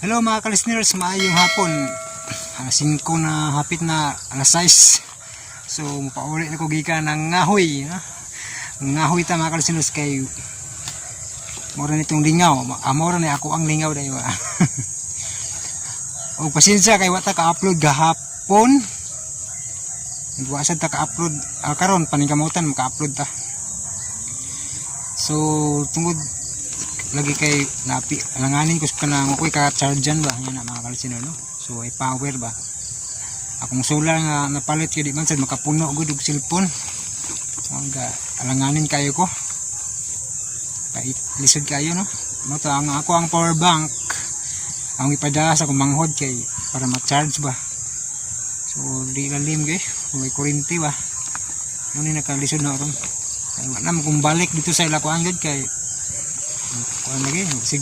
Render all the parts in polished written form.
Hello, mga ka-listeners, maayong hapon. Alas 5 na, hapit na alas 6. So, pauli na ko gikan ng ngahoy. Ha? Ngahoy ta, mga ka-listeners, kay mura nitong lingaw. Mura ni ako ang lingaw dayo. O pasensya kay wa ta ka-upload gahapon. Wa sad ta ka-upload karon paningkamutan maka-upload ta. So tungod lagi kay napi alanganin ko sa kanang ako'y ka-chargean ba nga na, mga ka-listener, no? So ay power ba akong solar nga napalit kay di man sad makapuno gud og cellphone. Ang ga alanganin kayo ko kay lisod kayo, no? Mo to ang ako ang power bank ang ipada sa akong manghod kay para ma-charge ba. So di lalim kay may kuryente ba mo ni nakalisod na ron kay wa na mo kung balik dito sa ilakuan gud kay kuan lagi sig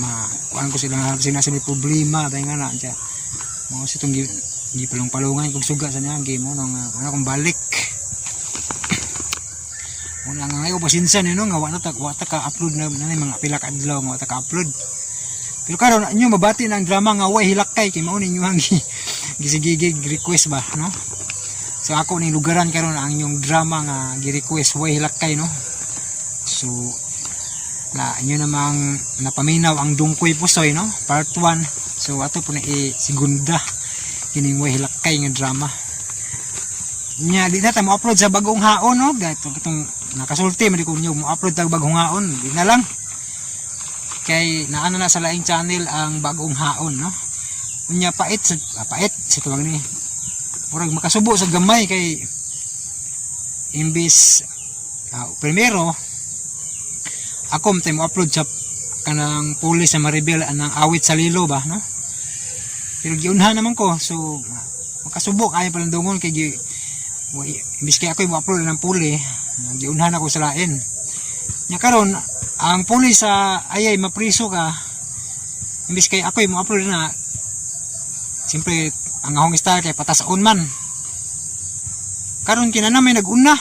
ma kuan ko sila sila sa may problema tayo nga na siya mo sa itong gi palong-palungan kog suga sa niya gi mo nang ano kung balik muna nga ngayon. Pasensya ni, no, nga wa ta ka upload na ni mga pila ka adlaw nga wa ta ka upload, pero karon inyo mabati na ang drama nga Way Hilakay kay mao ninyo ang gisigigig request ba, no? So ako ning lugaran karon ang inyong drama nga gi-request, Way Hilakay, no? So na inyo namang napaminaw ang Dungkoy Pusoy, no, part 1. So ato po na i-segunda kining Way Hilakay nga drama nya. Di na ta mo upload sa bagong haon, no? Gato itong nakasulti man di ko niyo mo upload tag bagong haon. Di na lang kay naano na sa laing channel ang bagong haon, no? Unya pait sa pait sa tuwang ni murag makasubo sa gamay kay imbis primero ako mo mo upload sa kanang pulis sa Maribel anang Awit sa Lilo ba, no? Pero giunhan naman ko, so makasubo kaya palang dungon kay gi imbis kay ako mo upload ng puli, giunhan ako sa lain nya. Karon ang puli sa Ayay Mapriso Ka, imbis kay ako mo upload na, siyempre ang ahong style kay patasaon man. Karon kinana may nag-una,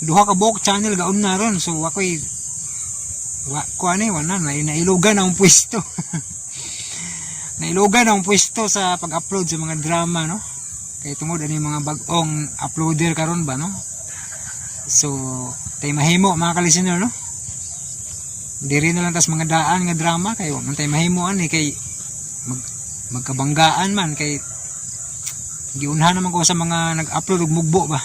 duha ka buok channel gauna ron. So ako'y wa ko ani wa na, nailugan ang pwesto, nailugan ang pwesto sa pag-upload sa mga drama, no? Kay tungod ani mga bag-ong uploader karon ba, no? So tay mahimo, mga ka-listener, no? Diri na lang tas mga daan nga drama kay wa man tay mahimo ani kay magkabanggaan man kay giunhan naman ko sa mga nag-upload og mugbo ba.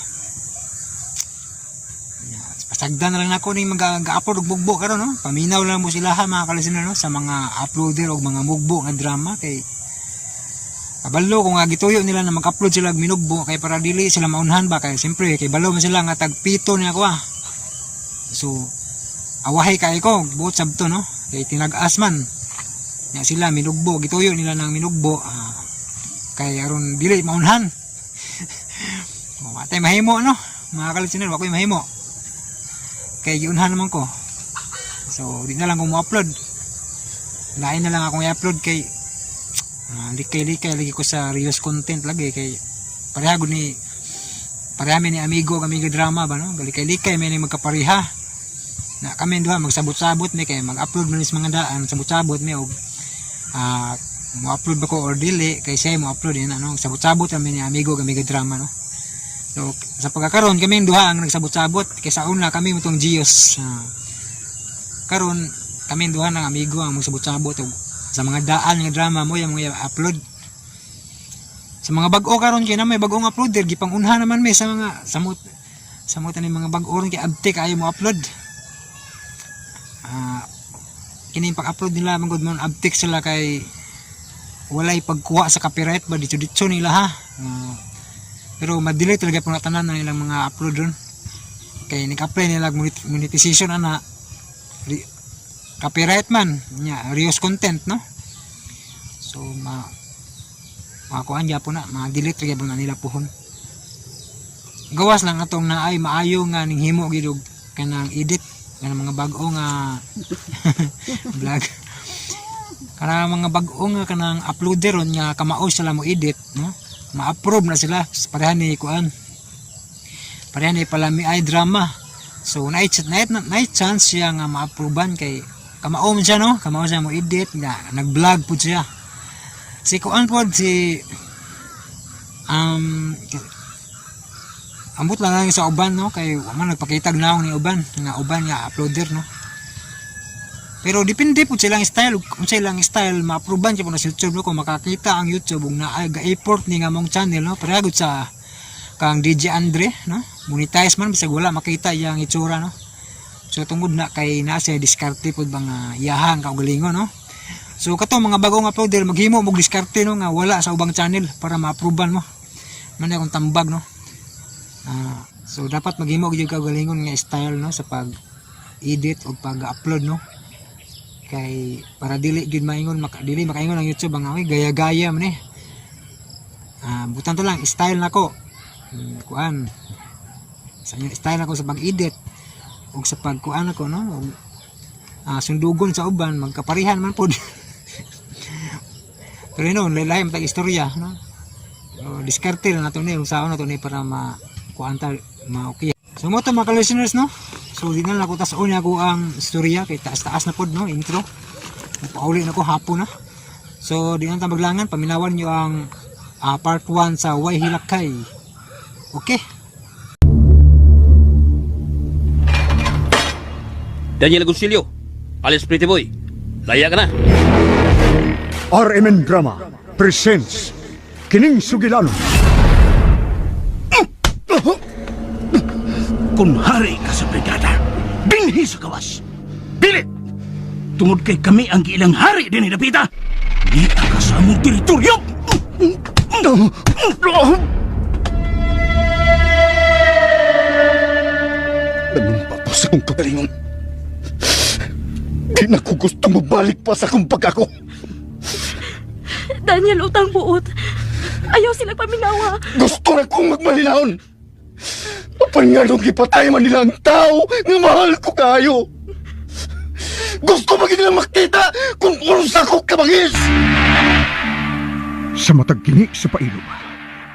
Pasagdan na lang nako ning mag-upload og mugbo karon, no? Paminaw lang mo sila ha, mga ka-listener, no, sa mga uploader og mga mugbo nga drama kay kabalo ko nga gituyo nila na mag-upload sila og minugbo kay para dili sila maunhan ba, kay siyempre kay balo man sila nga tag 7 niya ko ah. So awahay kay ko buot sabto, no? Kay tinag-as man nya sila minugbo, gituyo nila ng minugbo kay aron dili maunhan. Wa tay mahimo, no, mga ka-listener? Wa ko'y mahimo kay giunhan naman ko. So di na lang ko mo-upload, lain na lang akong i-upload kay likay-likay lagi ko sa reuse content lagi kay pareha gud ni pareha mi ni amigo kami ga drama ba, no? Galikay-likay may ni magkapareha na kami duha, magsabot-sabot mi kay mag-upload man sa mga daan, sabot-sabot mi og mo-upload ba ko or dili kay siya mo upload yun ano. Sabot-sabot kami ni amigo kami ga drama, no? So sa pagkakaroon kami duha ang nagsabot-sabot kay sa una kami mutong Gios. Karon kami duha ng amigo ang magsabot-sabot og sa mga daan nga drama mo yung mga upload sa mga bag-o. Karon kay na may bag-ong uploader, gipangunha naman mi sa mga samot samot ani mga bag-o ron kay abte kaayo mo upload. Kini pag-upload nila man gud mo abtik sila kay walay pagkuha sa copyright ba, dito dito nila ha. Pero madili talaga po na tanan ng ilang mga upload ron kay nag-apply nila og monetization ana, copyright man nya, reuse content, no? So ma makuan gyapon na, ma-delete ra gyapon na nila puhon. Gawas lang atong naay maayo nga ning himo gid og kanang edit kanang mga bag-o nga vlog, kanang mga bag-o nga kanang uploader ron nga kamao sila mo edit, no? Ma-approve na sila pareha ni kuan, pareha ni Palami ay drama. So naay chance siya nga ma-approvean kay Kamao man siya, no? Kamao siya mo edit nga nag-vlog pud siya. Si kuan pod si ambot lang lang sa uban, no, kay wa man nagpakita naong ni uban nga uploader, no. Pero depende po silang style, kung silang style ma-approvean siya po na sa YouTube, no, kung makakita ang YouTube ug naa ga-effort ni nga mong channel, no, pareha gud sa kang DJ Andre, no, monetize man bisag wala makita iyang itsura, no. So tungod na kay nasa diskarte pod ba nga iyahang kaugalingon, no. So kato mga bagong uploader maghimo og diskarte, no, nga wala sa ubang channel para ma-approvean mo man akong tambag, no. So dapat maghimo gyud kaugalingon nga style, no, sa pag edit o pag-upload, no, kay para dili gyud maingon maka, dili makaingon ang YouTube ang ay gaya-gaya man eh. Butan to lang style nako. Kuan sa inyo style nako sa pag-edit ug sa pagkuan nako, no, ug sundugon sa uban magkaparihan man pod. Pero yun, lahi man tag istorya, no. So, diskarte na nato ni unsaon nato ni para ma kuan ta ma-okay. So mo to mga listeners, no. So di na lang ako tas-on ako ang istorya kay taas-taas na pod, no, intro. Pauli na ko, hapon na. So di na ta maglangan, paminawan niyo ang part 1 sa Way Hilakay. Okay. Daniel Agoncillo, alias Pretty Boy. Laya ka na. RMN Drama presents Kining Sugilanon. Kung hari ka sa brigada, dinhi sa gawas. Pilit! Tungod kay kami ang giilang hari din Dapita. Di ka sa among teritoryo. Nanumpa po sa akong kagalingon. Di na ko gusto mabalik pa sa akong pagkako. Daniel, utang buot. Ayaw sila paminawa. Gusto na kong magmalinaon. Apan nga nung gipatay man nila ang tao nga mahal ko kayo. Gusto maging nila makita kung unsa ko kabangis. Sa matag kini sa pailog,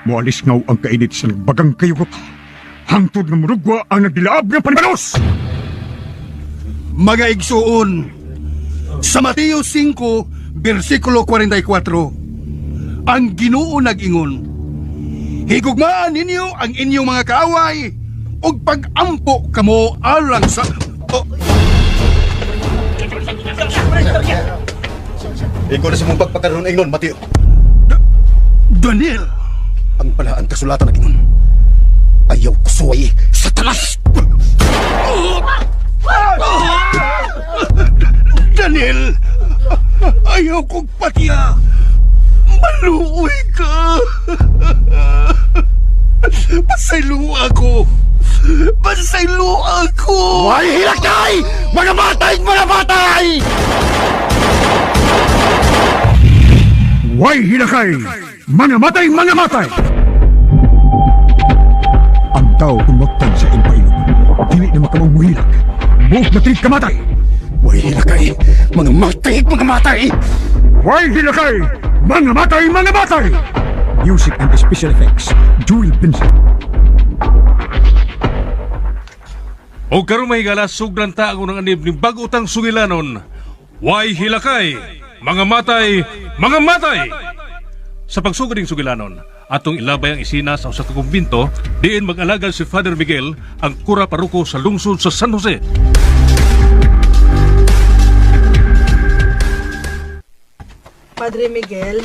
moalis ngaw ang kainit sa nagbagang kayugot. Hangtod nga murugwa ang nagdilaab nga panibalos! Mga igsuon, sa Mateo 5, versikulo 44, ang Ginoo nag-ingon, "Higugmaan ninyo ang inyong mga kaaway ug pag-ampo kamo alang sa..." Oh, Ikaw na sa mong pagpakaroon ingnon, Mateo. Daniel! Ang palaan kasulatan na ingon. Ayaw ko suway sa talas! Daniel! Ayaw kong patiya! Maluoy ka! Pasaylo ako! Pasaylo ako! Way hilakay! Mga matay! Mga matay! Way hilakay! Mga matay, mga matay! Ang tao kung magtag sa impailog, dili na makamang muhilak. Buok na tinig kamatay! Way hilakay! Mga matay! Mga matay! Way hilakay! Mga matay, mga matay! Music and special effects, Jewel Vincent. O karon mahigala sugdan ta ang unang anib ni bag-o tang sugilanon. Way hilakay, mga matay, mga matay. Sa pagsugod ning sugilanon, atong ilabay ang isina sa usa ka kumbinto diin mag-alagad si Father Miguel ang kura paroko sa lungsod sa San Jose. Padre Miguel.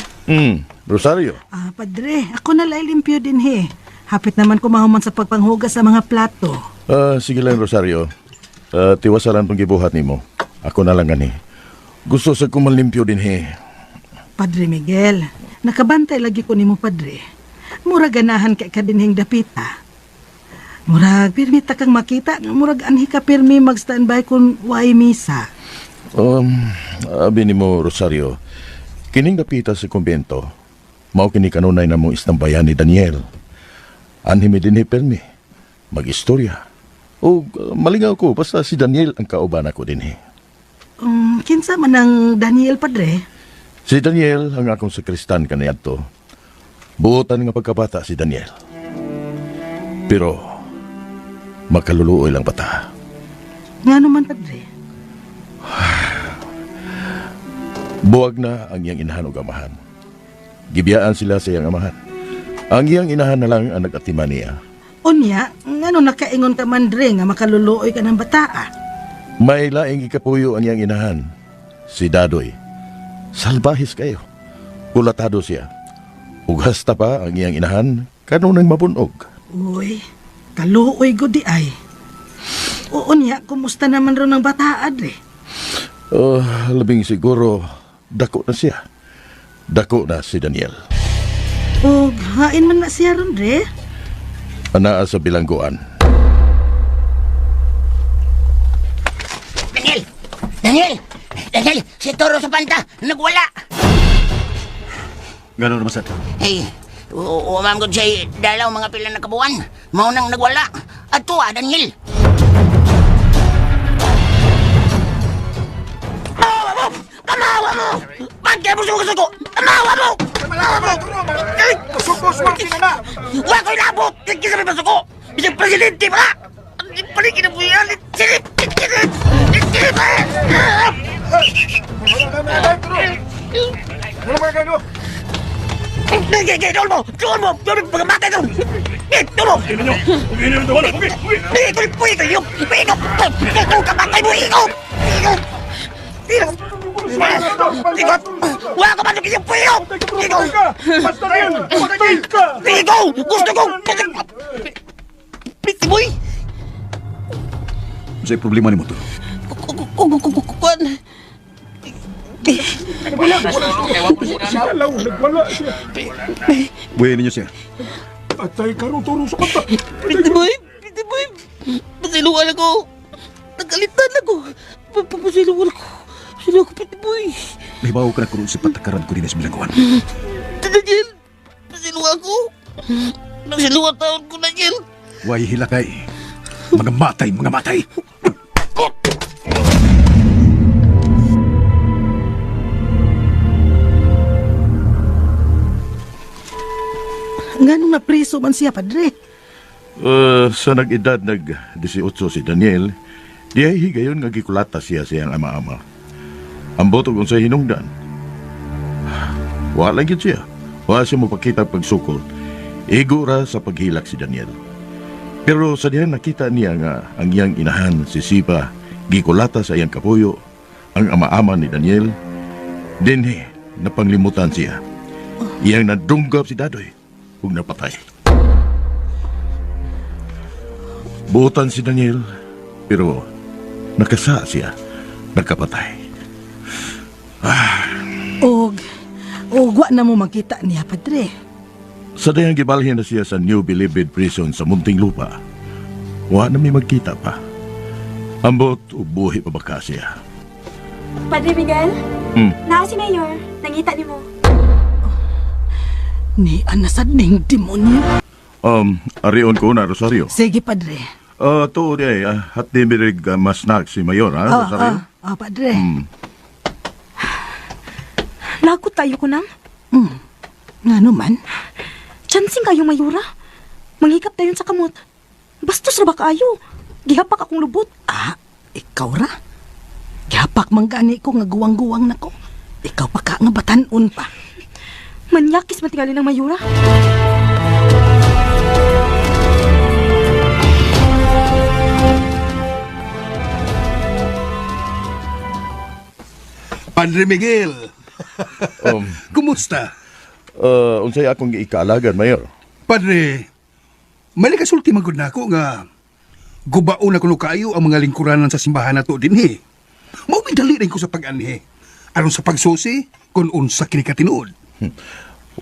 Rosario. Padre, ako na lang limpyo din he. Hapit naman kumahuman sa pagpanghugas sa mga plato. Sige lang, Rosario. Tiwasalan pang gibuhat nimo. Ako na lang gani. Gusto sa kumalimpyo din he. Padre Miguel, nakabantay lagi ko nimo, Padre. Murag ganahan kay ka dinhing dapita. Murag pirmi ta kang makita, murag anhi ka pirmi mag-standby kung way misa. Um, abi nimo, Rosario. Kining dapita sa kumbento, mao kini kanunay na mong istambayan ni Daniel. Anhi mi dinhi permi. Mag-istorya. O malingaw ko basta si Daniel ang kauban ako dinhi. Kinsa man ang Daniel, Padre? Si Daniel ang akong sakristan kaniadto. Buotan nga pagkabata si Daniel. Pero makaluluoy lang bata. Nga naman, Padre. Buwag na ang iyang inahan ug amahan. Gibiyaan sila sa iyang amahan. Ang iyang inahan na lang ang nag-atiman niya. Unya, ngano nakaingon ka man dre nga makaluluoy ka ng bataa? May laing gikapuyo ang iyang inahan, si Dadoy. Salbahis kayo. Kulatado siya. Ug hasta pa ang iyang inahan kanunang mabunog. Uy, kaluoy gud di ay. Oo niya, kumusta naman ron ang bataa dre? Oh, labing siguro dako na siya. Dako na si Daniel. Og hain man na siya ron dre. Anaa sa bilangguan. Daniel! Daniel! Daniel! Si Toro sa panta! Nagwala! Gano'n naman sa Hey, umam ko siya dalaw mga pila na kabuan. Mao nang nagwala. At tuwa, Daniel! Kamawa mo! Kamawa mo! Bakit mo sumusuko? Kamawa mo! Kamawa mo! Suko, swerte na na! Huwag ko'y labot! Hindi kami masuko! Isang presidente pa! Paligid na po yan! Silip! Silip! Silip! Tulmo! Tulmo! Tulmo! Pagkamatay doon! Tulmo! Wala ka man yung puyo! Ikaw! Gusto ko! Pretty boy! Sa problema nimo to. Kuan! Buhay ninyo siya. Pretty boy! Pretty boy! Pasiluan ako! Nagalitan ako! Pasiluan ako! Pasiluan ako, pretty boy! Nahibaw ka na karon sa patakaran ko din sa bilangguan. Daniel! Pasiluan ko! Nagsiluan taon ko, Daniel! Way hilakay. Mga matay, mga matay. Nganong napriso man siya padre? Sa nag-edad nag 18 si Daniel, dihay higayon nga gikulata siya sa iyang ama-ama. Ambot og unsay hinungdan. Wa lang gyud siya. Wa siya mopakita pagsukol. Igo ra sa paghilak si Daniel. Pero sa dihang nakita niya nga ang iyang inahan si Sipa gikulata sa iyang kapuyo, ang ama-ama ni Daniel, dinhi napanglimutan siya. Iyang nadunggap si Dadoy ug napatay. Buotan si Daniel, pero nakasa siya, nagkapatay. Og og wa na mo makita niya padre. Sa dayang gibalhin na siya sa New Bilibid Prison sa Muntinlupa. Wa na may magkita pa. Ambot, ubuhi pa baka siya. Padre Miguel? Naa si Mayor. Nangita ni mo. Ni anasad ning demonyo. Arion ko na, Rosario. Sige padre. Tuo di ay, hat di mirig masnak si Mayor, ha, Ah, Rosario? ah, ah, padre. Lagot tayo ko nang. Ngano man? Chancing kayo, Mayura. Manghikap tayon sa kamot. Bastos ra ba kaayo? Gihapak akong lubot. Ah, ikaw ra. Gihapak man gani ko nga guwang-guwang nako. Ikaw pa ka nga batan-on pa. Manyakis matingali ng Mayura. Padre Miguel, kumusta? Unsay akong giikaalagan, Mayor? Padre, may nakasulti man gud nako nga gubaon na kuno kaayo ang mga lingkuranan sa simbahan nato dinhi. Mao dali rin ko sa pag-anhi. Aron sa pagsusi kung unsa kini katinuod.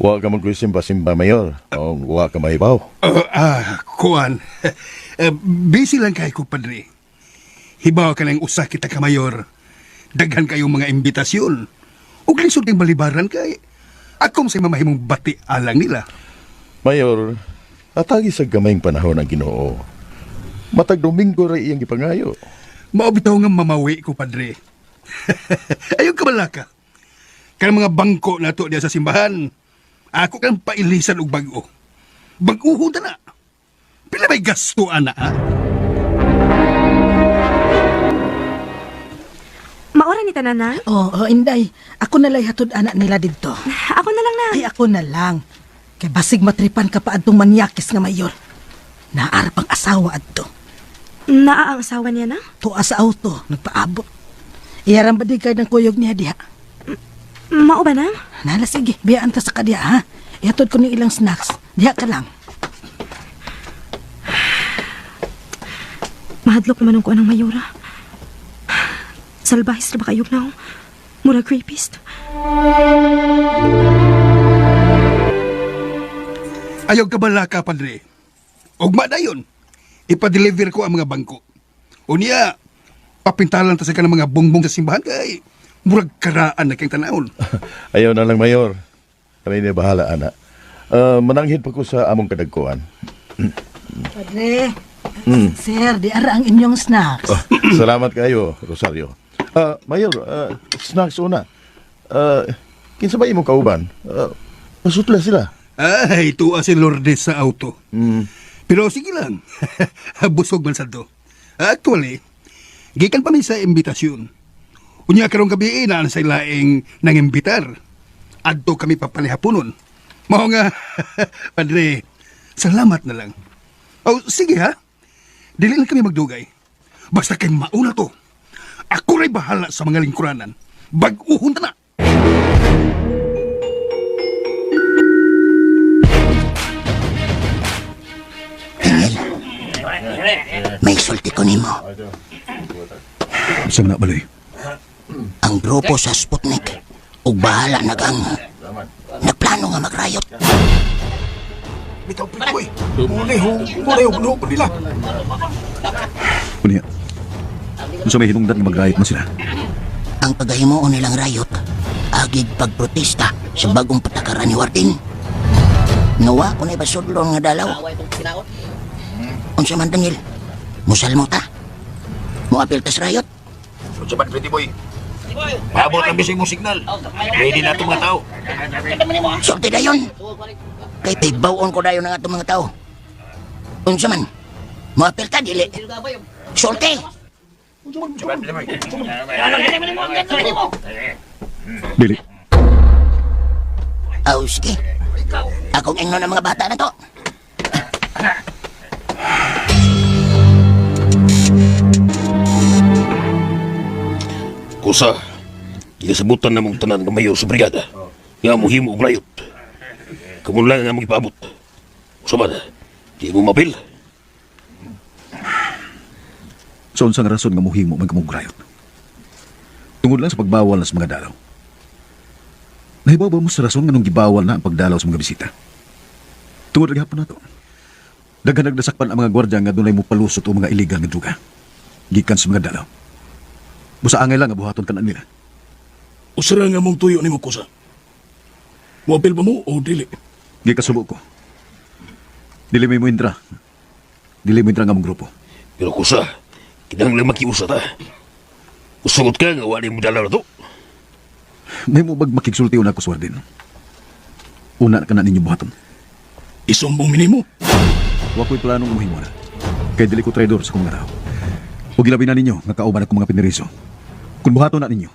Wa ka man ko'y simba-simba, Mayor. O, wa ka mahibaw. Kuan. Busy lang kay ko, Padre. Hibaw ka ng usa kita ka, Mayor. Daghan kayong mga imbitasyon. Ug lisod kay balibaran kay akong sa mamahimong bati alang nila. Mayor, atagi sa gamayng panahon ang Ginoo. Matag Domingo ra iyang gipangayo. Mao bitaw nga mamawi ko, Padre. Ayaw ka balaka. Kanang mga bangko nato diya sa simbahan. Ako kang pailisan og bag-o. Bag-uho ta na. Pila may gasto ana, ha? Maora ni tanan na? Oo, oh, Inday. Ako na lang hatod anak nila didto. Ako na lang na. Ay, ako na lang. Kay basig matripan ka pa adtong manyakis nga mayor. Naar pang asawa adto. Naa ang asawa niya na? Tuwa sa auto, nagpaabot. Iyarang bodyguard ng kuyog niya diha. Mao ba na? Nala, sige, biyaan ta sa kadiya, ha? Ihatod ko ni ilang snacks. Diha ka lang. Mahadlok naman ang kuan ng mayora. Salbahis ra ba kayo na? Murag rapist. Ayaw ka balaka, padre. Ugma na yun. Ipa-deliver ko ang mga bangko. O niya, papintalan ta sa ka ng mga bongbong sa simbahan kay murag karaan na kang tanawon. Ayaw na lang, Mayor. Kami ni bahala, ana. Mananghid pa ko sa among kadagkuan. Padre, sir, di ara ang inyong snacks. Oh, salamat kayo, Rosario. Mayor, snacks una. Kinsa ba imong kauban? Pasutla sila. Ay, tuwa si Lourdes sa auto. Pero sige lang, busog man sa do. Actually, gikan pa mi sa imbitasyon. Unya karong gabi na sa ilaing nangimbitar. Adto kami papalihaponon. Mao nga, padre, salamat na lang. Oh, sige ha. Dili lang kami magdugay. Basta kay mauna to. Ako ray bahala sa mga lingkuranan. Bag-uhon ta na. Daniel, may sulti ko nimo. Sa na baloy. Ang grupo sa Sputnik ug bahala nagang nagplano nga magrayot. Bitaw pitoy. Muli ho, muli ho, muli nila. Unya. Unsa may hinungdan nga magrayot man sila? Ang paghimuon nilang rayot agig pagprotesta sa bagong patakaran ni Warden. Nawa ko na basudlon nga dalaw. Unsa man Daniel? Musalmo ta. Moapil tas rayot. Unsa man, Pretty Boy? Paabot ang bisig mong signal. Ready na itong mga tao. Sulti dayon. Kay pibawon ko dayon ang atong mga tao. Unsa man? Moapil ta dili. Sulti. Dili. Aw, sige. Akong ingnon ang mga bata na to. Kusa, ginasabutan na mong tanan ng mayor sa brigada. Nga mo himo og rayot. Kamo lang nga mong ipaabot. Usa man, di mo mapil. Sa unsang rason nga mohimo man kamong grayot? Tungod lang sa pagbawal na sa mga dalaw. Nahibaw ba mo sa rason nga nung gibawal na ang pagdalaw sa mga bisita? Tungod lagi hapon nato. Daghan nagdasakpan ang mga gwardya nga dunay mopalusot o mga illegal nga druga. Gikan sa mga dalaw. Busa angay lang nga buhaton kanan nila. Usara nga mong tuyo nimo kusa. Moapil ba mo o dili? Gikasubo ko. Dili may mointra. Dili mointra nga mong grupo. Pero kusa, kinahanglan makiusa ta. Usugot ka nga wala mo dalaw na to. May mo bag makigsulti una ko swardin. Una ka na ninyo buhaton. Isumbong minimo. Wa ko'y planong muhimo na. Kay dili ko traidor sa kong mga tao. Ug gilabi na ninyo nga kauban akong mga piniriso. Kung buhaton na ninyo,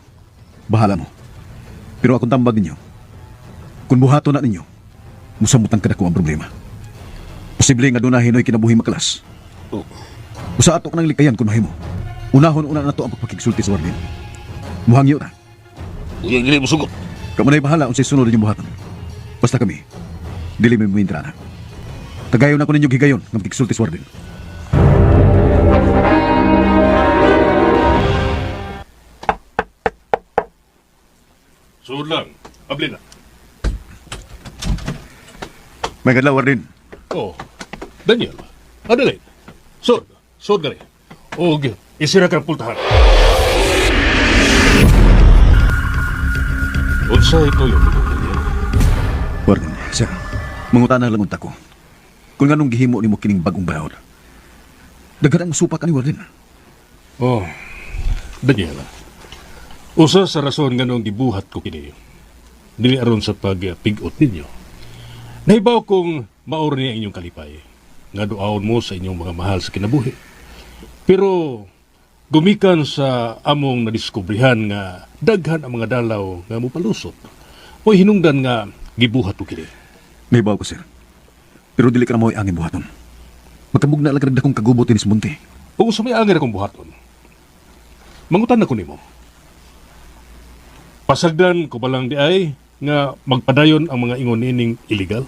bahala mo. Pero akong tambag ninyo, kung buhaton na ninyo, musamutan ka na ko ang problema. Posible nga doon na hinoy kinabuhi makalas. Oh. Usa ato ka ng likayan kung mahimo. Unahon una na to ang pagpakigsulti sa warden. Muhangyo ta. Uyang dili mo sugot. Kamo na'y bahala unsay sunod ninyong buhaton. Basta kami, dili may muintra na. Tagayon ako ninyo gigayon nga makigsulti sa warden. Suod lang. Abli na. May kadlaw, warden. Oh, Daniel, Adelaide, sod, sod gani. Og isira kang pultahan. Unsa ito yung Daniel? Warden, sir, mangutana lang unta ko. Kung nganong gihimo nimo kining bagong balaod. Daghan ang supak ani warden. Oh, Daniel. Usa sa rason nganong gibuhat ko kini. Dili aron sa pagpigot ninyo. Nahibaw kong maor niya inyong kalipay. Nga duaon mo sa inyong mga mahal sa kinabuhi. Pero Gumikan sa among nadiskubrihan nga daghan ang mga dalaw nga mopalusot. O hinungdan nga gibuhat ko kini. Nahibaw ko, sir. Pero dili ka na mo'y angin buhaton. Magkamugna lang ka dakong kagubot ni Munti. Ug sa may angin akong buhaton. Mangutan na ko nimo. Pasagdan ko balang di ay nga magpadayon ang mga ingon nining illegal.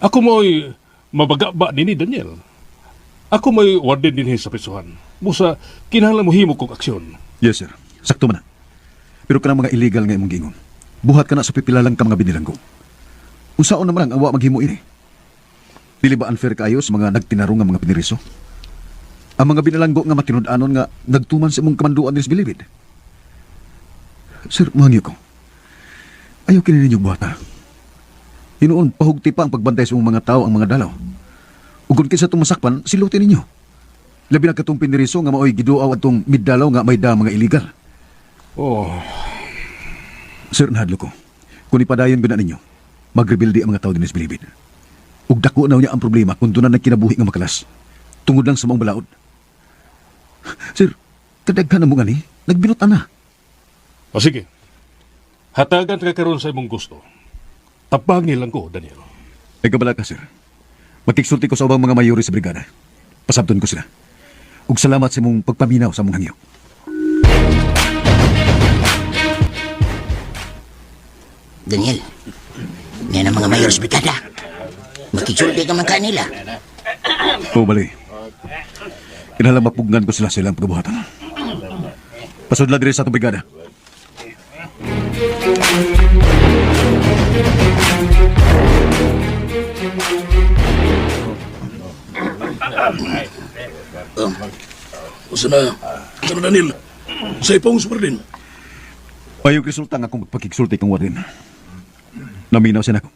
Ako mo'y mabaga ba nini Daniel. Ako mo'y warden dinhi sa prisuhan. Busa kinahanglan mohimo kog aksyon. Yes, sir. Sakto man na. Pero kanang mga illegal nga imong giingon. Buhat ka na sa pipila lang ka mga binilanggo. Unsaon naman ang awa maghimo ini? Dili ba unfair kaayo sa mga nagtinarong nga mga piniriso? Ang mga binalanggo nga matinud-anon nga nagtuman sa imong kamanduan dinis bilibid. Sir, mahangyo ko. Ayaw kini ninyo buhata. Hinuon, pahugti pa ang pagbantay sa imong mga tao ang mga dalaw. Ug kung kinsa itong masakpan, siluti ninyo. Labi na katong piniriso nga maoy giduaw atong middalaw nga may da mga illegal. Oh. Sir, nahadlo ko. Kung ipadayon gud na ninyo, magrebelde ang mga tao dinis bilibid. Ug dako na niya ang problema kung doon na nagkinabuhi nga makalas. Tungod lang sa maong balaod. Sir, kadaghan na mo nga ni, nagbinutan na. O sige. Hatagan ka karon sa imong gusto. Tabangi lang ko, Daniel. Ay kabala ka, sir. Makiksulti ko sa ubang mga mayori sa brigada. Pasabton ko sila. Ug salamat sa imong pagpaminaw sa among hangyo. Daniel, yan ang mga mayor sa brigada. Makiksulti ka man kanila. Oo, bali. Kinahanglan mapugnan ko sila sa ilang pagbuhatan. Pasudla diri sa atong brigada. Usa na, usa na Daniel. Sa ipong superdin. Payog resulta nga akong pagkiksulti kang warden. Naminaw siya nako.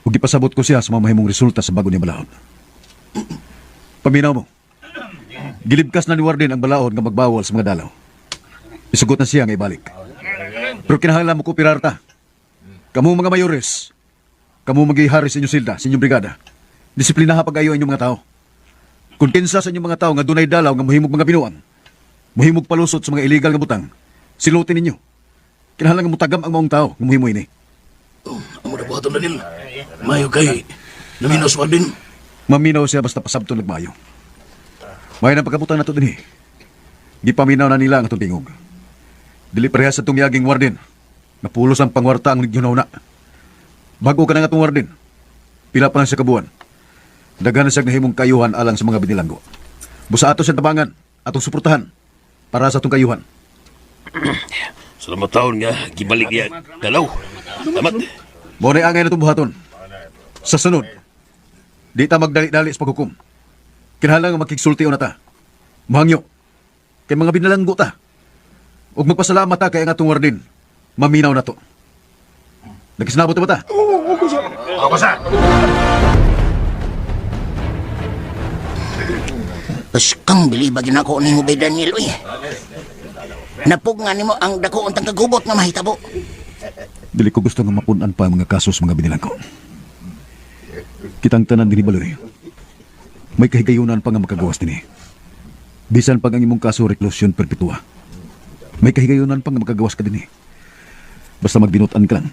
Ug gipasabot ko siya sa mamahimong resulta sa bago niya balaod. Paminaw mo. Gilibkas na ni warden ang balaod nga magbawal sa mga dalaw. Isugot na siya nga ibalik. Pero kinahanglan mo kooperar ta. Kamu mga mayores, kamu magihari sa inyong silda, sa inyong brigada. Disiplinaha pag-ayo ang inyong mga tao. Kung kinsa sa inyong mga tao nga dunay dalaw nga mohimog mga binuang, mohimog palusot sa mga illegal nga butang, silutin ninyo. Kinahanglan nga mutagam ang maong tao nga mohimo ini. Amo na buhaton Daniel. Mayo kay naminaw sa warden. Maminaw siya basta pasabto nagmayo. May nang pagkabutan nato dinhi. Gipaminaw na nila ang atong tingog. Dili parehas sa itong yaging warden. Napulos ang pangwarta ang nagyunaw na. Bago ka na nga itong warden. Pila pa lang siya kabuan. Daghan na siya nahimong kayuhan alang sa mga binilanggo. Busa ato siyang tabangan, atong suportahan para sa atong kayuhan. Salamat taon nga gibalik niya dalaw. Salamat. Mao na angay na itong buhaton. Sa sunod, di ta magdali-dali sa paghukom. Kinahanglan nga makigsulti na ta. Mahangyo, kay mga binalanggo ta. Ug magpasalamat ta kay ang atong warden. Maminaw na to. Nagkisinabot na ba ta? Ako sa. Paskang bilibag na ako nimo bay Daniel, uy. Napugnan nimo ang dako untang kagubot nga mahitabo. Dili ko gusto nga mapun-an pa ang mga kaso sa mga binilanggo. Kitang tanan dinhi baloy. May kahigayunan pa nga makagawas dinhi. Bisan pag ang imong kaso reclusion perpetua. May kahigayunan pa nga makagawas ka dinhi. Basta magbinutan ka lang.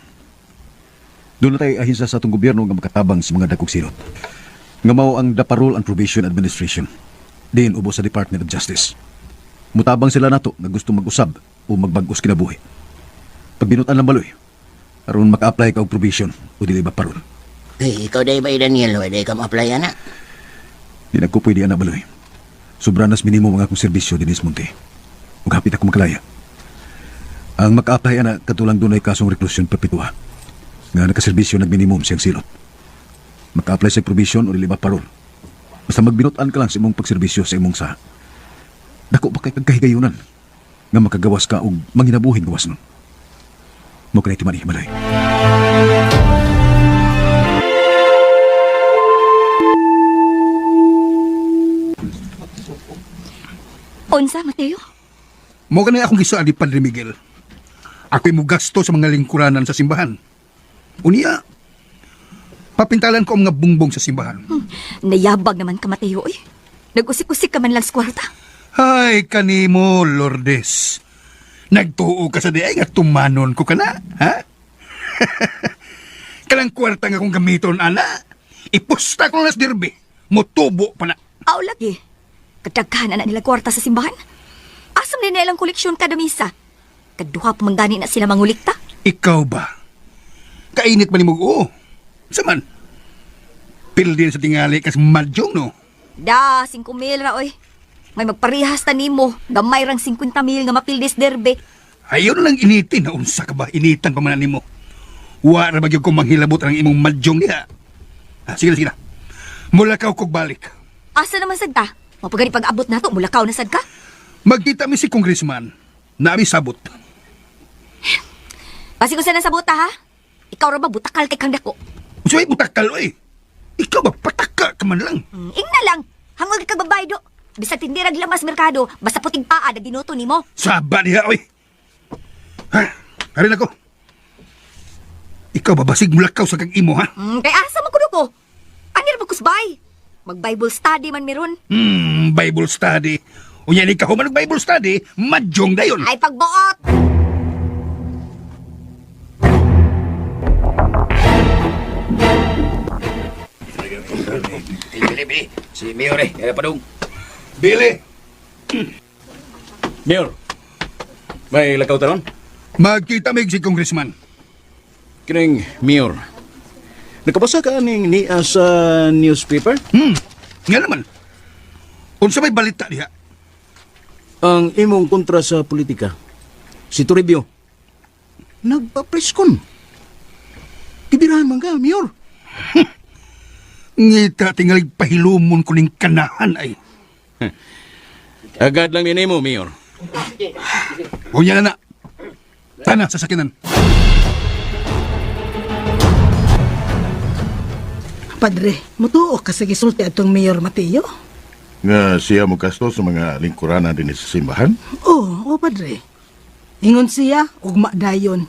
Doon na tayo ahinsa sa atong gobyerno nga makatabang sa mga dakog silot. Nga mao ang the Parole and Probation Administration. Diin ubos sa Department of Justice. Mutabang sila nato nga gusto mag-usab o magbag-os kinabuhi. Pag binutan lang baloy, aron maka-apply ka og probation o dili ba parole. Eh, ikaw day bay Daniel, way day ka ma-apply ana. Di na ko pwede ana baloy. Sobra nas minimo mga akong serbisyo dinis Monte. Ug hapit ako makalaya. Ang maka-apply ana katulang dunay kasong reclusion perpetua. Nga nakaserbisyo nagminimum siyang silot. Maka-apply sa probation o dili ba parole. Basta magbinutan ka lang sa imong pagserbisyo sa imong sa. Dako pa kay pagkahigayunan nga makagawas ka og manginabuhing gawas nun. Mo kanay timani balay. Unsa, Mateo? Mo kanay akong gisaad ni Padre Miguel. Ako'y mugasto sa mga lingkuranan sa simbahan. Unya, papintalan ko ang mga bungbong sa simbahan. Nayabag naman ka, Mateo, oy. Nag-usik-usik ka man lang sa kwarta. Ay, kanimo, Lourdes. Nagtuo ka sa diay nga tumanon ko kana, ha? Kanang kwarta nga akong gamiton, ana. Ipusta ko na sa derby. Mutubo pa na. Aw lagi. Kadaghan na nila kwarta sa simbahan. Asam nila ilang koleksyon kada misa. Kaduha pa man gani na sila mangulikta. Ikaw ba? Kainit man nimo oo. Saman? Pildin sa tingali kas madyong, no? Da, 5 mil ra oy. May magparihas ta nimo, gamay rang 50 mil nga mapildis derbe. Ayaw na lang initin na unsa ka ba? Initan pa man na nimo. Wa ra ba gyud ko manghilabot ang imong madyong diha. Ah, sige na, sige na. Mulakaw kog balik. Asa naman sad ta? Mapagani pag-abot nato, mulakaw na sad ka. Magkita mi si congressman. Nami sabot. Basi ko sa buta ha. Ikaw ra ba butakal kay kang dako? Unsay butakal oy? Ikaw ba pataka ka man lang? Ingna lang. Hangol kag babae do. Bisag tindirag lamas merkado, basta puting paa na ginuto nimo. Saba diha oy. Ha? Harin ako. Ikaw ba basig mulakaw sa kag imo ha? Kay asa man kuno ko? Ani ra ba kusbay? Mag Bible study man meron. Bible study. Unya ni ka human og Bible study, madyong dayon. Ay pagbuot. Bili, bili. Si Mayor eh. Kaya pa dong. Bili. Mayor, may lakaw taron? Magkita mig si congressman. Kining Mayor, nakabasa ka aning niya sa newspaper? Nga naman. Unsa may balita diha? Ang imong kontra sa politika, si Toribio, nagpa-preskon. Gibirahan man ka, Mayor. Ngita tingalig pahilumon ko ning kanahan ay. Agad lang ni mo, Mayor. Unya na na. Tana sa sakinan. Padre, mutuo ka sa gisulti atong Mayor Mateo? Nga siya mo gasto sa mga lingkuranan din sa simbahan. Oo, oh, padre. Ingon siya, ugma dayon.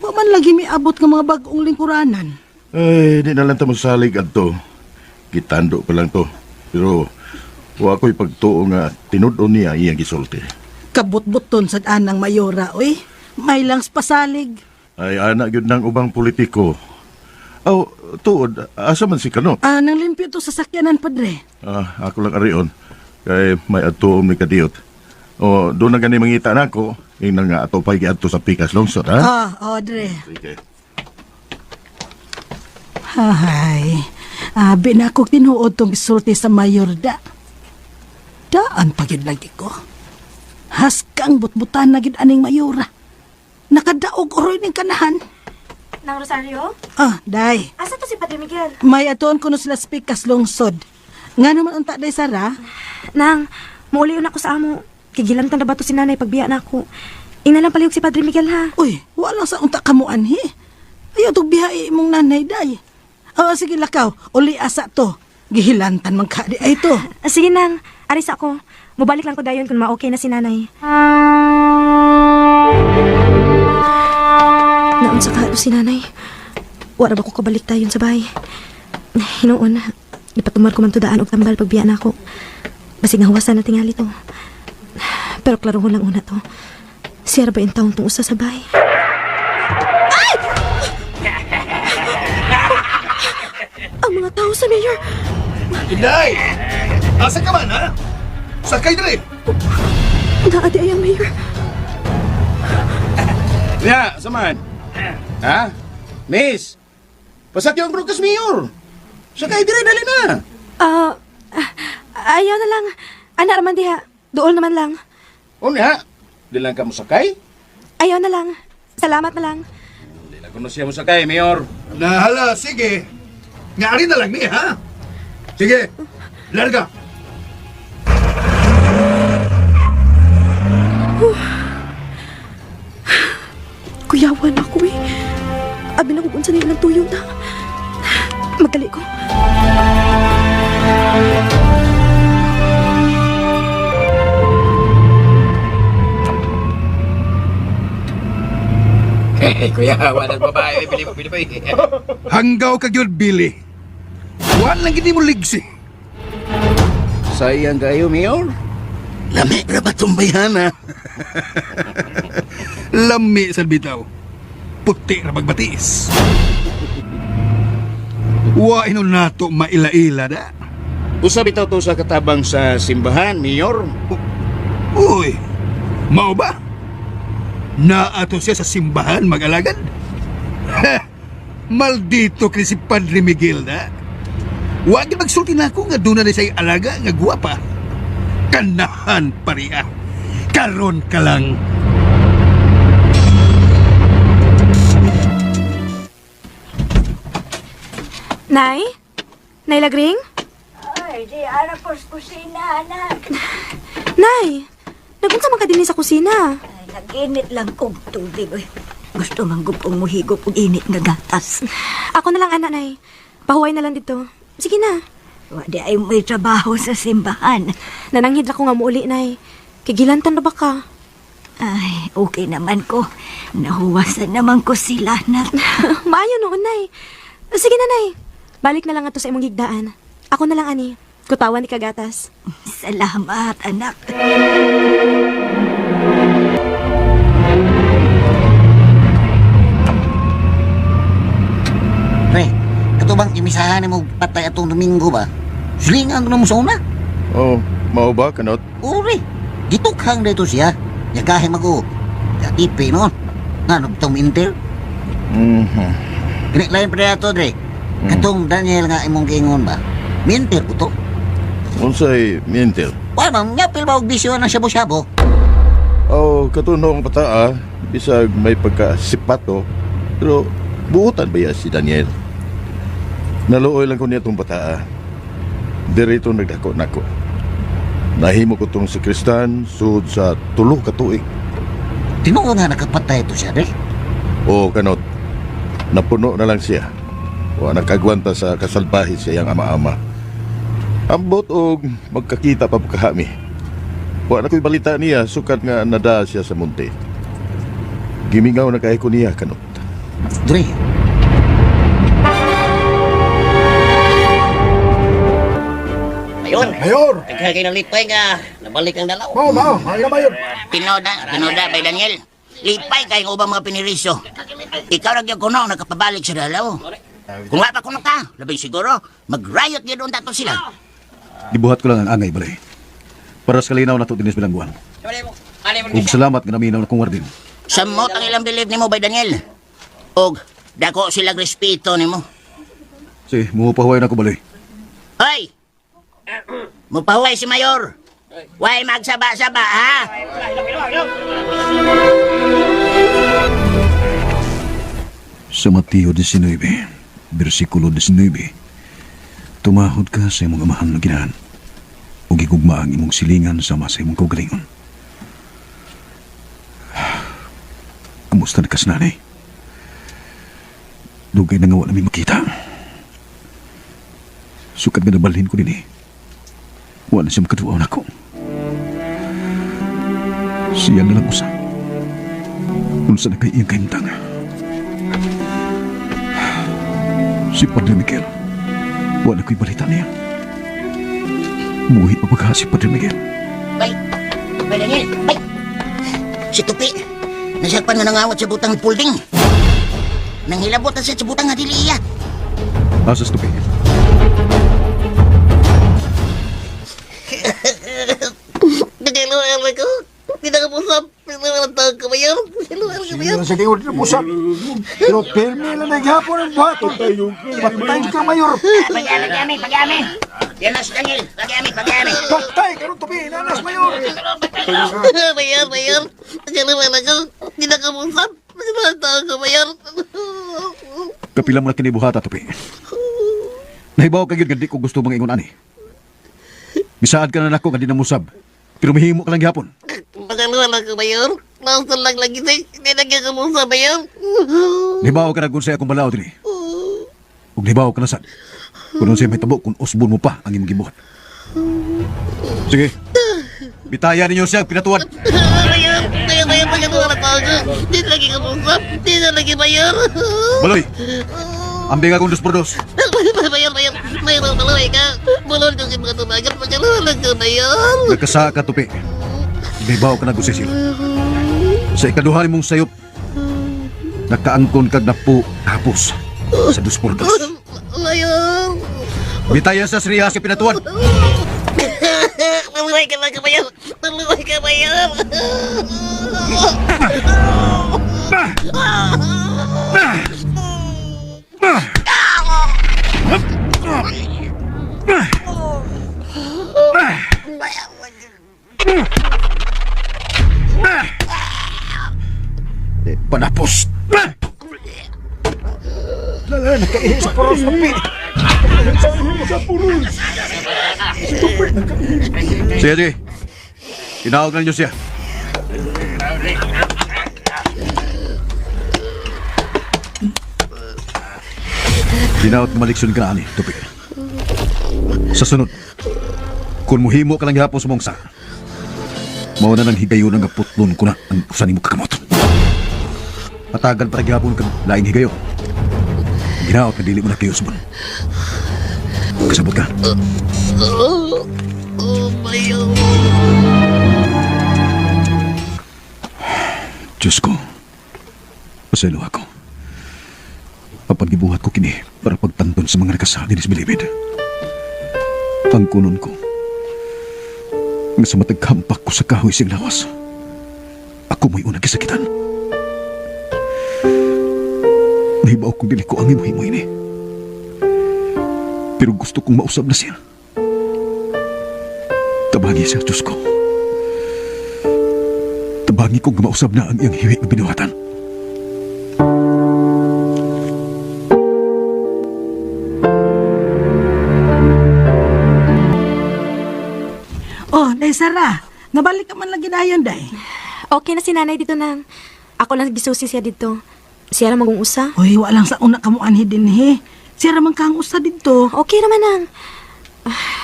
Wa man lagi miabot nga mga bag-ong lingkuranan. Ay, di na lang ta mosalig adto. Gitando pa lang to. Pero wa ko'y pagtuo nga tinud-on niya iyang gisulti. Kabutbuton sad anang mayora, oy. May lang pasalig. Ay, ana gyud ng ubang politiko. Aw, tuod, asa man si Kano? Ah, nang limpyo to sa sakyanan, padre. Ah, ako lang arion. Kay may adtuom ni Kadiyot. O, doon na gani mangita na ako. Ingna nga ato pa'y giadto sa Pikas Lungsod, ha? Ah, oh, dre. Sige. Hay, abi na ako tinuod tong gisulti sa mayor da. Daan pa gyud lagi ko. Haskang butbutan na gyud aning mayora. Nakadaog oroy ning kanahan. Nang Rosario? Ah, day. Asa to si Padre Miguel? May atuon ko no sila speak lungsod. Nga naman unta day Sara? Nang, muuli na ako sa amo. Kigilantan na ba to si nanay pagbiya na ako? Ingna lang palihog si Padre Miguel ha. Uy, wala sa unta kamuan he. Ayaw tog biha imong nanay day. Ah, sige lakaw, uli asa to. Gihilantan man ka di ay to. Sige nang, aris ako. Mubalik lang ko dayon kung ma-okay na si nanay. Naunsa ka si nanay. Wala ba ko kabalik dayon sa bahay? Hinuon, ipatumar ko man to daan og tambal pagbiya na ako. Basig nahuwasan na tingali to. Pero klarohon lang una to. Siya ra ba yung taong tong usa sa bahay? Ay! Ang mga tao sa mayor! Inday! Asa ka man, ha? Sakay diri. Naadi ay ang mayor. Ya, saman. Ha? Miss, pasakyo ang broadcast mayor. Sakay dire, dali na. Ah, ayaw na lang. Ana raman diha. Dool naman lang. Unya, di lang ka mo sakay. Ayaw na lang. Salamat na lang. Di lang kuno siya mo sakay, mayor. Nahala, sige. Ngari na lang ni, ha? Sige, larga. Kuyawan ako eh. Abi na kung unsa na ilang tuyo na. Magali ko. Hey, kuya, walang babae. Bili mo, bili mo. Hanggaw ka gyud, Billy. Wa lang gid mo ligsi. Sayang kayo, Mayor. Lami ra ba itong bayhana? Lami sa bitaw. Puti ra magbatis. Wa inon nato maila-ila da. Usa bitaw to sa katabang sa simbahan, Mayor. Uy, mao ba? Naato siya sa simbahan mag-alagad? Ha, maldito kini si Padre Miguel na. Wa gyud magsulti nako nga doon na siya'y alaga nga guwapa. Kanahan pariya. Karon ka lang. Nay? Nay Lagring? Ay, di ara ko sa kusina, anak. Nay! Nagunsa man ka dinhi sa kusina. Ay, nag-init lang kong tubig. Uy. Gusto man gud kong muhigop og init nga gatas. Ako na lang, anak, Nay. Pahuway na lang dito. Sige na. Wa di ay may trabaho sa simbahan. Nananghid ra ko nga muuli, Nay. Kigilantan na ba ka? Ay, okay naman ko. Nahuwasan naman ko sila, anak. Maayo noon, Nay. Sige na, Nay. Balik na lang ato sa imong gigdaan. Ako na lang, ani. Kutawan ni kagatas. Salamat, anak. Pre, kato bang imisahan mo patay atong Domingo ba? Sulingan ko na mo sa una. Oh, mao ba kanot? Uri, gitukhang dito siya. Yagahe mag-o. Katipi noon. Nga, nagtong inter. Mhm. Kini lain pa ato, Dre. Katong Daniel nga imong giingon ba? Minter ko to. Unsay mintel? Wa man, ngapil ba og bisyo ng shabu-shabu? Oh, katunong pataa, bisag may pagkasipato, pero buotan ba ya si Daniel? Naluoy lang ko niya itong bataa. Dirito nagdako nako. Nahimo ko tong si Kristan sud sa tulo ka tuig. Tinuod nga nakapatay to siya, Dre. Oo, kanot. Napuno na lang siya. Wa nakagwanta sa kasalbahe sa iyang ama-ama. Ambot og magkakita pa kami. Wa na ko'y balita niya sukat nga nada siya sa munti. Gimingaw na kay ko niya kanot. Dre. Mayor! Mayor! Nagkakay ng lipay nga. Nabalik ang dalaw. Mao, mao. Maayo na, Mayor. Tinoda, tinoda bay Daniel. Lipay kay ng ubang mga pinirisyo. Ikaw ra gyud kuno nakapabalik sa dalaw. Kung wa pa kuno ka, labing siguro mag-riot gyud unta to sila. Gibuhat ko lang ang angay balay. Para sa kalinaw na to dinis bilangguan. Ug salamat nga naminaw na kong wardin. Samot ang ilang believe nimo bay Daniel. Og dako sila respeto nimo. Sige, mupahuway na ko balay. Hoy! Mupahuway si Mayor. Way magsaba-saba ha. Sa Mateo 19, versikulo 19, Tumahod ka sa imong amahan nga ginahan, ug higugma ang imong silingan sama sa imong kaugalingon. Kumusta na kas nanay? Dugay na nga wala mi makita. Sukat nga nabalhin ko din eh. Wala siya makaduaw nako. Siya na lang usa. Unsa na kay iyang kahimtang. Si Padre Miguel. Wala ko'y balita niya. Buhi pa pagka si Padre Miguel. Bay, bay Daniel, bay. Si Tupi, nasakpan nga nangawat sa butang pulding. Nanghilabot na siya sa butang nga dili iya. Asas tupi. Nagkailangan ko. Pinakamusap. Pinakamusap ko, Mayor. Pinakamusap. Sige, sige, usap. Pero pirmi lang naghapon ang buhaton. Patay ka, Mayor. Pag-ami, pag-ami, pag-ami. Yan na si Daniel. Pag-ami, pag-ami. Patay ka ron, tupi. Nanas, Mayor. Mayor, Mayor. Nagkailangan ko. Pinakamusap. Pinakamusap ko, Mayor. Kapila mo na kinibuhata, tupi. Nahibaw ka gyud nga di ko gusto mga ingon ani. Bisaad ka na nako nga di na musab. Pero mahimo ka lang gihapon. Pagkailangan ko, Mayor. Lausan lang lagi sa hindi nagkakamusap, Mayor. Nahibaw ka na kung sa akong balaod diri. Ug nahibaw ka na sad. Kung unsay mahitabo kung usbon mo pa ang imong gibuhat. Sige. Bitaya ninyo siya pinatuan. Mayor, Mayor, Mayor, pagkailangan ko. Hindi na lagi kamusap. Hindi na lagi, Mayor. Baloy. Ambing akong dos por dos. Mayor, Mayor. Mayor, maluway ka. Bulon ko sa mga tumagat. Magalulang ko, Mayor. Nagkasa ka, Tupi. Gibaw ka na ko, Cecil. Sa ikaduha mong sayop, nakaangkon kag napo tapos sa dos por dos. Mayor. Bitaya sa Sriya sa pinatuan. Maluway ka lang, Mayor. Maluway ka, Mayor. Panapos! Nakainin sa puros, Tupi. Sa puros. Si Tupi, nakainin. Sige, sige. Tinawag na ninyo siya. Dinawat nga maliksyon ka na, ani, Tupi. Sa sunod, kung muhimo ka lang gihapon sa mong sa, mao na nang higayon nga putlon ko na ang usan nimo kakamot. Patagan para gihapon kag laing higayon. Ginaot nga dili mo na kayo subon. Kasabot ka. Oh, oh, Mayor. Diyos ko, paselo ako. Apan gibuhat ko kini para pagtanton sa mga nakasali ni Bilibid. Ang kunon ko, nga sa matag kampak ko sa kahoy sing lawas, ako mo'y unang gisakitan. Nahibaw kong dili ko ang imuhimo ini. Pero gusto kong mausab na siya. Tabangi siya, Diyos ko. Tabangi kong mausab na ang iyang hiwi ng binuhatan. Oh, Day Sara, nabalik ka man lagi dayon, Day. Okay na si nanay dito nang. Ako lang gisusi siya dito. Siya ra magong usa. Uy, wa lang sa una ka mo anhi dinhi. Siya ra man kang usa didto. Okay naman nang.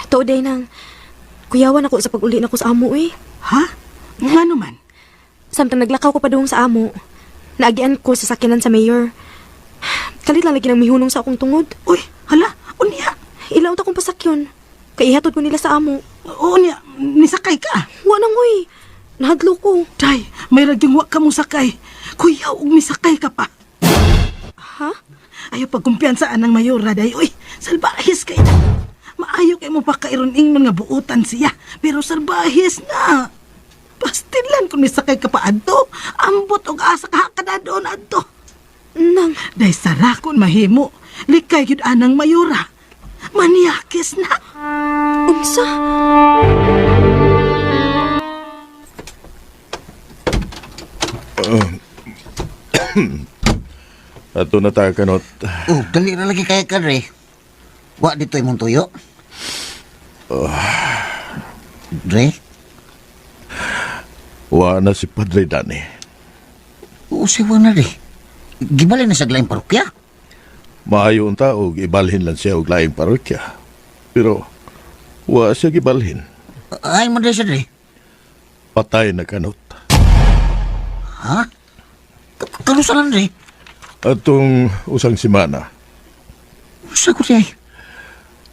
Tuod day nang. Kuyawan ako sa pag-uli nako sa amo eh. Ha? Ngano man? Samtang naglakaw ko padung sa amo, naagian ko sa sakyanan sa mayor. Kalit lang lagi nang mihunong sa akong tungod. Uy, hala, unya. Ilaw ta kong pasakyon. Kay ihatod ko nila sa amo. Unya, nisakay ka. Wa nang uy. Nahadlo ko. Day, may ragyong wa ka mo sakay. Kuyaw og misakay ka pa. Ha? Ayaw pagkumpiyansa anang mayora day. Uy, salbahis kay na. Maayo kay mo pa kairon ingnon nga buutan siya, pero salbahis na. Pastilan kung misakay ka pa adto, ambot og asa ka kada doon adto. Nang, Day sara kon mahimo, likay gyud anang mayora. Maniyakis na. Unsa? Ato na tayo kanot. Oh, dali ra lagi kay ka dre. Wa dito imong tuyo. Dre, Wa na si Padre Dani. usiwa na dre. Gibali na sa laing parokya. Maayo unta og ibalhin lang siya og laing parokya. Pero wa siya gibalhin. Ay mo dre siya dre. Patay na kanot. Ha? Kanusa lang dre? Atong usang simana, Usa ko siya.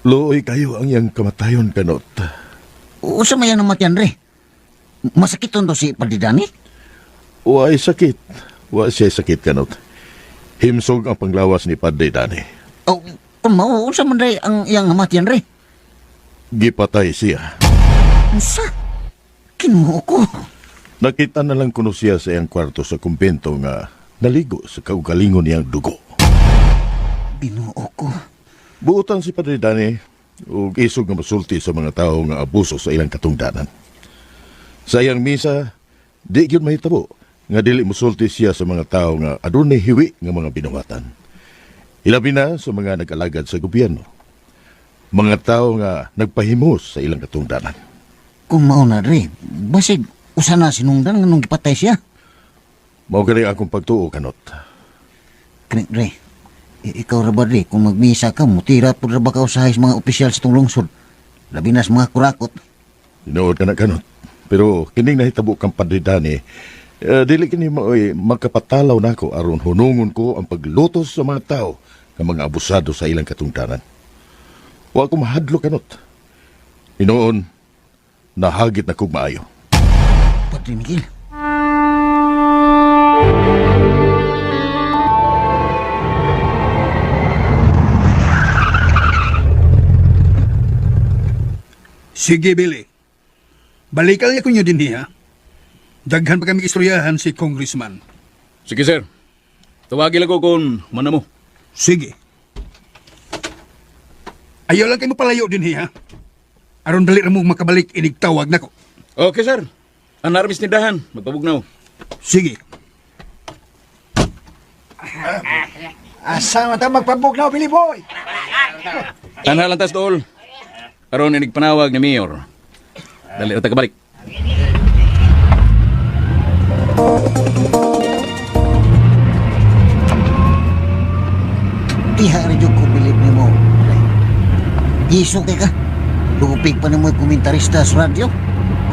luoy kayo ang iyang kamatayon kanot. Usa man yan namatian dre. Masakit to si Padre Dani? Wa ay sakit. Wa siya sakit kanot. Himsog ang panglawas ni Padre Dani. Oh, kung mao unsa man dre ang iyang namatian dre? Gipatay siya. Unsa? Kinuo ko. Nakita na lang kuno siya sa iyang kwarto sa kumbento nga naligo sa kaugalingon niyang dugo. Binuo ko. Buotan si Padre Dani ug isog nga masulti sa mga tao nga abuso sa ilang katungdanan. Sa iyang misa, di gyud mahitabo nga dili mosulti siya sa mga tao nga adunay hiwi nga mga binuhatan. Ilabi na sa mga nag-alagad sa gobyerno. Mga tao nga nagpahimos sa ilang katungdanan. Kung mao na dre, basig usa na sinungdan nga nung gipatay siya. Mao kani akong pagtuo kanot. Kani dre, ikaw ra ba dre kung magmisa ka mutira pud ra ba ka usahay sa mga opisyal sa tong lungsod? Labi na sa mga kurakot. Tinuod ka na kanot. Pero kining nahitabo kang Padre Dani, dili kini maoy makapatalaw nako aron hunungon ko ang paglutos sa mga tao nga mga abusado sa ilang katungdanan. Wa ko mahadlok kanot. Hinuon, nahagit na kog maayo. Padre Miguel. Sige, Billy. Balikan niya kunyo din niya. Daghan pa kami istoryahan si Congressman. Sige, sir. Tawagin lang ko kung mana mo. Sige. Ayaw lang kayo palayo din hiya. Aron dali ra mo makabalik inig tawag nako. Okay, sir. Ang armis ni Dahan, magpabugnaw. Sige. Asa man ta magpabugnaw, Billy Boy? Tanhalan tas dool. Aron inig panawag ni Mayor. Dali ra ta kabalik. Diha ra jud ko bilib nimo. Iso kay ka. Lupig pa nimo komentarista sa radyo.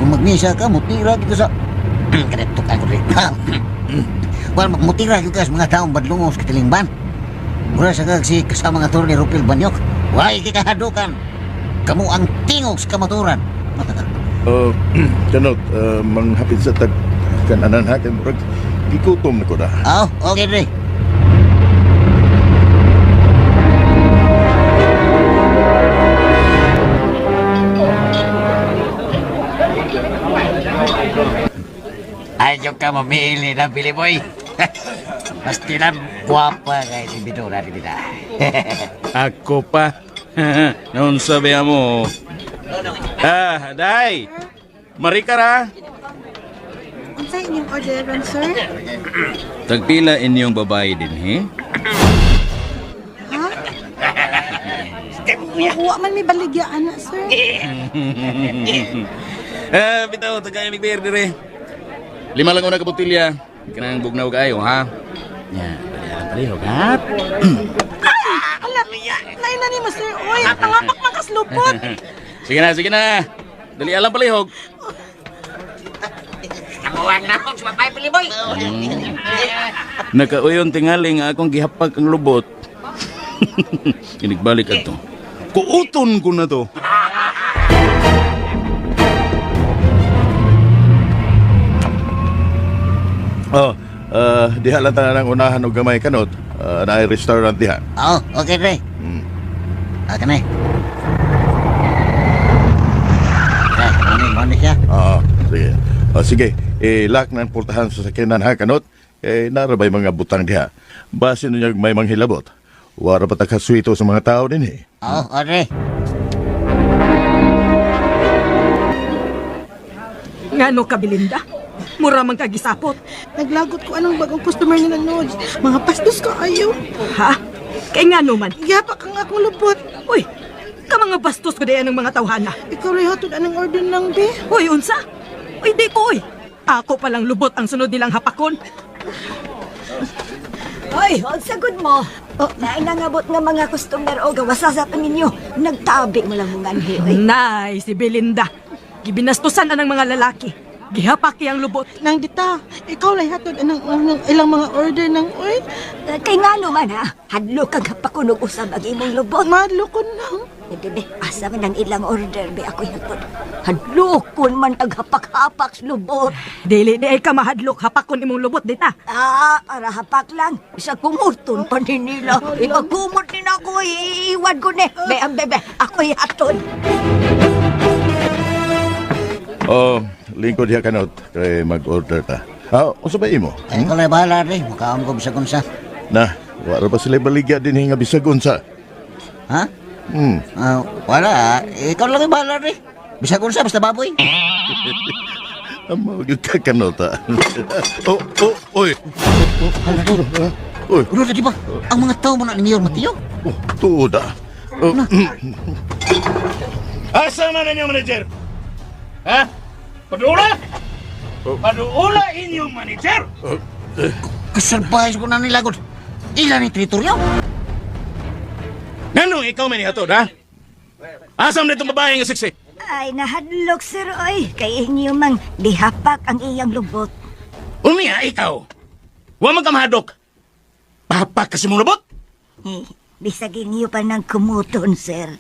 Kung magmisa ka, mutira kita sa... Karetok ako rin. Well, mutira gyud ka sa mga taong badlungos katilingban. Mura sa kag si kasama nga ni Rupil Banyok. Way kay kahadukan. Kamu ang tingog sa kamaturan. Kanot, manghapit sa tag kananan ha, kay murag gikutom na ko na. Oh, okay dre. Ayaw ka mamili na, Billy Boy. Basti lang, guwapa kay si Bidora di bida. Ako pa. Noon sabi mo. Ah, day. Marika ra. Unsa inyong orderan, sir? Tagpila inyong babae din, he? Ha? Wa man may baligya ana, sir. Eh, bitaw, taga mig beer dire. Lima lang una ka botelya. Kanang bugnaw kaayo, ha? Nya, dali lang palihog, ha? Ala, lain na nimo, sir. Oy, pangapak man kaslupot. Sige na, sige na. Dali alang palihog. Kamuang na akong sumapay, Billy Boy. Nakauyon tingali nga akong gihapag ang lubot. Inigbalik adto. Kuuton ko na to. Oh, diha lang tanan ang unahan og gamay kanot. Naay restaurant diha. Oh, okay dre. Ah, kani. Eh, muna, muna siya. Oo, sige. Oh, sige, eh, lock na ang portahan sa sakyanan ha kanot. Eh, narabay mga butang diha. Basin niya may manghilabot. Wara pa ta kaswito sa mga tao din eh. Oh, okay. Ngano ka, Belinda? Mura man kagisapot. Naglagot ko anong bagong customer nila Nodge. Mga pastos ko ayo. Ha? Kay ngano man? Gihapak ang akong lubot. Uy, ka mga bastos ko dayan ng mga tawhana. Ikaw rin hatod anong order lang, be. Uy, unsa? Uy, di ko, uy. Ako palang lubot ang sunod nilang hapakon. Hoy, unsa gud mo? Oh, naay nangabot nga mga customer o gawasa sa ninyo. Nagtabi mo lang mong anhi, oy. Nay, si Belinda. Gibinastusan anang mga lalaki. Gihapak ang lubot. Nang dita, ikaw lay hatod anang, anang ilang mga order nang oy. Eh, kay ngano man ha? Hadlo kag hapakunog usab ang imong lubot. Madlo ko nang. Hindi be, asa man ang ilang order be ako hatod. Hadlokon man ang hapak-hapak sa lubot. Dili di ay ka mahadlok hapakon imong lubot dita. Ah, para hapak lang. Isa kumuton pa ni nila. Ipagkumot ni na ako, iiwan ko ni. Be, ang bebe, ako'y hatod. Oh, lingkod diha kanot kay mag-order ta. Ah, unsa ba imo? Ay, ikaw lang bahala dre. Mukhaon ko bisag unsa. Na, wala pa sila baligya din nga bisag unsa. Ha? Hmm. Ah, wala. Ikaw lang yung bahala dre. Bisag unsa, basta baboy. Amo gyud ka kanot ah. Oh, oh, oy. Hala, dre. Oy. Ulo, di ba? Ang mga tao mo na ni Mayor Mateo? Oh, tuod ah. Oh, Asa man inyong manager? Ha? Padula? Padula inyong manager? Kasurprise ko na nila, God. Ilan ni teritoryo? Nanong ikaw man ihatod, ha? Asa man itong babae nga siksi? Ay, nahadlok sir, oy. Kay inyo mang dihapak ang iyang lubot. Umiya, ikaw. Wa man ka mahadok. Pahapak kasi mong lubot. Eh, bisag inyo pa ng kumuton, sir.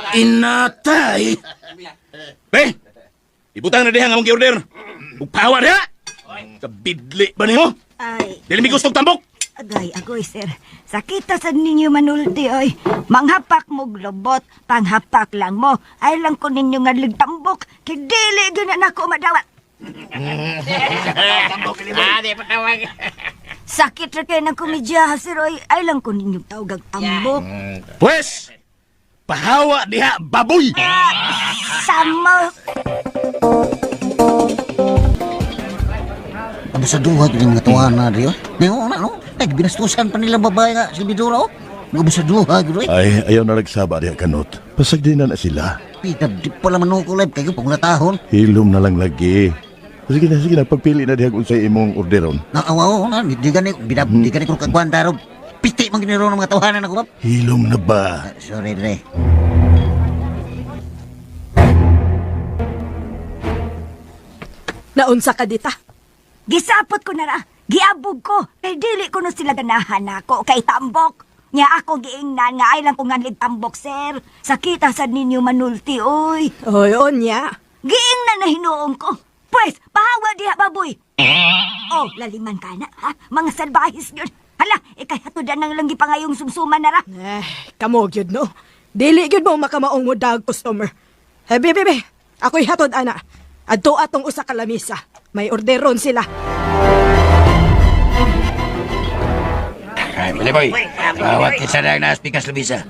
Kainatay! Be! Ibutang na diha nga mong gi-order. Ug pawa diha! Kabidli ba nimo? Ay, Dili mi gustong tambok! agay, agoy, sir. Sakita sad ninyo manulti, oy. Manghapak mo globot, panghapak lang mo. Ay lang ko ninyo nga ligtambok, kay dili gyud na nako madawat. Sakit ra kay ng komedya, ha, sir, oy. Ay lang ko ninyo tawag tambok. Pwes, pahawa diha baboy! Sama. Abusaduha gyud yung mga tuwana diri. Di na no. Ay binastusan pa nila babae nga si Bidura oh. Mga abusaduha gyud oy. Ay, ayaw na nagsaba diha kanot. Pasagdi na na sila. Pita di pala manuko live kayo pangulatahon. Hilom na lang lagi. Sige na, sige na. Pagpili na diha kung sa imong orderon. Na awa na di gani bidab di gani ko kagwanta ro. Piti man giniro ng mga tawanan ako bab. Hilom na ba? Sorry dre. Naunsa ka dita? Gisapot ko na ra. Giabog ko. Kay dili ko no sila ganahan nako kay tambok. Nya ako giingnan nga ay lang ko nganlig tambok, sir. Sakita sad ninyo manulti, oy. Oy, onya. Giingnan na hinuon ko. Pwes, pahawa diha baboy. Oh, laliman ka na, ha? Mga salbahis yun. Hala, ikay hatudan nang lang gipangayong sumsuman na ra. Eh, kamo gyud no. Dili gyud mo makamaong mo dag customer. Eh, be, be, be. Ako'y hatod ana. Adto atong usa ka lamisa. May orderon sila. Ay, Biliboy, bawat isa na ang naspikas lamisa.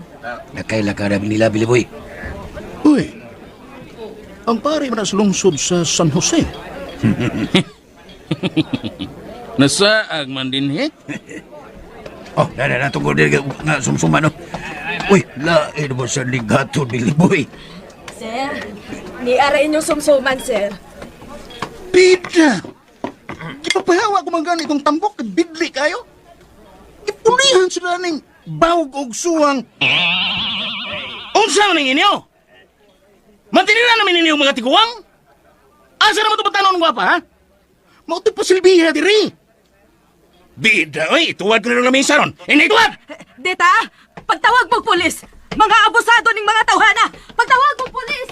Nakaila ka na nila, Biliboy. Uy, ang pare man sa lungsod sa San Jose. Nasaag man din hit. Oh, na na natungkol din nga sumsuma, no? Uy, lain mo sa ligato, Biliboy. Sir, niara inyong sumsuman, sir. Bida! Gipapahawa ko man gani itong tambok, bidli kayo. Gipulihan sila ning bawg og suwang. Unsa man ning inyo? Mantinila namin ninyo mga tiguang? Asa naman ito batanon gwapa, ha? Mao to'y pasilbiha diri. Bida, oy, ituwad ko na lang lamisa ron. Hindi ituwad! Dita, pagtawag mo pulis. Mga abusado ning mga tawhana. Pagtawag mo pulis.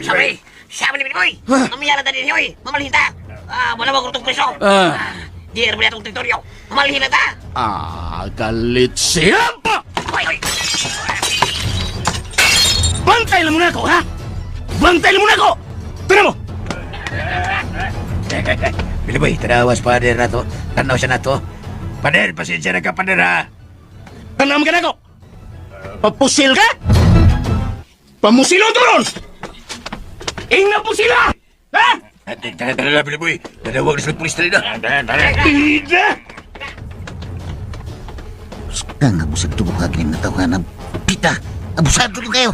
Sabi! Sabi ni Binoy! Mamaya na din oy! Mamalhin ta! Ah, wala ba itong preso? Ah. Di erbe atong teritoryo! Mamalhin na ta! Ah, galit siya pa! Oy, oy! Bantay lang muna ako, ha? Bantay lang muna ako! Tara mo! Biliboy, tanawas, pader na to. Tanaw siya na to. Pader, pasensya na ka, pader, ha? Tanaw ka na ako! Papusil ka? Pamusilon to ron! Ingna po sila! Ha? Tara, tara na, Biliboy. Tanawag na sila pulis na. Bida! Kang abusaduha gyud mga tawanan. Pita, abusado gyud kayo.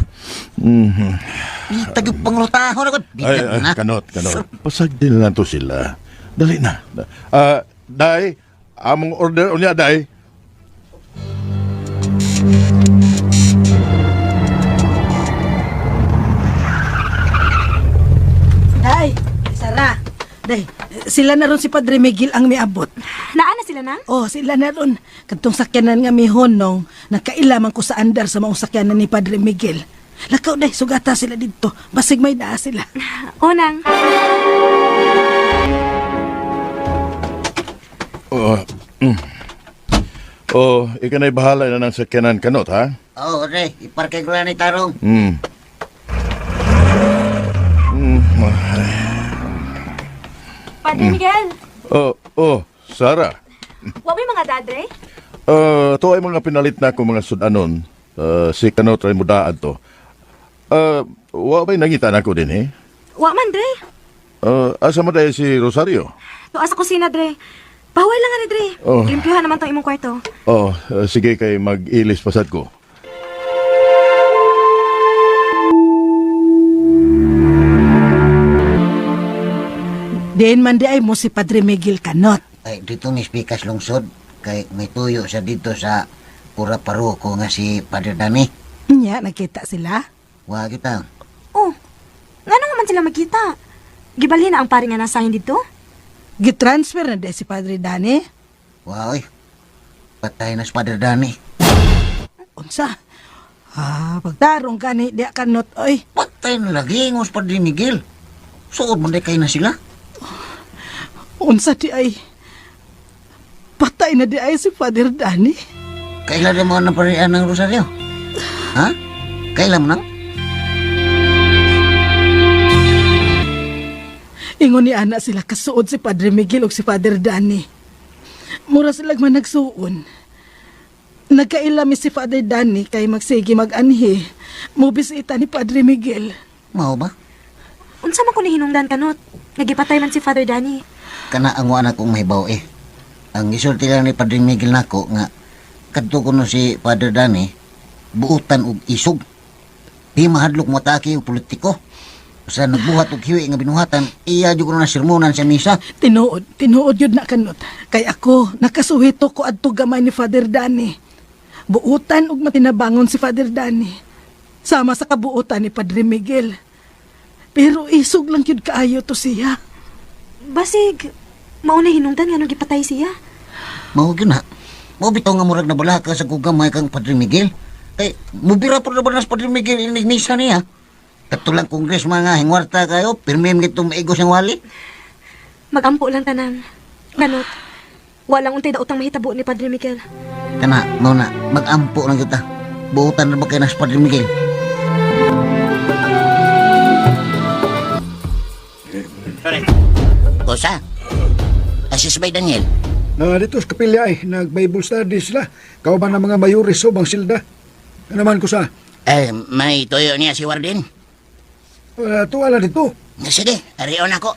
Pita gyud pangulatahon ako. Ay, Bida ay, na. kanot, kanot. Pasagdi na lang to sila. Dali na. Ah, day, among order unya, day. Day, Sara. Day, sila na ron si Padre Miguel ang miabot. Naa na sila nang? Oh, sila na ron. Kadtong sakyanan nga mihonong, nakailaman ko sa andar sa maong sakyanan ni Padre Miguel. Lakaw day, sugata sila dito. Basig may daa sila. O nang. Oh, Oh, ikaw na'y bahala na ng sakyanan kanot, ha? Oh, dre, iparke ko lang ni tarong. Padre Miguel, Oh, oh, Sarah. wa may mga dadre? To ay mga pinalit na ako mga sudanon. Si kanot ay mudaan to. Wa ba'y nangita na ako din, eh? Wa man, dre. Asa mo dahil si Rosario? Tuwa sa kusina, dre. Bawal lang nga ni dre. Oh. Limpyuhan naman tong imong kwarto. Oh, sige kay mag-ilis pasad ko. Diin man di ay mo si Padre Miguel kanot. Ay, dito ni Spikas lungsod kay may tuyo siya dito sa pura paroko nga si Padre Dani. Nya, nakita sila. Wa kita. Oh, ngano nga man sila magkita? Gibalhin na ang pare nga nasahin dito? Gitransfer na di si Padre Dani. Wa oy. Patay na si Father Danny. Unsa? Ah, pagtarong gani diya kanot oy. Patay na lagi ngos Padre Miguel. Suod man day kay na sila. Unsa di ay? Patay na di ay si Father Danny. Kailan na mga naparian ng Rosario? Ha? Kailan mo nang? Ingon ni ana sila kasuod si Padre Miguel ug si Father Danny. Mura sila managsuon. Nagkailami si Father Danny kay magsige mag-anhi. Mubisita ni Padre Miguel. Mao ba? Unsa man ko ni hinungdan kanot? Nagipatay man si Father Danny. Kana ang wa na kong mahibaw eh. Ang gisulti lang ni Padre Miguel nako nga kadto kuno si Father Danny buutan og isog. Di mahadlok mo atake og politiko. Sa nagbuhat og hiwi nga binuhatan, iya jud kuno na sermonan sa misa. Tinuod, tinuod yun na kanot. Kay ako, nakasuhito ko adto gamay ni Father Danny. Buutan og matinabangon si Father Danny. Sama sa kabuutan ni Padre Miguel. Pero isog lang yun kaayo to siya. Basig, mao na hinungdan nga nung gipatay siya. Mao gyud na. Mao bitaw nga murag nabala ka sa kugamay kang Padre Miguel. Kay mubira po na ba na si Padre Miguel inig misa niya? Katulang kongres mga hingwarta kayo, pirmi man gitong maigos ang wali. Magampo lang tanan. Kanot, walang untay daotang mahitabo ni Padre Miguel. Kana, mao na, magampo lang kita. Buutan na ba kayo na si Padre Miguel? Kosa, asis bay Daniel? Na dito sa kapilya ay, nag-Bible study sila. Kauban ng mga mayores ubang silda. Ano man ko sa, Eh, may tuyo niya si Warden. tuwa na dito. Sige, arion ako.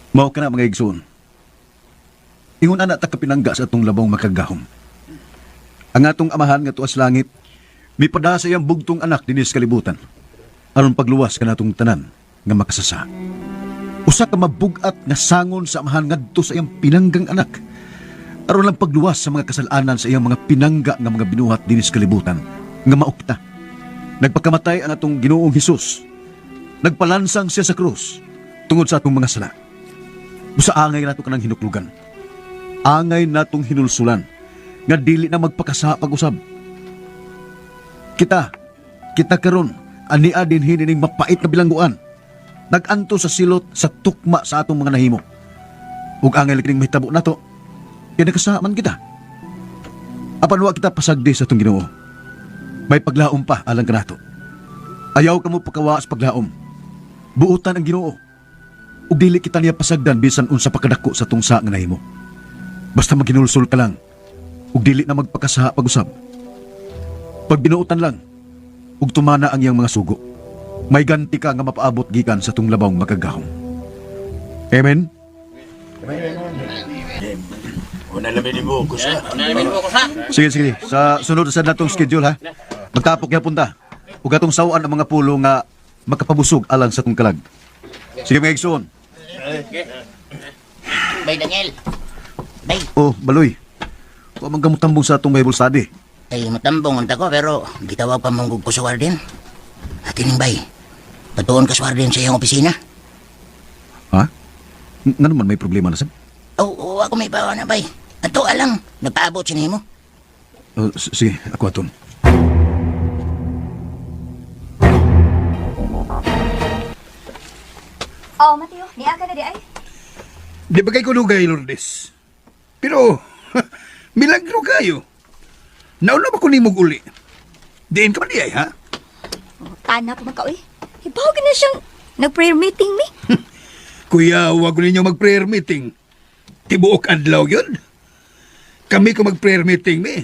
Mao ka na mga igsoon. Ingon ana ta kapinangga sa atong labong makagahom. Ang atong amahan nga tuas langit, mipada sa iyang bugtong anak dinhi sa kalibutan. Aron pagluwas kanatong tanan nga makasasa. Usa ka mabugat nga sangon sa amahan ngadto sa iyang pinanggang anak. Aron lang pagluwas sa mga kasalanan sa iyang mga pinangga nga mga binuhat dinhi sa kalibutan nga maukta. Nagpakamatay ang atong Ginoong Hesus. Nagpalansang siya sa krus tungod sa atong mga sala. Busa angay nato kanang hinuklugan. Angay natong hinulsulan nga dili na magpakasa pag-usab. Kita, kita karon ania din ning mapait nga bilangguan. Nag-anto sa silot sa tukma sa atong mga nahimo. Ug angay lagi ning mahitabo nato. Kay nakasama man kita. Apan wa kita pasagdi sa atong Ginoo. May paglaom pa alang kanato. Ayaw kamo pakawa sa paglaom. Buotan ang Ginoo. Ug dili kita niya pasagdan bisan unsa pa kadako sa tungsa nga nahimo. Basta maghinulsol ka lang ug dili na magpakasaha pag-usab. Pag binuotan lang ug tumana ang iyang mga sugo, may ganti ka nga mapaabot gikan sa tung labawng makagahom. Amen. Una labi ni mo, kusa. Sige, sige. Sa sunod sa natong schedule ha. Magtapok gyapon ta. Ug atong sawan ang mga pulo nga makapabusog alang sa tong kalag. Sige mga igsoon. Bay Daniel. Bay. Oh, baloy. Wa man gamutambong sa atong Bible study. Ay, matambong unta ko pero gitawag pa mong ko sa warden. Atining bay. Patuon ka sa warden sa iyang opisina. Ha? Nga naman may problema na sab? Oo, oh, ako may bawa na bay. Ato alang, nagpaabot siya nimo. Oh, sige, ako aton. Oh, Mateo, niya ka na di ay. Di ba kay kulugay, Lourdes? Pero, milagro kayo. Nauna ba ko nimog uli? Diin ka ba di ay, ha? Tana pa man ka, uy. Hibaw ka na siyang nag-prayer meeting mi. Kuya, wag ko ninyo mag-prayer meeting. Tibuok adlaw yun. Kami ko mag-prayer meeting, mi.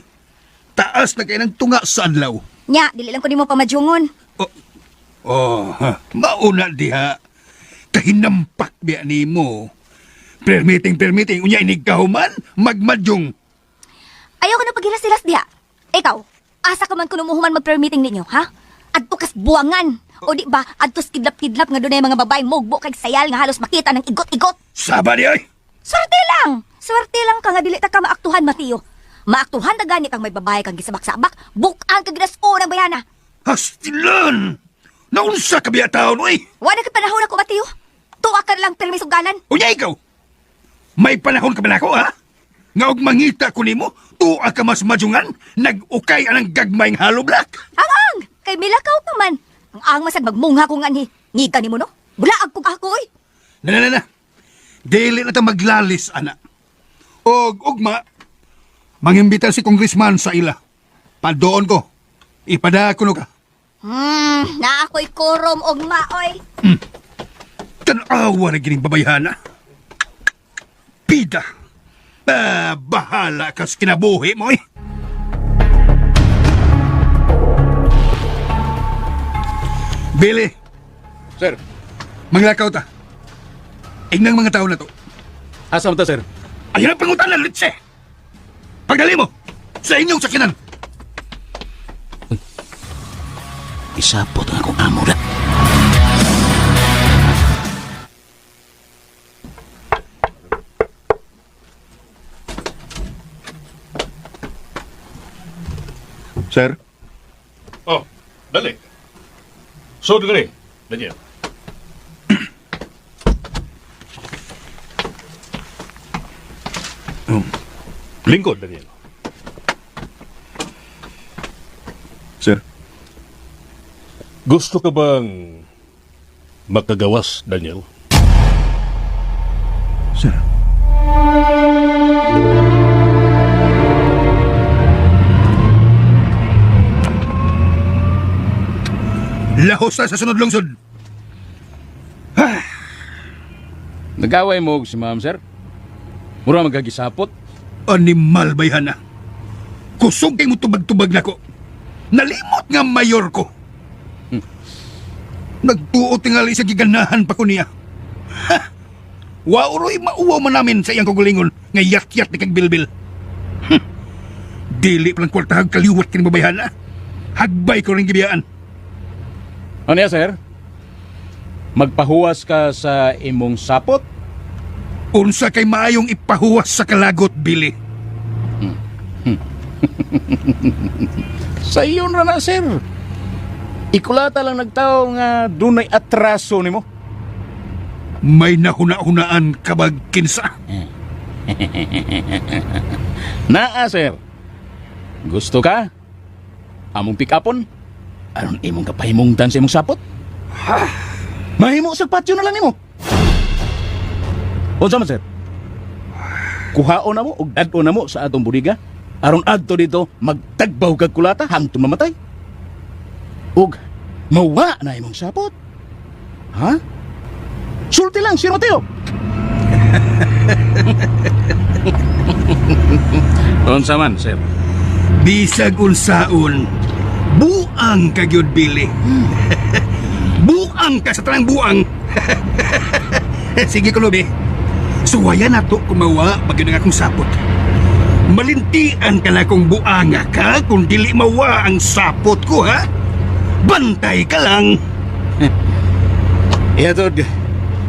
Taas na kayo ng tunga sa adlaw. Nya, dili lang ko nimo pamadyungon. Oh, ha, mauna diha. Kahinampak biya nimo. Prayer meeting, prayer meeting. Unya inig kahuman, magmadyong. Ayaw ko na paghilas-hilas diha. Ikaw, asa ka man kuno muhuman mag-prayer meeting ninyo, ha? Adto kas buwangan. O di ba, adto kidlap-kidlap nga dunay mga babae mogbo kay sayal nga halos makita ng igot-igot. Saba di ay. Swerte lang. Swerte lang ka nga dili ta ka maaktuhan, Mateo. Maaktuhan na gani kang may babae kang gisabak-sabak, bukan ka ginasko ng bayana. Hastilan! Naunsa ka biya taon, uy! Wala ka panahon ako, Mateo. Tuwa ka na lang permisugalan. Unya ikaw! May panahon ka ba nako, ha? Nga og mangita ko nimo, tuwa ka mas majungan, nag-ukay anang gagmayng hollow block. Ang ang! Kay milakaw pa man. Ang ang masag magmungha kong anhi. Ngita nimo no? Bulaag kog ako oy. Na, na, na, na. Dili na ta maglalis, ana. Og ugma, mangimbita si congressman sa ila. Padoon ko. Ipada ko no ka. Na ako'y korom og maoy. Tanawa na gining babayhana. Pida. Ah, bahala ka sa kinabuhi mo eh. Billy. Sir. Manglakaw ta. Ignang mga tao na to. Asa man ta, sir? Ayun ang pangutan litse. Pagdali mo sa inyong sakinan. Isapot ang akong amo na. Sir? Oh, dali. So, dali. Daniel. Lingkod, Daniel. Sir? Gusto ka bang makagawas, Daniel? Sir? Lahos na sa sunod lungsod. Nag-away mo og si ma'am, sir? Mura magagisapot. Animal bayhana. Kusog kay mo tubag-tubag nako. Nalimot nga mayor ko. Nagtuo tingali sa giganahan pa ko niya. Ha! Wauroy mauwaw man namin sa iyang kagulingon nga yat-yat ni kag bilbil. Dili palang kwartahag kaliwat kini babayhana. Hagbay ko rin gibiyaan. Ano yan, sir? Magpahuwas ka sa imong sapot? Unsa kay maayong ipahuwas sa kalagot, Billy? Sa iyon ra na, sir. Ikulata lang nagtao nga dunay atraso nimo. May nahuna-hunaan ka bag kinsa? Naa, sir. Gusto ka? Among pick-upon? Aron imong kapahimungtan sa imong sapot? Mahimo sa patio na lang nimo. Unsa man, sir? Kuhaon na mo og dad-on na mo sa atong budiga aron adto dito magtagbaw kag kulata hangtod mamatay. Ug mawa na imong sapot. Ha? Sulti lang, Sir Mateo. Unsa man, sir? Bisag unsaon, buang ka gyud, Billy. Buang ka sa tanang buang. Sige kulobi. Suwayan na to kumawa pag yun ang akong sapot. Malintian ka na kung buanga ka kung dili mawa ang sapot ko, ha? Bantay ka lang. Ihatod,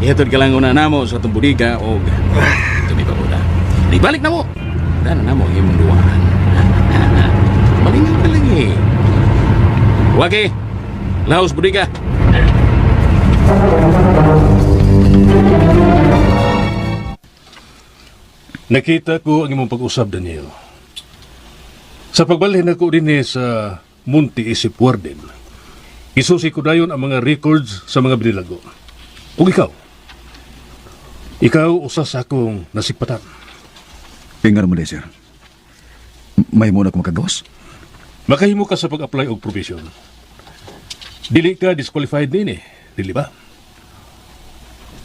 ihatod ka lang una namo sa atong budiga og ito pa buda. Di balik na mo. Dana na mo ang imong duwahan. Malingaw ka lang eh. Wagi, laos budiga. Nakita ko ang imong pag-usab, Daniel. Sa pagbalhin ako din sa Munti Isip Warden, isusi ko dayon ang mga records sa mga binilago. Ug ikaw, ikaw usa sa akong nasikpatan. Pingar mo di, sir. May muna ko makagawas. Makahimo ka sa pag-apply og probation. Dili ka disqualified nini, dili ba?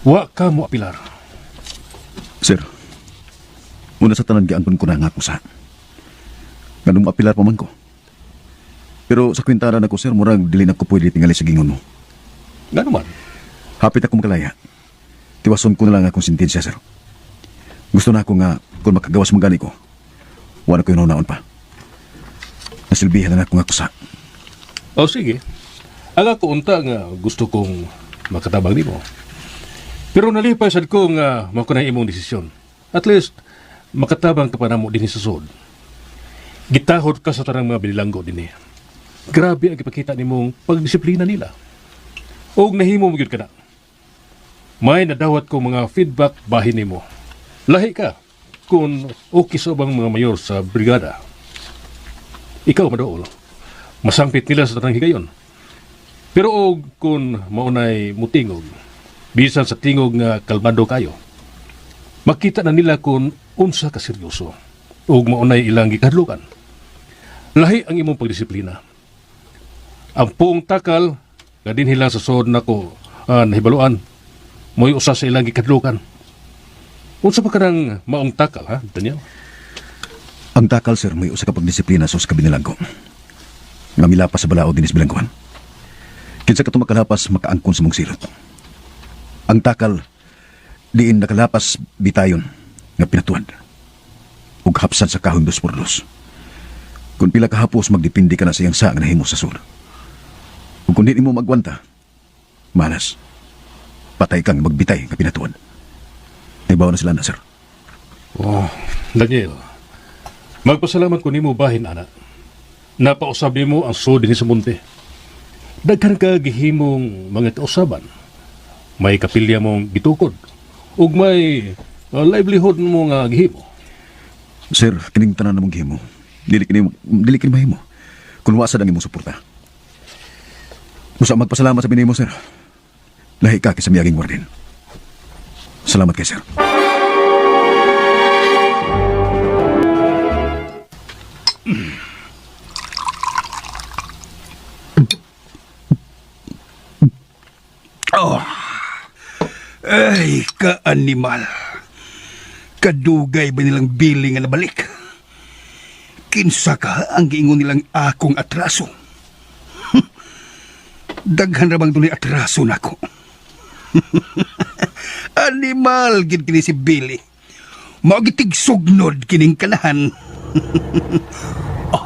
Wa ka mo apilar. Sir, una sa tanan giangkon ko na nga ako sa. Nganong apilar pa man ko. Pero sa kwintara na ko, sir, murag dili na ko pwede tingali sa gingon mo. Ngano man? Hapit ako makalaya. Tiwason ko na lang akong sentensya, sir. Gusto na ako nga kung makagawas man gani ko, wala ko yung naon pa. Nasilbihan na ako nga kusa. O sige. Ang ako unta nga gusto kong makatabang nimo. Pero nalipay sad ko nga mao ko na imong desisyon. At least makatabang ka pa namo dinhi sa sud. Gitahod ka sa tanang mga binilanggo dinhi. Grabe ang gipakita nimong pagdisiplina nila. Og nahimo mo gyud ka na. May nadawat ko mga feedback bahin nimo. Lahi ka kung okay sa ubang mga mayor sa brigada. Ikaw madool. Masangpit nila sa tanang higayon. Pero og kung maunay mutingog, bisan sa tingog nga kalmado kayo, makita na nila kung unsa ka seryoso ug maunay ilang gikahadlukan. Lahi ang imong pagdisiplina. Ang puong takal nga dinhi lang sa sod nako nahibaluan mo'y usa sa ilang gikahadlukan. Unsa pa kanang maong takal ha, Daniel? Ang takal, sir, may usa ka pagdisiplina sa usa ka binilanggo. Nga milapas sa balaod dinis bilangguan. Kinsa ka makalapas makaangkon sa mong silot. Ang takal diin nakalapas bitayon nga pinatuan. Ug hapsan sa kahoy dos por dos. Kung pila ka hapos magdepende ka na sa iyang sa nga nahimo sa sur. Ug kung di nimo magwanta, malas. Patay kang magbitay nga pinatuan. Nahibaw na sila na, sir. Oh, Daniel. Magpasalamat ko nimo bahin ana. Napausab nimo ang sud dinhi sa monte. Daghan ka gihimong mga kausaban. May kapilya mong gitukod ug may livelihood mo nga gihimo. Sir, kining tanan namong gihimo. Dili kini mahimo. Kung wa sad ang imong suporta. Busa magpasalamat sa binimo, sir. Lahi ka kaysa miyaging warden. Salamat kay sir. Oh. Ay, ka-animal. Kadugay ba nilang bili nga nabalik? Kinsa ka ang giingon nilang akong atraso? Daghan ra bang dunay atraso nako? Animal gid kini si Billy. Mao gitig sugnod kining kanahan. Oh,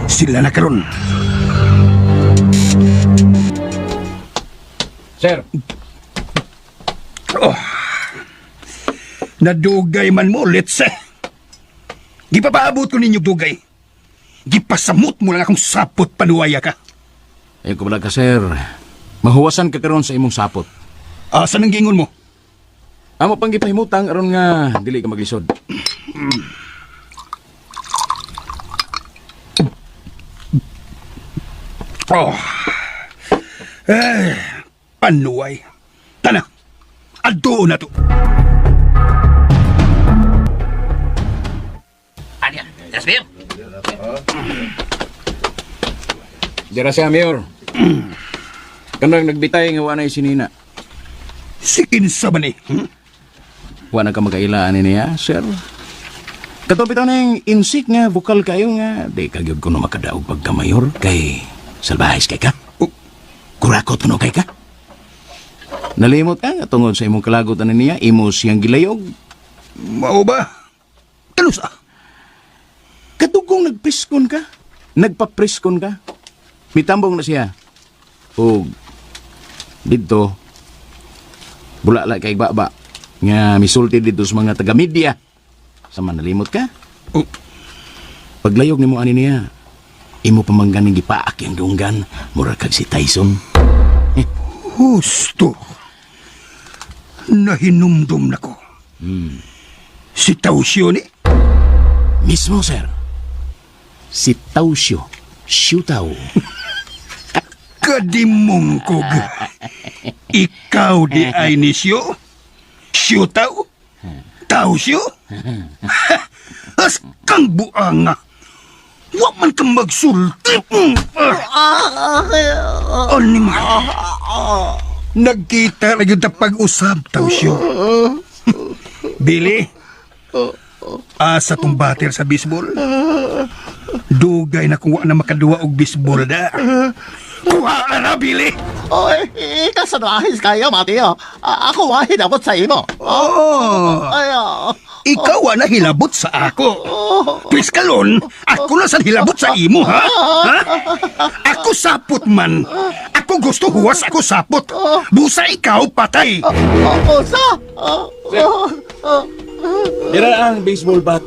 sila na karon. Sir. Oh. Nadugay man mo, let's eh. Gipapaabot ko ninyo dugay. Gipasamot mo lang akong sapot panuwaya ka. Ayun ko ka, sir. Mahuwasan ka karon sa imong sapot. Asa nang giingon mo? Amo pang gipahimutang aron nga dili ka maglisod. Oh. Eh, panuway. Tana, adtuon na to. Ano yan? Yes, Mayor? Dira siya, Mayor. Kanang nagbitay nga wa na sinina. Si kinsa ba ni? Hmm? Wa na ka magkailaan niya, sir. Katong bitaw ning insik nga vokal kayo nga di ka gyud kuno makadaog pagka-mayor kay salbahis kay ka. Kurakot kuno kay ka. Nalimot ka nga tungod sa imong kalagot ani niya, imo siyang gilayog. Mao ba? Kanusa? Kadugong nagpriskon ka. Nagpapriskon ka. Mitambong na siya. Og didto bulala kay baba nga misulti didto sa mga taga-media. Sa manalimot ka? Oh. Paglayog nimo ani niya, imo pamangganing gipaak yang dunggan, mura kag si Tyson. Husto. Nahinumdum nako. Si Tausyo ni? Mismo, sir. Si Tausyo. Shootaw. Kadimungkog. Ikaw di ay ni Syo? Shootaw? Tausyo? As kang buanga. Wa man kang magsulti. Animal. Nagkita na yun ta pag-usab, Tausyo. Billy, asa tong bater sa baseball? Dugay na kung wa na makaduwa og baseball da. Kuha na, Billy! Oy, ikaw sa nahis kayo, Mateo. Ako wahid abot sa imo. Oh. Ay, ah. Ikaw wa na hilabot sa ako. Pwes kalon, ako na sa hilabot sa imo, ha? Ha? Ako sapot man. Ako gusto huwas, ako sapot. Busa ikaw, patay. Usa! Dira ang baseball bat.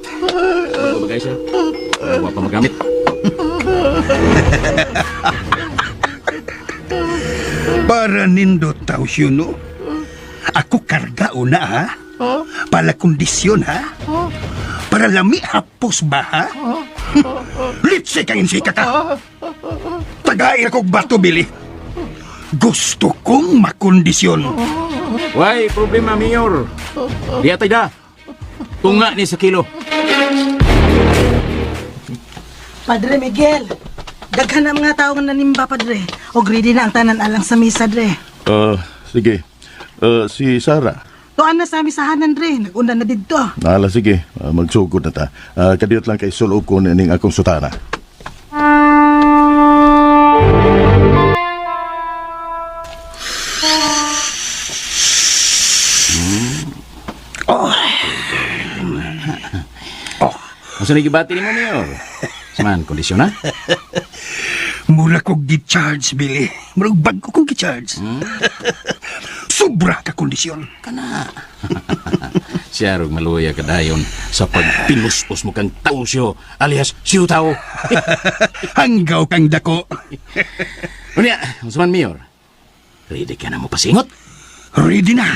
Ano ba guys, sir? Wa pa magamit. Para nindot, Tausyo, no? Ako karga una, ha? Para kondisyon, ha? Para lami hapos ba, ha? Litse kang insika ka. Tagair kog bato, Billy. Gusto kong makondisyon. Way problema, Mayor. Diya tayo da. Tunga ni sa kilo. Padre Miguel, daghan na mga tao nga nanimba, Padre. Og ready na ang tanan alang sa misa, Dre. Sige. Si Sarah. Tuan na sa misahanan, Dre. Nag-una na didto. Nala, sige. Magsugod na ta. Kadiyot lang kay sulob ko ning akong sutana. Oh. Oh. Unsa ni gibati nimo, Mayor? Saman, kondisyon na? Mura kog gi-charge, Billy. Murag bago kong gi-charge. Sobra ka kondisyon. Kana. Siya rog maluya kadayon sa pagpinuspos mo kang tausyo alias siyo tao. Hanggaw kang dako. Unya, unsa man, Mayor? Ready ka na mo pasingot? Ready na.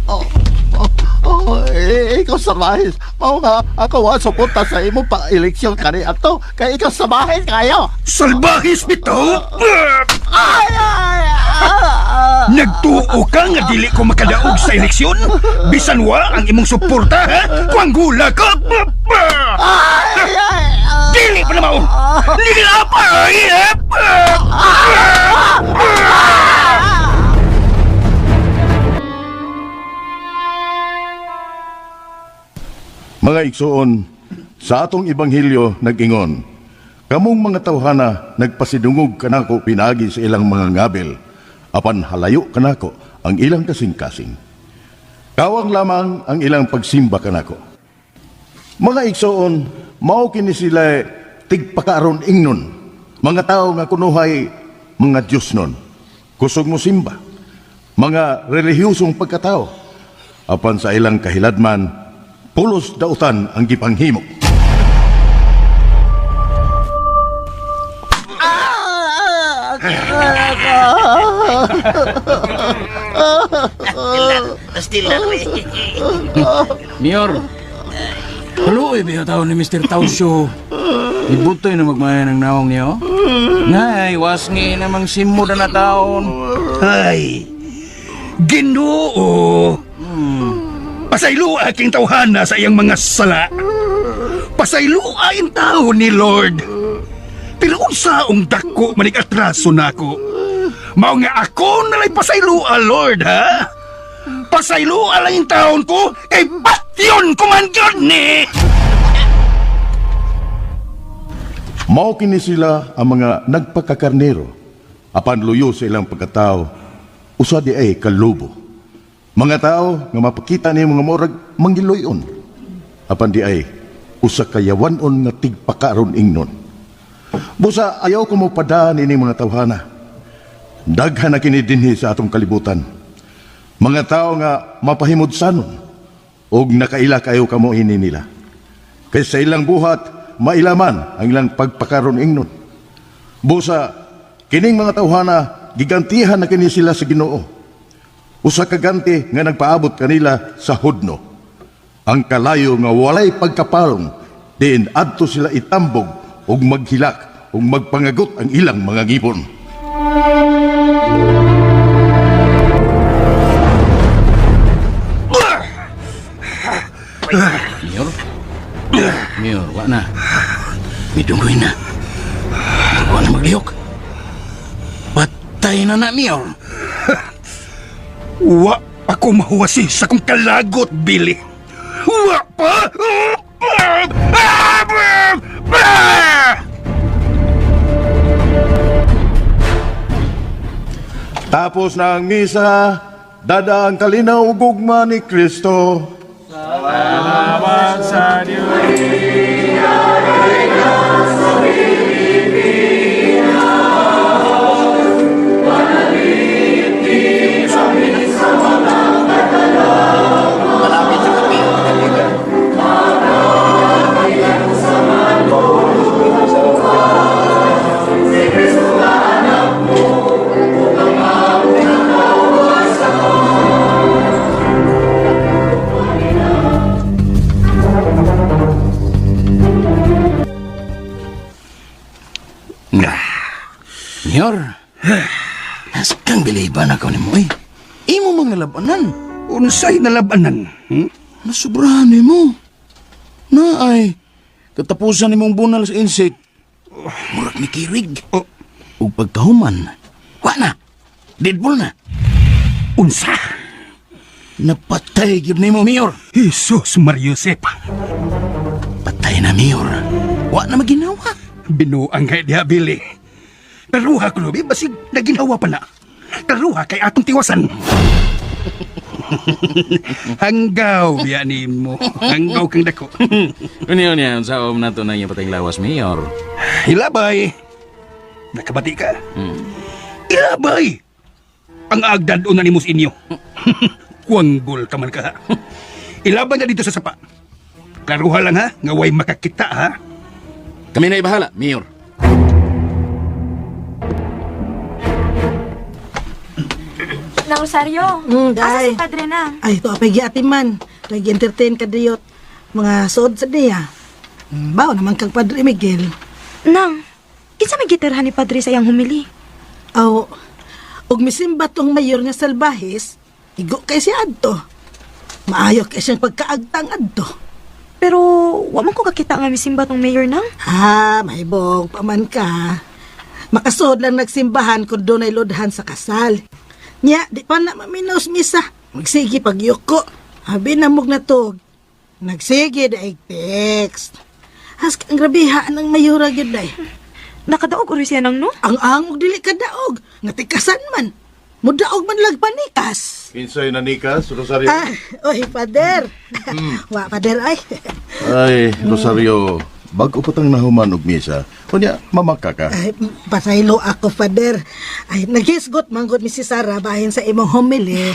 Oh, eh, ikaw sa bahis. Mao nga, ako wa suporta sa imo pa eleksyon kani ato. Kay ikaw sa bahis kayo. Salbahis bitaw! Ay, ay, ah, Nagtuo ka nga dili ko makadaog sa eleksyon? Bisan wa ang imong suporta, ha? Kuanggula ka! Ay, ay, Dili pa na mao! Dili pa! Mga igsoon, sa atong ebanghelyo nag-ingon, kamong mga tawhana nagpasidungog kanako pinaagi sa ilang mga ngabil, apan halayo kanako ang ilang kasing-kasing. Kawang lamang ang ilang pagsimba kanako. Mga igsoon, mao kini sila tigpakaaron ingnon, mga tao nga kunuhay mga Diyos nun. Kusog mo simba, mga relihiyosong pagkatao, apan sa ilang kahiladman, pulos dautan ang gipanghimo. Still na, eh. Mayor, haluoy ba tao ni Mr. Tausyo? Ibutoy na magmaya ng naong niyo. Nay, wasngi namang simmo na taon. Ay, Ginoo! Pasaylo aking tawhana sa iyang mga sala. Pasaylo ang tao ni Lord. Pero unsaong dako manig atraso nako. Mao nga ako nalay pasaylo, Lord, ha? Pasaylo lang yung taon ko, kay batyon ko man yun ni! Mao kini sila ang mga nagpakakarnero, apan luyo sa ilang pagkatao, usa di ay kalubo. Mga tao nga mapakita ni mga morag manggiloyon, apan di ay usa ka yawanon nga tigpakaron ingnon. Busa ayaw ko mo padaan ini mga tawhana. Daghan na kini dinhi sa atong kalibutan. Mga tao nga mapahimudsanon og nakaila kayo kamo ini nila. Kay sa ilang buhat mailaman ang ilang pagpakaron ingnon. Busa kining mga tawhana gigantihan na kini sila sa Ginoo. Usa ka ganti nga nagpaabot kanila sa hudno. Ang kalayo nga walay pagkapalong diin adto sila itambog ug maghilak ug magpangagot ang ilang mga ngipon. Mayor? Mayor, wa na. Midunggoy na. Wa na maglihok. Patay na na, Mayor. Wa ako mahuwasi sa kong kalagot, Billy. Wa pa! Tapos na ang misa, dada ang kalinaw ug gugma ni Kristo. Salamat sa Diyos. Mayor, Askang biliban ako nimo eh. Imo mang nalabanan. Unsay nalabanan? Hmm? Nasubrahan nimo. Na ay, katapusan nimong bunal sa insect. Murag ni kirig. Oh. Ug pagkahuman, wa na. Deadball na. Unsa? Napatay gyud nimo, Mayor. Jesus Maria Josepa. Patay na, Mayor. Wa na maginawa. Binuang kay diha, Billy. Taruha ko, Lobi, basig naginawa pa na. Taruha kay atong tiwasan. Hanggaw, biya nimo. Hanggaw kang dako. Unya, unya, unsa om nato na iyang patayng lawas, Mayor? Hilabay. Nakabati ka. Ilabay! Ang agdad na nimo sa inyo. Kuwanggol ka man ka. Ilaban na dito sa sapa. Klaruha lang ha, nga way makakita ha. Kami na ibahala, Mayor. Nang Rosario, asa Day. si Padre na? Ay, to apay giatiman. Nag-entertain ka diyot. Mga suod sa diya. Bao naman kang Padre Miguel. Nang, kinsa may gitarhan ni Padre sa iyang humili? Aw, ug misimba tong mayor nga salbahis, igo kay siya adto. Maayo kay siyang pagkaagtang adto. Pero, wa man ko kakita nga misimba tong mayor nang. Ah, mahibong pa man ka. Makasod lang nagsimbahan kung doon ay lodhan sa kasal. Nya, di pa na maminaw sa misa. Magsige pagyuko. Habi na mog natog. Nagsige daig text. Has ang grabiha ng mayura gyud day. Nakadaog uri siya nang no? Ang ang og dili ka daog, nga tikasan man. Mudaog man lag panikas. Kinsay nanikas, Rosario? Ah, oy, Father. Wa, Father, ay. Ay, Rosario, bago pa tang nahuman og misa. Unya, mamaka ka. Ay, pasaylo ako, Father. Ay, naghisgot manggod ni si Sarah bahin sa imong homily.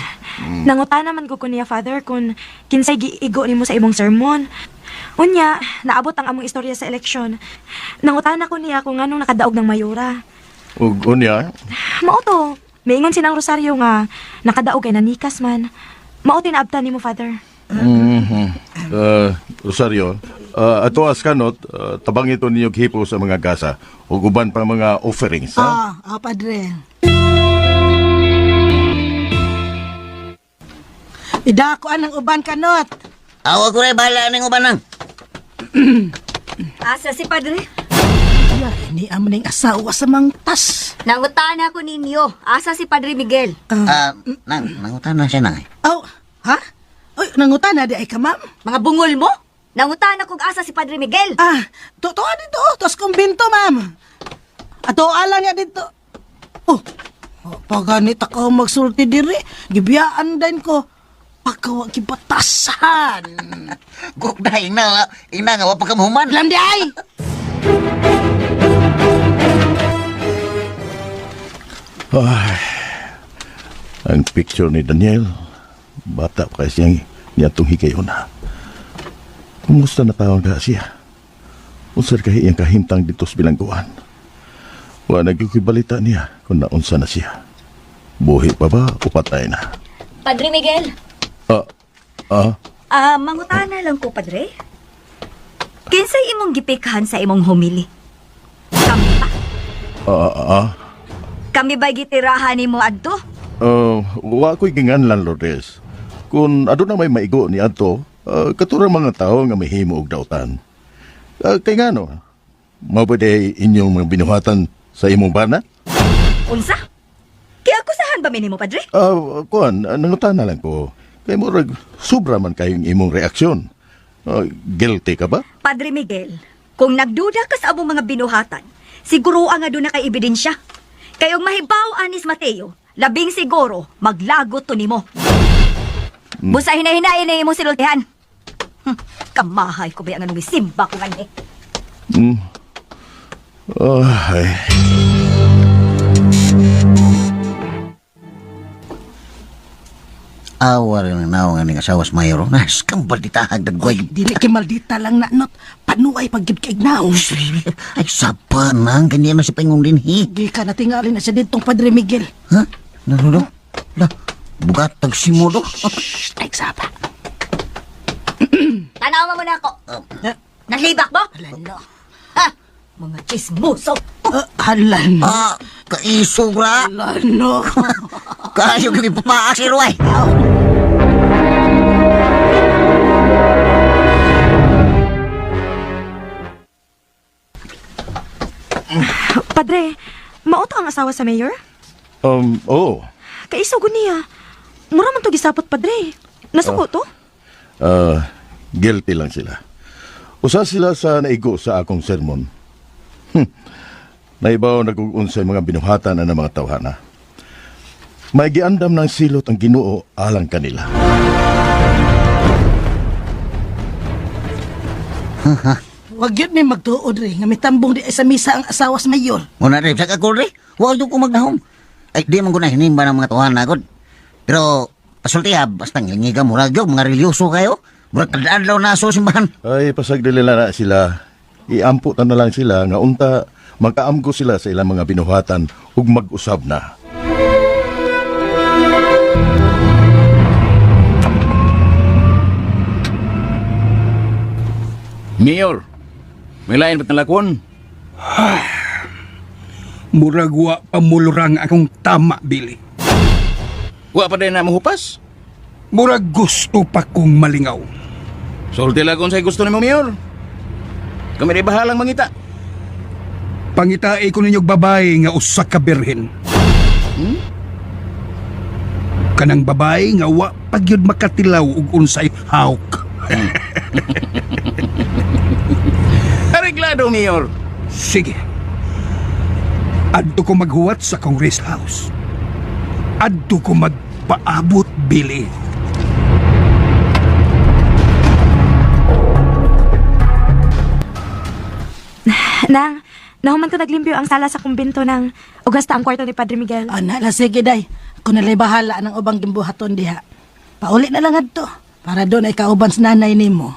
Nangutana man ko niya, Father, kung kinsay giigo nimo sa imong sermon. Unya, naabot ang among istorya sa eleksyon. Nangutana ko niya kung anong nakadaog ng mayora. Ug unya, Mao to, maingon si Nang Rosario nga nakadaog kay nanikas man. Mao tinaabtan nimo, Father. Rosario, ato as kanot, tabang ito ninyo hipo sa mga gasa ug uban pa mga offerings, ha? Ah, ah, Padre. Ida ko anang uban kanot. Awa ko rin, bahala ning uban nang. Asa si Padre? Ya, ini amo ning asawa sa mangtas. Nangutana ko ninyo. Asa si Padre Miguel? Ah, nang, nangutan na siya nang. Aw, ha? Oy, nangutana di ay ka, ma'am. Mga bungol mo? Nangutana kog asa si Padre Miguel. Ah, to to dito, oh, tos kumbinto, ma'am. Ato ala niya dito. Oh, oh paganit ako magsulti diri, gibiyaan din ko. Pagkawa gibatasan. Gugda, ina, ina nga, wa pa ka mahuman. Alam di ay. Ay, ang picture ni Daniel, bata pa kasi siyang niyatong higayon na. Kumusta na taon ka siya? Unsa kahi iyang kahimtang dito sa bilangguan? Wa nagkikibalita niya kung naunsa na siya. Buhi pa ba o patay na? Padre Miguel, Ah, ah, ah, mangutana lang ko, Padre. Kinsay imong gipikhan sa imong homily? Kami ba? ah, ah, ah. Kami ba gitirahan nimo adto? Wa ko'y ginganlan, Lourdes. Kung aduna may maigo ni adto, katurang mga tao nga mahimo og dautan. Kay ngano? Mao ba diay inyong mga binuhatan sa imong bana? Unsa? Kaya akusahan ba minimo, Padre? Kuan, nangutana lang ko. Kay murag sobra man kayong imong reaksyon. Guilty ka ba? Padre Miguel, kung nagduda ka sa among mga binuhatan, siguro ang nga doon na kay ebidensya. Kayong mahibaw anis Mateo, labing siguro maglagot to nimo. Busa hinahinain na imong sinultihan. Kamahay ko ba ang anong simba ko ngani. Ay. Awa rin ang naong aning asawa sa mayor. Nas, kang balditahag dagway. Dili kay maldita lang na not. Panuay pag gid kay naong. Ay, sapa nang, ganyan na si Pengong din, hi. Di ka natingali na siya ditong Padre Miguel. Ha? Narulo? La, bugatag si mo do. Shh, ay sapa. Tanaw mo muna ako. Naglibak mo? Alano. Ha? Mga chismoso. Hala no. Ah, kaisog ra. Hala no. Kayo gyud ipapaas si Ruay. Padre, mao to ang asawa sa mayor? Oo. Kaisugo niya. Mura man to gisapot, padre. Nasuko to? Ah, guilty lang sila. Usa sila sa naigo sa akong sermon. Naibaw nag-unsay mga binuhatan na ng mga tawhana. May giandam ng silot ang Ginoo alang kanila. Wag yun may magtuod rin nga mitambong di ay sa misa ang asawa sa mayor. Muna rin sa kakul rin. Huwag yung ko magnahom. Ay, di man ko na hinimba ng mga tuhan na gud. Pero, pasulti ha, basta ngilingiga, murag yun, mga relyoso kayo. Murag kadadlaw na so simbahan. Ay, pasagdili na sila. Iampo na lang sila nga unta makaamgo sila sa ilang mga binuhatan ug mag-usab na. Mayor, may lain ba't nalakon? Murag wa pamulurang akong tama, Billy. Wa pa din na mahupas? Murag gusto pa kong malingaw. Sulti lang kung sa'y gusto nimo, Mayor. Kami rin bahalang mangita. Pangitai ko ninyog babae nga usa ka birhen. Kanang babae nga wa pa gyud makatilaw og unsay hawk. Areglado, Mayor. Sige. Adto ko maghuwat sa Congress House. Adto ko magpaabot, Billy. Nang, nahuman ko naglimpyo ang sala sa kumbento ng ugasta ang kwarto ni Padre Miguel. Ana na sige day. Ako nalay bahala ng ubang gimbuhaton diha. Pauli na lang adto para doon ay kauban sa nanay nimo.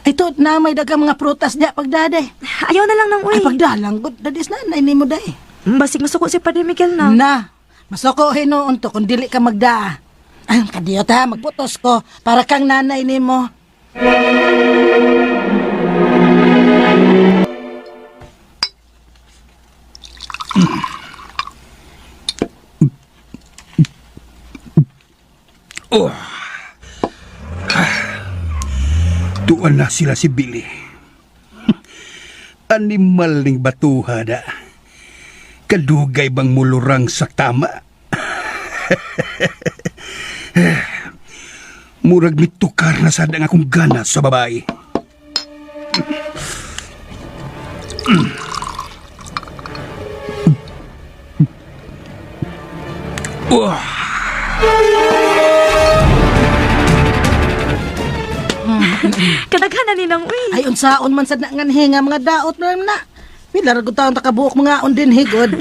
Ay to na may daghang mga prutas diha pagdaday. Ayaw na lang nang uy. Ay pagdalang gud dadis nanay nimo day. Basig masuko si Padre Miguel na. Na, masuko hinuon to kung dili ka magdaa. Ay, kadiyot ha, magputos ko para kang nanay nimo. Oh. Tuan na sila si Billy. Animal ning batuha da. Kadugay bang mulurang sa tama? Murag mitukar na sad ang akong gana sa babae. Oh. Kadaghan na ni nang uy. Ay unsaon man sad na nganhi nga mga daot na na. Pila ra gud taon ta kabuok mga on din higod.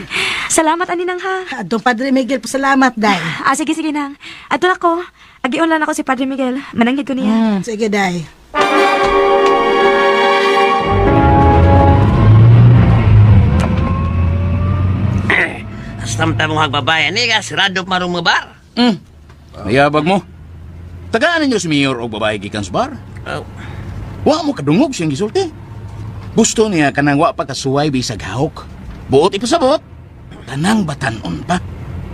Salamat ani nang ha. Adto Padre Miguel pasalamat day. Ah, sige sige nang. Adto na ko. Agion lang ako si Padre Miguel. Mananghid ko niya. Sige day. Samta mong hagbabay, ani ka, sirado marong mabar. Mayabag mo. Tagaan ninyo si Mayor og babae gikan sa bar. Oh. Wa mo kadungog siyang gisulti. Gusto niya kanang wa pa kasuway bisag hawk. Buot ipasabot. Tanang batanon pa.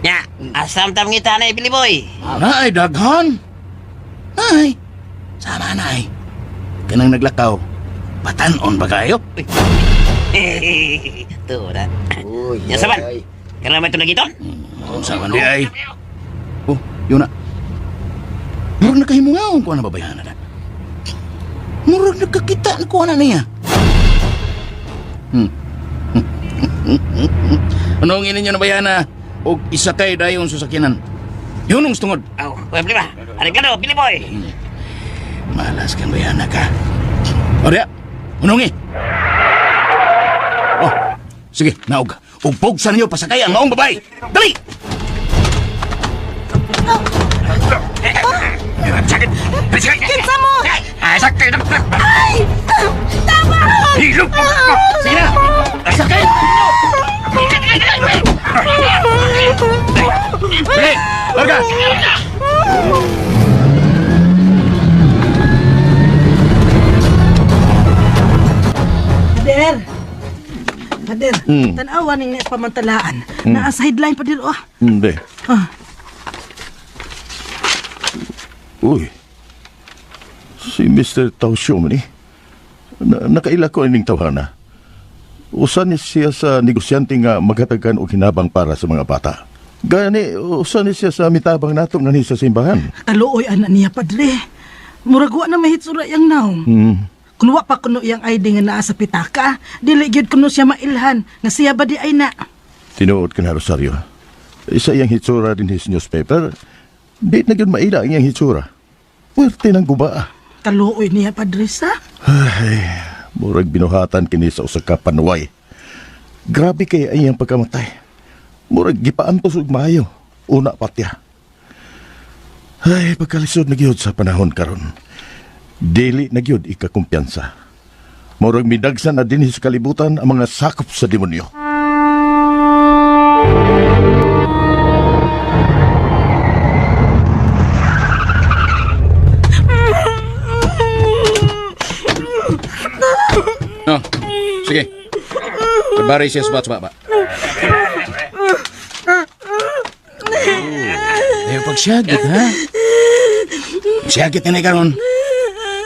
Nya, asam tam ngita na Billy Boy. Naay daghan. Ay, sama na ay. Kanang naglakaw. Batanon ba kayo? Tuh na. Nya saban. Kana may tunagiton? Unsa man di ay. Oh, yun na. Murag nakahimungaon ko na babayhan na. Murag nakakita na ko na niya. Anong inin niyo na bayana? O isa kay dayon sa sakyanan. Yun ang tungod. Aw, problema. Areglado, Billy Boy. Malas kang bayana ka. O diya, unungi. Oh, sige, naog. Ug sa ninyo pasakay ang maong babae. Dali! Sakit! Kinsa mo? Ay, sakit! Ay! Tama! Hilog! Sige na! Sakay! Dali! Larga! Der. Pader. Tanawa ning pamantalaan. Naa sideline, Pader, oh. Hindi. Ah. Uy. Si Mr. Tausio man eh. Nakaila ko ining tawhana. Usa ni siya sa negosyante nga maghatagan og hinabang para sa mga bata. Gani, usa ni siya sa mitabang nato nga ni sa simbahan. Kaluoy ana niya, Padre. Murag wa na mahitsura yang naong. Kun wa pa kuno iyang ID nga naa sa pitaka, dili gyud kuno siya mailhan nga siya ba di ay na. Tinuod ka na, Rosario. Isa iyang hitsura din his newspaper. Di na gyud maila ang iyang hitsura. Puwerte ng guba. Kaluoy niya, Padre, sa. Ay, murag binuhatan kini sa usa ka panuway. Grabe kay ang iyang pagkamatay. Murag gipaantos og maayo. Una patya. Ay, pagkalisod na gyud sa panahon karon. Dili na gyud ikakumpiyansa. Murag midagsan na dinhi sa kalibutan ang mga sakop sa demonyo. No, sige. Kabari siya sa ba. Ayaw pagsyagit, ha? Syagit na karon.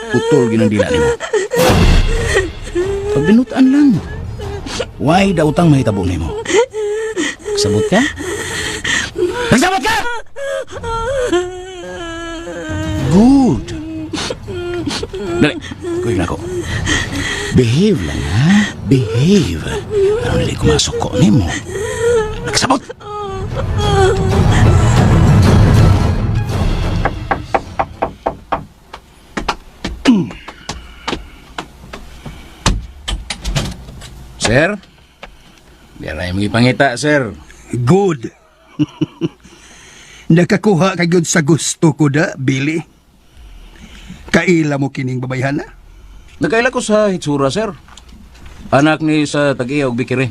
Putol ginang dila nimo. Pagbinutan lang. Why daw utang mahitabo nimo? Sabot ka? Nagsabot ka! Good. Dali, kuy na ko. Behave lang, ha? Behave. Aron dili ko masuko nimo. Nagsabot! Sir? Di mo ipangita, sir. Good. Nakakuha ka gyud sa gusto ko da, Billy. Kaila mo kining babayhana? Nakaila ko sa hitsura, sir. Anak ni sa tag-iya og bikire.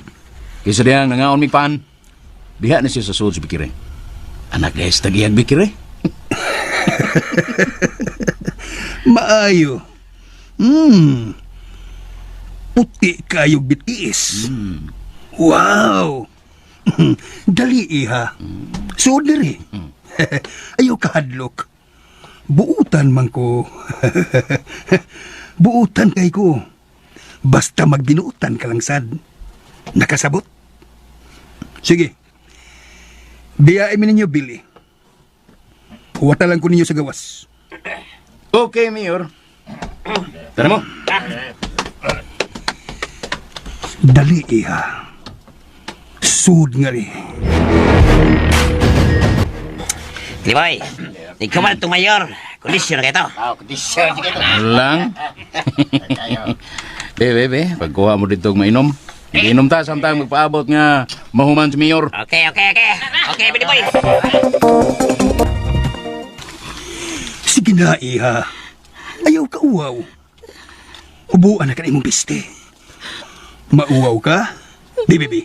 Kaysa diyang nangaon mi pan. Diha na siya sa sud sa bikire. Anak niya sa tag-iya og bikire. Maayo. Puti kayo bitiis. Wow! Dali iha. Suod diri. Ayaw kahadlok. Buutan man ko. Buutan kay ko. Basta magbinuutan ka lang sad. Nakasabot? Sige. Biyain mi ninyo, Billy. Huwata lang ko ninyo sa gawas. Okay, Mayor. Tara mo. Dali, iha. Sud nga rin. Liboy, ikaw man itong mayor. Kondisyon na kayo. Ah, kondisyon. Lang. Be, be, be. Pagkuha mo dito og mainom. Inom ta samtang magpaabot nga mahuman si Mayor. Okay, okay, okay. Okay, Billy Boy. Sige na, iha. Ayaw ka uwaw. Hubuan na ka na imong piste. Mauwaw ka? Di, bibi.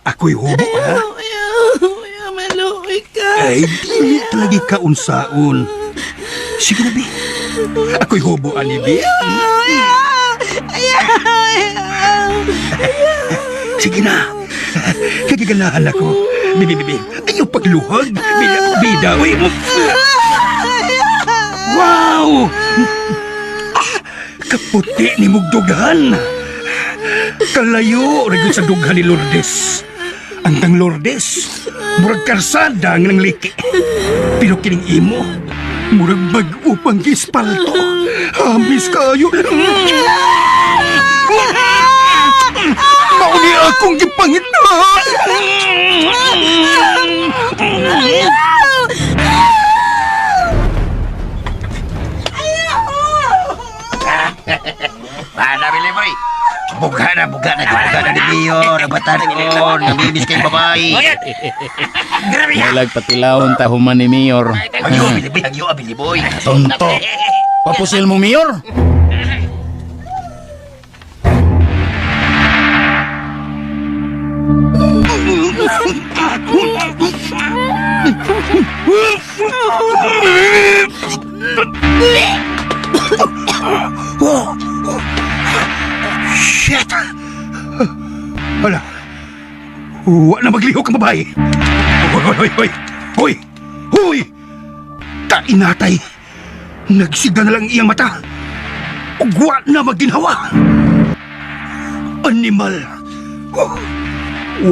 Ako'y hubo, ha? Ayaw, maluoy ka. Ay, dili lagi ka unsaon. Sige na, bi. Ako'y hubo, ani, bi. Sige na. Kagiganahan ako. Bibi, bibi. Ayaw pagluhag. Bida, bida. Uy, Wow! Ah, kaputi ni mugdughan. Kalayo ra gyud sa dughan ni Lourdes. Ang tang Lourdes, murag karsada ang nang liki. Pero kining imo, murag bag-o pang gispalto. Hamis kayo. Mao ni akong gipangita. Mana, Billy Boy? Buga na, buga na, buga na ni Mayor. Nabatanon, namibis kay babae. Nalag patilawon ta human ni Mayor. Agyo, Billy Boy, agyo, Billy Boy. Tonto. Papusil mo, Mayor. Shit! Hala. Wa na maglihok ang babae. Hoy, hoy, hoy, hoy! Hoy! Hoy! Kainatay! Nagsiga na lang iyang mata. Ug wa na maginhawa. Animal! Oh,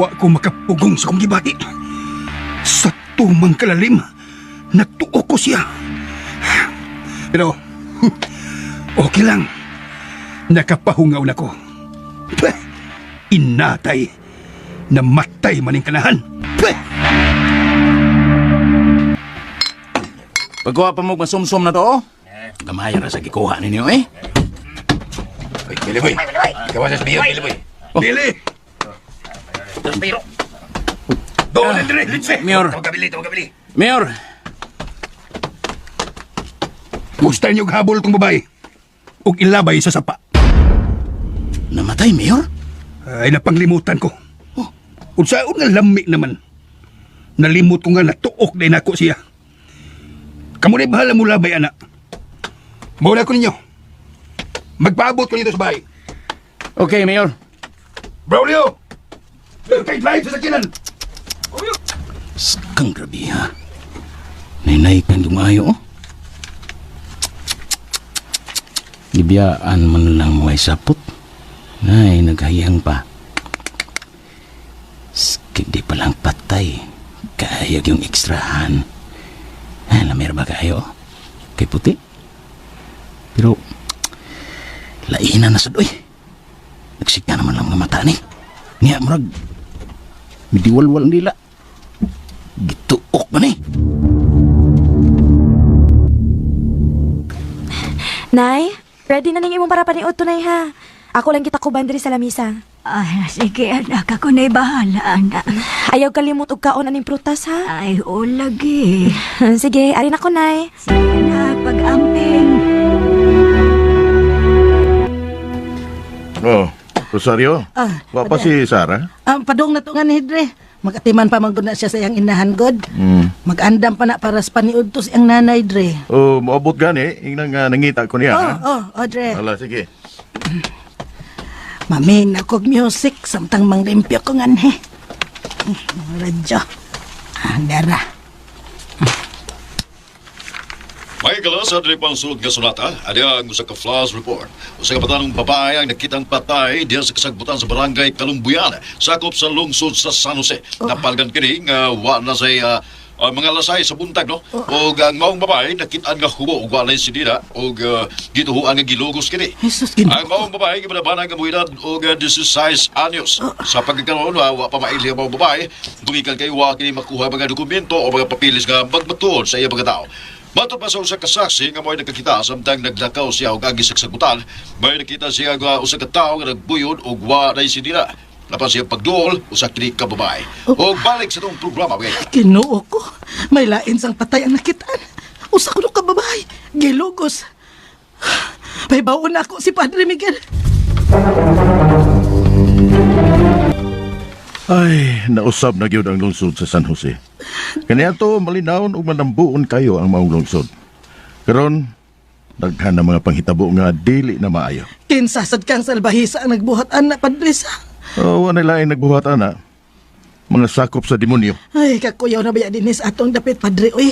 wa ko makapugong sa kong gibati. Sa tumang kalalim, natuo ko siya. Pero, okay lang. Nakapahungaw na ko. Pweh! Inatay! Namatay maning kanahan. Pweh! Pagkuha pa mo masumsum na to, oh. Gamay ra sa gikuha ninyo, eh. Oy, Billy Boy. Ikaw sa sabihin, Billy Boy. Oh. Billy! Pero. Doon, Andre! Litse! Mayor. Tawag ka, Billy. Tawag ka, Billy. Mayor! Gusto niyo habol kong babae. Ug ilabay sa sapa. Namatay, Mayor? Ay, napanglimutan ko. Oh, unsaon nga lami naman. Nalimot ko nga natuok din ako siya. Kamu na bahala mo labay, anak. Mawala ko ninyo. Magpaabot ko nito sa bahay. Okay, Mayor. Braulio! Kay live sa sakinan! Kang grabe, ha? Nainay kang dumayo, oh. Gibiyaan man lang mo ay sapot. Ay, naghayang pa. Hindi pa lang patay. Kaya yung ekstrahan. Ay, lamir ba kayo? Kay puti? Pero, laina na sa doy. Nagsika naman lang mga mata ni. Niya, murag, midiwalwal nila. Gituok ba ni? Nay, ready na ning imong para paniud to, Nay, ha. Ako lang kita kuban diri sa lamisa. Ay, sige anak, ako na'y bahala, anak. Ayaw kalimot og kaon aning prutas, ha. Ay, o lagi. Sige, ari na ko, Nay. Sige anak, pag-amping. Oh, Rosario. Ah, Wa pa si Sarah? Ah, padung na to nga ni Dre. Magatiman pa man gud na siya sa iyang inahan god. Mag-andam pa na para sa paniud to sa iyang nanay Dre. Oh, moabot gani ingnang nangita ko niya. Oh, Ha? oh, oh, Dre. Ala, sige. Maming na kog music samtang manglimpyo ko nganhi. Radyo. Ah, dara. May gala sa diri pang sulod nga sonata, adya ang usa ka flash report. Usa ka batanong babae ang nakitang patay diha sa kasagbutan sa barangay Kalumbuyan, sakop sa lungsod sa San Jose. Napalgan kini nga wa na say mga lasay sa buntag, no. Og ang maong babae nakitaan nga hubo ug walay sinira og gituhuan nga gilugos kini. Jesus, Ginoo. Ang maong babae gibanabanag nga moedad og 16 anyos. Sa pagkakaroon wa pa maili ang maong babae, gumikan kay wa kini makuha mga dokumento o mga papilis nga magmatuod sa iya pagkatao. Matod pa sa usa ka saksi nga mo'y nakakita samtang naglakaw siya og agi sa kasagutan, may nakita siya nga usa ka tawo nga nagbuyod og wa nay sinira. Napan siya pagduol usa kini ka babae. Og balik sa tong programa mga Ginoo ko. May lain sang patay ang nakitaan. Usa ko ka babae. Gilugos. Pahibaon na ako si Padre Miguel. Ay, nausab na gyud ang lungsod sa San Jose. Kaniadto malinawon ug manambuon kayo ang maong lungsod. Karon daghan na mga panghitabo nga dili na maayo. Kinsa sad kang salbahisa ang nagbuhat ana Padre sa. Oh, wa na laing nagbuhat ana. Mga sakop sa demonyo. Ay, kakuyaw na baya dinis atong dapit Padre oy.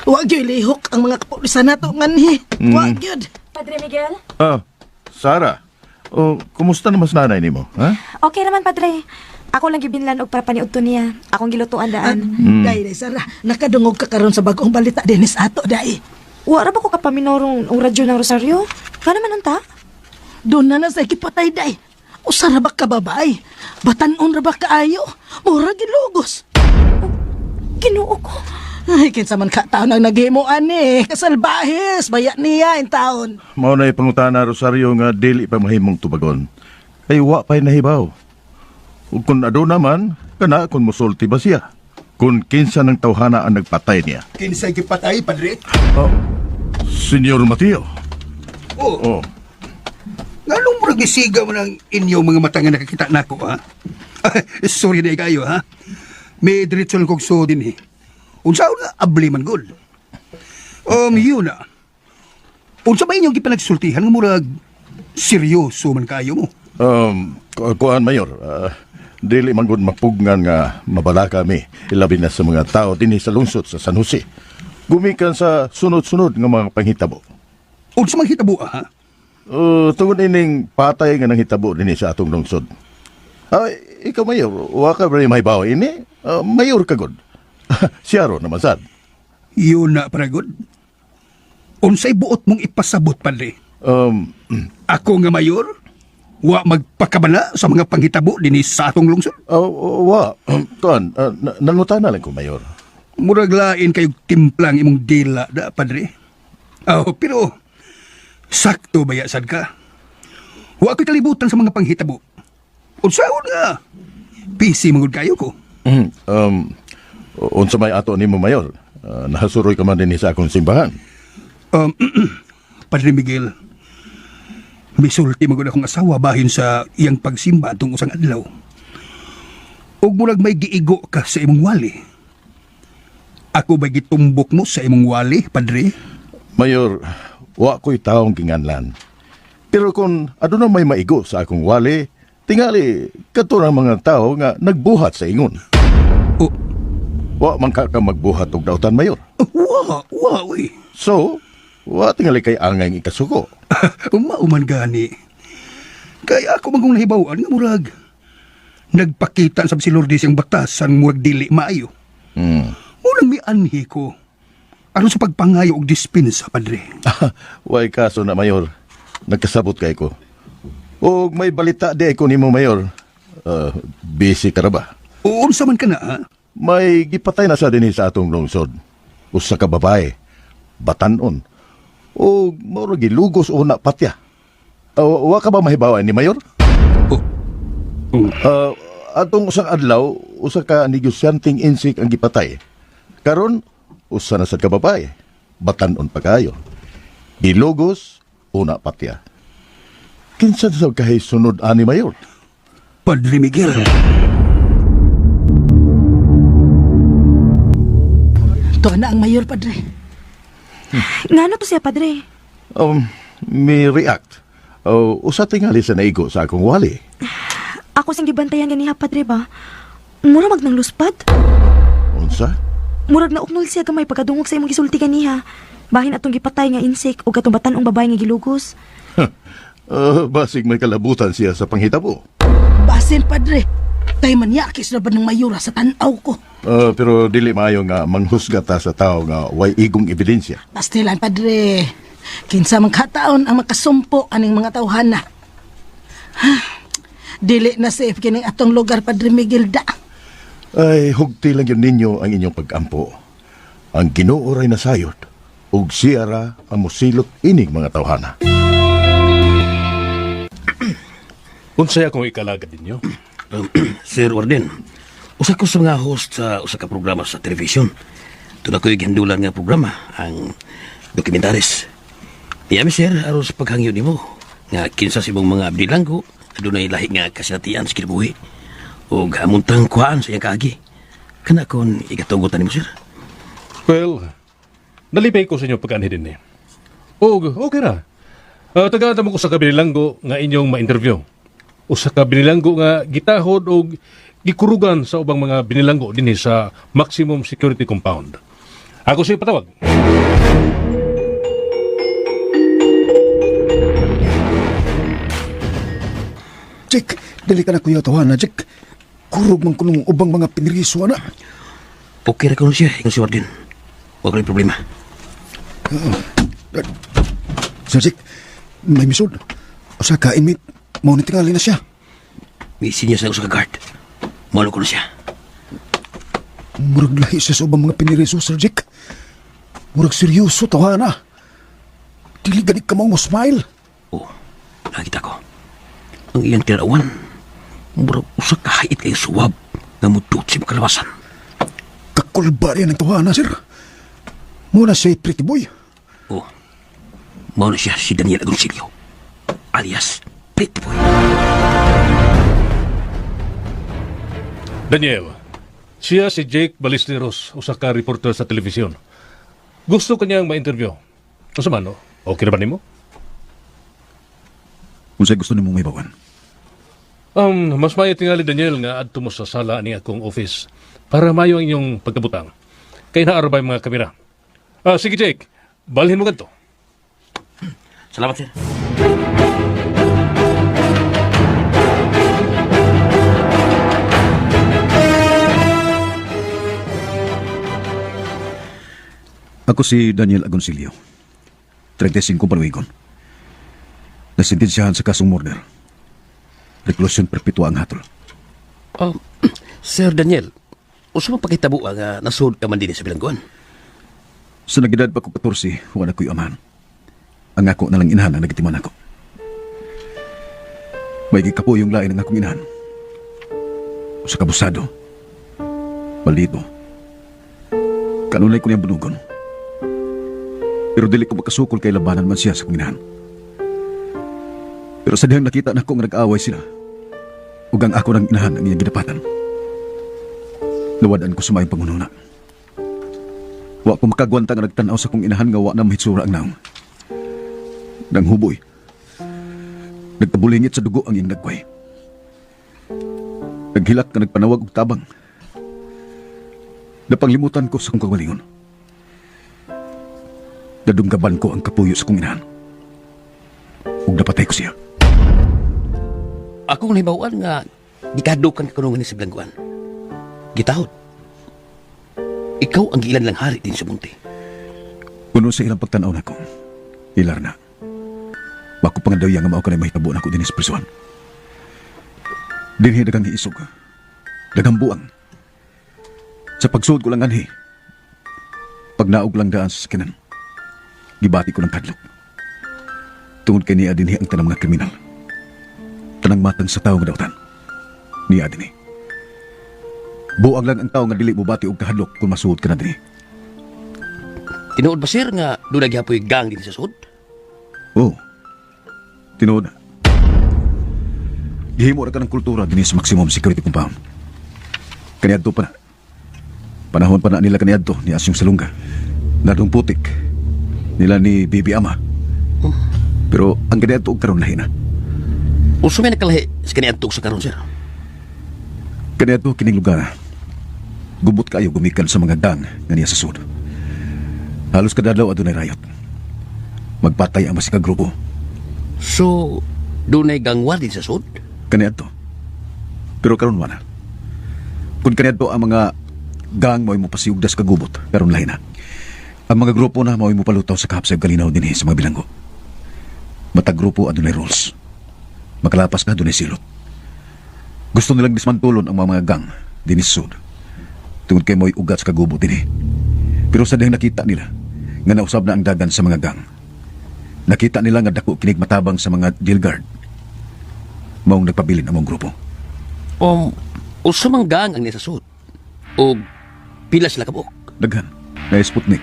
Wa gyud lihok ang mga kapulisan nato nganhi. Wa gyud. Padre Miguel? Ah, Sara. Oh, kumusta naman sa nanay nimo, ha? Okay naman, Padre. Ako lang gibinlan og para paniud to niya. Akong gilutuan daan. Dai, dai, Sara, nakadungog ka karon sa bagong balita dinis ato dai. Wa ra ba ko kapaminorong og radyo ng Rosario? Nga naman unta? Doon na na sa gipatay dai. Usa ra ba ka babae? Batan-on ra ba kaayo? Mura gilugos. Ginoo ko. Ay, kinsa man ka taon ang naghimo ani. Kasalbahis, baya niya in taon. Mao na pangutana, Rosario, nga dili pa mahimong tubagon. Kay wa pa'y nahibaw. Ug kung aduna man, kana kung musulti ba siya? Kung kinsa ng tawhana ang nagpatay niya. Kinsay gipatay, Padre? Oh, Senyor Mateo. Oh. Oh. Nganong murag isiga mo ng inyong mga mata nga nakakita nako, ha? Sorry na kayo, ha? May diretso lang kog so din, eh. Unsa nga abli man gud. Yun na. Unsa ba inyong gipanagsultihan nga murag seryoso man kayo mo? Kuan, Mayor. Dili man gud mapugnan nga mabalaka mi, ilabi na sa mga tao dinhi sa lungsod sa San Jose. Gumikan sa sunod-sunod nga mga panghitabo. Unsa man hitabo ha? Tungod ining patay nga nanghitabo dinhi sa atong lungsod. Ay, ikaw mayor, wa ka ba may bawo ini? Mayor ka gud. Siyaro naman sad. Yun na, pragod. Unsay buot mong ipasabot, padre? Ako nga mayor, wa magpakabala sa mga panghitabo dinhi sa atong lungsod? Wa. Tuan, nangutana lang ko, mayor. Murag lain kayog timplang imong dila da, padre. Oh, pero sakto ba sad ka? Wa ko'y kalibutan sa mga panghitabo. Unsaon nga? Busy mangud kayo ko. Unsa may ato nimo, mayor? Nahasuroy ka man dinhi sa akong simbahan. Padre Miguel, misulti magud akong asawa bahin sa iyang pagsimba atong usang adlaw. Ug murag may giigo ka sa imong wali. Ako ba'y gitumbok mo sa imong wali, Padre? Mayor, wa ko'y taong ginganlan. Pero kung aduna may maigo sa akong wali, tingali kadto ang mga tao nga nagbuhat sa ingon. Oh. Wa man ka magbuhat og dautan, mayor. Wa, wa, uy. So, wa tingali kay angay ikasuko. Mauman gani. Kaya ako magong nahibawan nga murag. Nagpakita sa si Lourdes ang batasan murag dili maayo. Unang mianhi ko. Aron sa pagpangayo og dispensa, Padre. Way kaso na, mayor. Nagkasabot kay ko. Og may balita di ko nimo, mayor. Busy ka ra ba? Unsa man ka na, ha? May gipatay na sa dinhi sa atong lungsod. Usa ka babae, batanon. O mao gilugos una patya. Wa ka ba mahibaw ni mayor? Oh. Atong usang adlaw, usa ka negosyanteng insik ang gipatay. Karon usa na sad ka babae, batanon pa kayo. Gilugos una patya. Kinsa sa kahay sunod ani, mayor? Padre Miguel. Tuwa na ang mayor, Padre. Ngano to siya, padre? May react. Usa tingali sa naigo sa akong wali. Ako sing gibantayan ganiha, padre ba? Mura mag nang luspad. Unsa? Murag na uknol siya gamay pagkadungog sa imong gisulti ganiha. Bahin atong gipatay nga insect o katong batan-ong babae nga gilugos. Basig may kalabutan siya sa panghitabo. Basin, Padre. Kay manyakis na ba ng mayora sa tanaw ko? Pero dili maayo nga manghusga ta sa tao nga way igong ebidensya. Pastilan, Padre. Kinsa man kataon ang makasumpo aning mga tawhana. Dili na safe kining atong lugar, Padre Miguel da. Ay, hugti lang yun ninyo ang inyong pag-ampo. Ang Ginoo ray nasayod, ug siya ra ang mosilot ining mga tawhana. Unsay akong ikalagad ninyo? Sir Warden, usa ko sa mga host sa usa ka programa sa television. Tuna ko'y gihandulan nga programa, ang dokumentaris. Iyami sir, aron sa paghangyo nimo nga kinsa sa imong mga bilanggo, adunay lahi nga kasinatian sa kinabuhi ug amuntang kuhaan sa iyang kaagi. Kana kon igatugotan nimo, sir. Well, nalipay ko sa inyo pagkaanhi din eh. Og okay ra. Tagaan mo ko sa kabinilanggo nga inyong ma-interview. Usa ka binilanggo nga gitahod og gikurugan sa ubang mga binilanggo dinhi sa maximum security compound. Ako siya patawag. Jack, dili ka na kuya tawana, Jack. Kurog man kunong ubang mga piniriso na. Okay ra kuno siya, ingon si Warden. Wa ko'y problema. Sir Jack, may misod. Usa ka inmate, mao ni tingali na siya. May sinya sa usa ka guard. Malo ko na siya. Murag lahi siya sa ubang mga piniriso, Sir Jack. Murag seryoso tawana. Dili gani ka mo smile. Oh, nakita ko. Ang iyang tinarawan, murag usa ka hait kay suwab nga mudot sa imong kalawasan. Kakulba rin ang tawana, sir. Muna siya pretty boy. Oh, mao na siya si Daniel Agoncillo, alias Pretty Boy. Daniel, siya si Jake Ballesteros, usa ka reporter sa telebisyon. Gusto kanyang ma-interview. Unsa man, no? Okay ra ba nimo? Unsay gusto nimo mahibawan? Mas maayo tingali Daniel nga adto mo sa sala ni akong office para mayo ang inyong pagkabutang. Kay naa ra mga kamera. Ah, sige Jake, balhin mo kadto. Salamat, sir. Ako si Daniel Agoncillo. 35 panuigon. Nasintensyahan sa kasong murder. Reclusion perpetua ang hatol. Sir Daniel, usa man pakitabo nga nasud ka man dinhi sa bilangguan. Sa nagedad pa ko 14, wala ko'y amahan. Ang ako na lang inahan ang nagitiman ako. May gikapo yung lain ang akong inahan. Sa kabusado. Maldito. Kanunay ko niyang bunugon. Pero dili ko makasukol kay labanan man siya sa akong inahan. Pero sa dihang nakita nako nga nag-away sila, ug ang ako ng inahan ang iyang gidapatan. Nawad-an ko sa maayong pangununa. Wa ko makagwanta nga nagtan-aw sa akong inahan nga wa na mahitsura ang naong. Nang huboy. Nagtabulingit sa dugo ang iyang nagkway. Naghilak nga nagpanawag og tabang. Napanglimutan ko sa akong kagalingon. Nadunggaban ko ang kapuyo sa akong inahan. Ug napatay ko siya. Akong nahibaw-an nga gikadukan ka kuno sa bilangguan. Gitahod. Ikaw ang giilan lang hari din sa munti. Kuno sa ilang pagtanaw nako, ilar na. Bako pangadawya nga mao kanay mahitabo nako dinhi sa prisuhan. Dinhi daghang hiisog. Daghang buang. Sa pagsuod ko lang anhi, pagnaog lang daan sa sakinan, gibati ko ng kadlok. Tungod kay niya dinhi ang tanang mga kriminal. Tanang matang sa tao nga dautan. Niya dinhi. Buang lang ang tao nga dili mobati og kahadlok kung masuod ka na dinhi. Tinuod ba sir nga doon gyapoy gang din sa sud? Oo. Tinuod na. Gihimo ra ka ng kultura dinhi sa maximum security compound. Kaniadto pa na. Panahon pa na nila kaniadto ni Asyong Salunga. Nadong putik. Nila ni Bibi Ama. Pero ang kaniadto og karon lahi na. Uso may nakalahi sa kaniadto sa karon sir. Kaniadto kining lugar. Gubot kayo gumikan sa mga gang nga niya sa sud. Halos kada adlaw adunay riot. Magpatay ang masika grupo. So, dunay gangwar din sa sud? Kaniadto. Pero karon wala. Kung kaniadto ang mga gang mo'y mopasiugda sa kagubot, karon lahi na. Ang mga grupo na mao'y mopalutaw sa kahapsay ug kalinaw dinhi sa mga bilanggo. Matag grupo adunay rules. Makalapas ka dunay silot. Gusto nilang dismantulon ang mga gang dinhi sa sud. Tungod kay mo'y ugat sa kagubot dinhi. Pero sa dihang nakita nila nga nausab na ang dagan sa mga gang. Nakita nila nga dako kinig matabang sa mga jail guard. Maong nagpabilin ang mong grupo. Usa mang gang ang nasa sud. O pila sila kabuok? Daghan. Na Sputnik.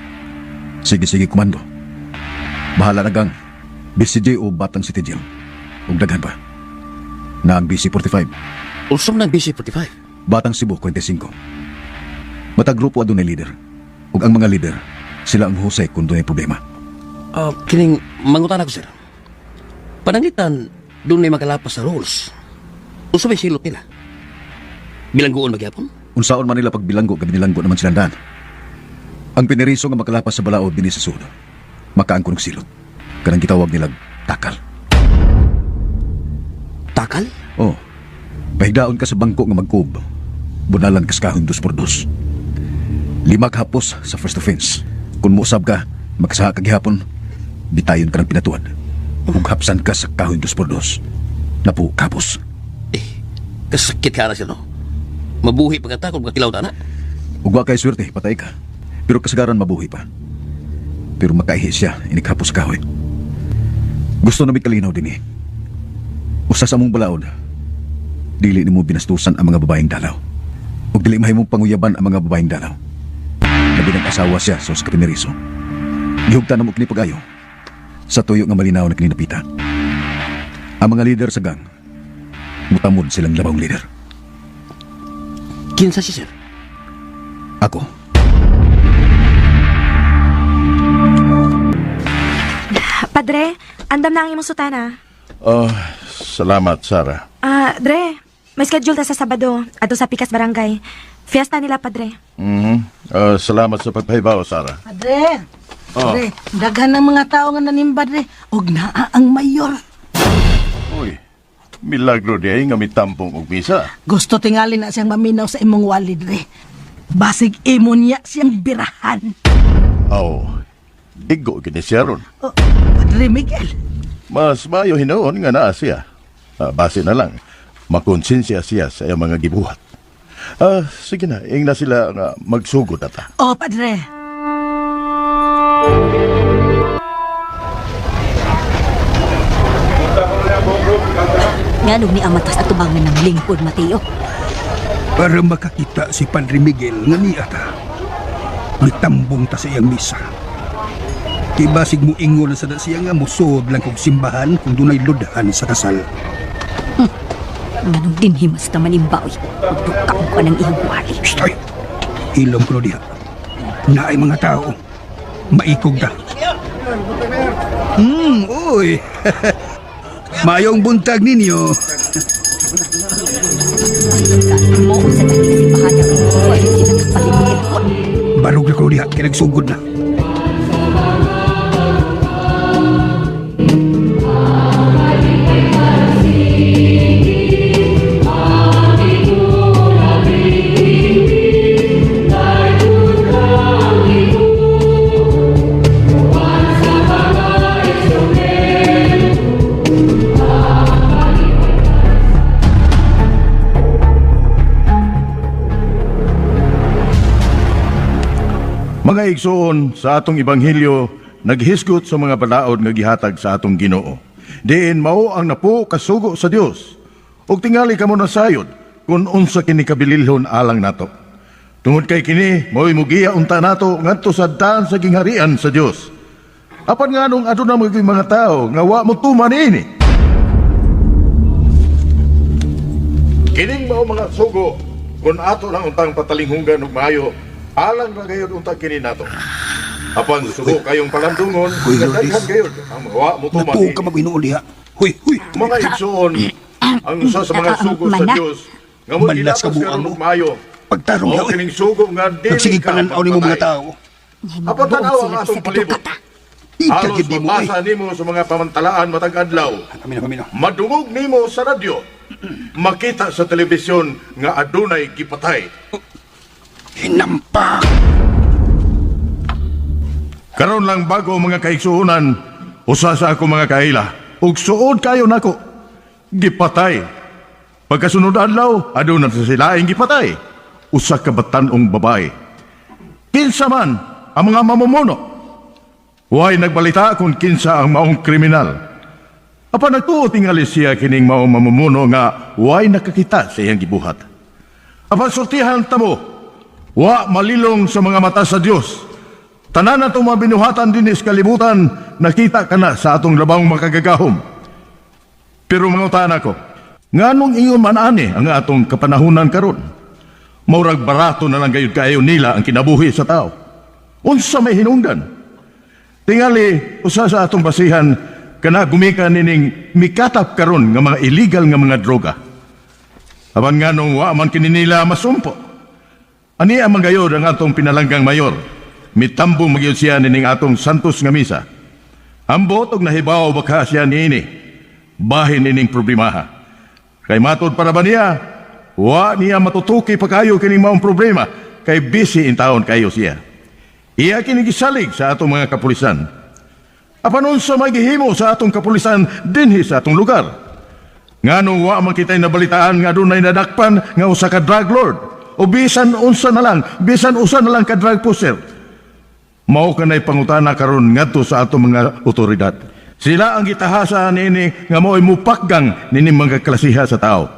Sige sige komando. Bahala na gang. BCJ o Batang City Jail. Ug daghan pa. Na ang BC-45. Usa man ang BC-45? Batang Cebu 45. Matag grupo adunay leader. Ug ang mga leader, sila ang husay kung dunay problema. Kining mangutana ko sir. Pananglitan dunay makalapas sa rules. Usa may silot nila. Bilanggoon magyapon? Unsaon man nila pagbilanggo, gabi nilanggo naman silang daan. Ang piniriso nga makalapas sa balaod dinhi sa sud. Makaangkon og silot. Kanang gitawag nilang takal. Takal? Oh. Pahigdaon ka sa bangko nga magkub. Bunalan ka sa kahoy 2x2. 5 kahapos sa first offense. Kung muusab ka, magkasaha ka gihapon, bitayon ka ng pinatuan. Ug hapsan ka sa kahoy 2x2. Napu kapos. Kasakit ka na siya, no? Mabuhi pa ka ta kung makakilaw ta na. Ug wa kay swerte, patay ka. Pero kasagaran mabuhi pa. Pero makaihi siya, inighapos sa kahoy. Gusto na may kalinaw din eh. Usa sa among balaod, dili nimo binastusan ang mga babaeng dalaw. Ug dili mahimong panguyaban ang mga babaeng dalaw. Labi nag asawa siya sa usa ka piniriso. Gihugtan na mo kini pag-ayo. Sa tuyo nga malinaw na kini napita. Ang mga leader sa gang, mutamod silang labawng leader. Kinsa siya, sir? Ako. Padre, andam na ang imong sutana. Oh, salamat, Sarah. Ah, Dre, may schedule ta sa Sabado adto sa Pikas Barangay. Fiesta nila, Padre. Ah, salamat sa pagpahibaw, Sarah. Padre, Oh. Padre, daghan ng mga tao nga nanimba, Dre. Og naa ang mayor. Uy, milagro di ay nga mitampong og misa. Gusto tingali na siyang maminaw sa imong wali, Dre. Basig imo niya siyang birahan. Aw, igo gini siya ron. Padre Miguel, Mas maayo hinuon nga naa siya. Ah, base na lang, makonsensya siya sa iyang mga gibuhat. Ah, sige na, ing na sila nga magsugod na ta. Oh, Padre. Nganong ni amatas atubangan ng lingkod, Mateo? Para makakita si Padre Miguel nga niya ta. Mitambong ta sa iyang misa. Kay basig mo ingon sa da siya nga musod lang kog simbahan kung dunay ludhan sa kasal. Nganong dinhimas naman imbaoy. Magdukang ko ng iyong wali. Stoy! Ilom ko diha. Naay mga tao. Maikog ta. Uy. Mayong buntag ninyo. Mo sa dating simbahan ng wali sila kapalimot. Barog na ko diha kay nagsugod na. Mga igsoon, sa atong ebanghelyo, naghisgot sa mga balaod nga gihatag sa atong Ginoo. Diin mao ang napo kasugo sa Dios. Ug tingali kamo nasayod kung unsa kini kabililhon alang nato. Tungod kay kini, mao'y mugiya unta nato ngadto sa daan sa gingharian sa Dios. Apan nganong aduna mga mga tao nga wa mo tuman niini. Kining mao mga sugo kung ato lang untang patalinghungan ug maayo, alang ra gayud unta kini nato. Apan sugo kayong palandungon, Uy, nga Lourdes. daghan gayud ang wa mo tuman Natuo niini. ka mabinuol diha. Huy, huy. Mga igsoon, ang usa sa mga sugo sa Mana. Dios nga mo Malas gilapas ka buang karon mo. ug maayo. Pagtarong Mao daw, eh. kining sugo nga dili Nagsigig ka pananaw nimo mga magpatay. tao. Apan tan-aw ang atong palibot. Ika Halos gid nimo, mabasa nimo sa mga pamantalaan matag adlaw. Pamina, pamina. Madungog nimo sa radyo. Makita sa telebisyon nga adunay gipatay. Hinampak! Karon lang bago mga kaigsuonan, usa sa ako mga kaila, ug suod kayo nako. Gipatay. Pagkasunod adlaw, aduna sa silaing gipatay. Usa ka batan-ong babae. Kinsa man ang mga mamumuno. Way nagbalita kung kinsa ang maong kriminal. Apan nagtuo tingali siya kining maong mamumuno nga way nakakita sa iyang gibuhat. Apan sultihan tamo, wa malilong sa mga mata sa Dios. Tanan na itong mga binuhatan din sa kalibutan, nakita ka na sa atong labang makagagahom. Pero mga utaan ako, nganong ingon man ani ang atong kapanahunan karon? Maurag barato na lang gayud kaayo nila ang kinabuhi sa tao. Unsa may hinungdan? Tingali, usa sa atong basihan, kana gumikan nining mikatap karon nga mga illegal nga mga droga. Apan nganong wa man kini nila masumpo. Ani ang manggayod ang atong pinalanggang mayor. Mitambong magyud siya nining atong santos nga misa. Ambot og nahibaw baka siya niini. Bahin ining problemaha. Kay matod para ba niya, wa niya matutuki pa kayo kining maong problema kay busy in taon kayo siya. Iya kini gisalig sa atong mga kapulisan. Apan unsa may gihimo sa atong kapulisan dinhi sa atong lugar? Nganong wa man kita'y nabalitaan nga adunay nadakpan nga usa ka drug lord o bisan unsa na lang, bisan usa na lang ka drug pusher. Mao kanay pangutana karon ngadto sa atong mga otoridad. Sila ang gitahasa niini nga mao'y mupakgang nining mga klasiha sa tao.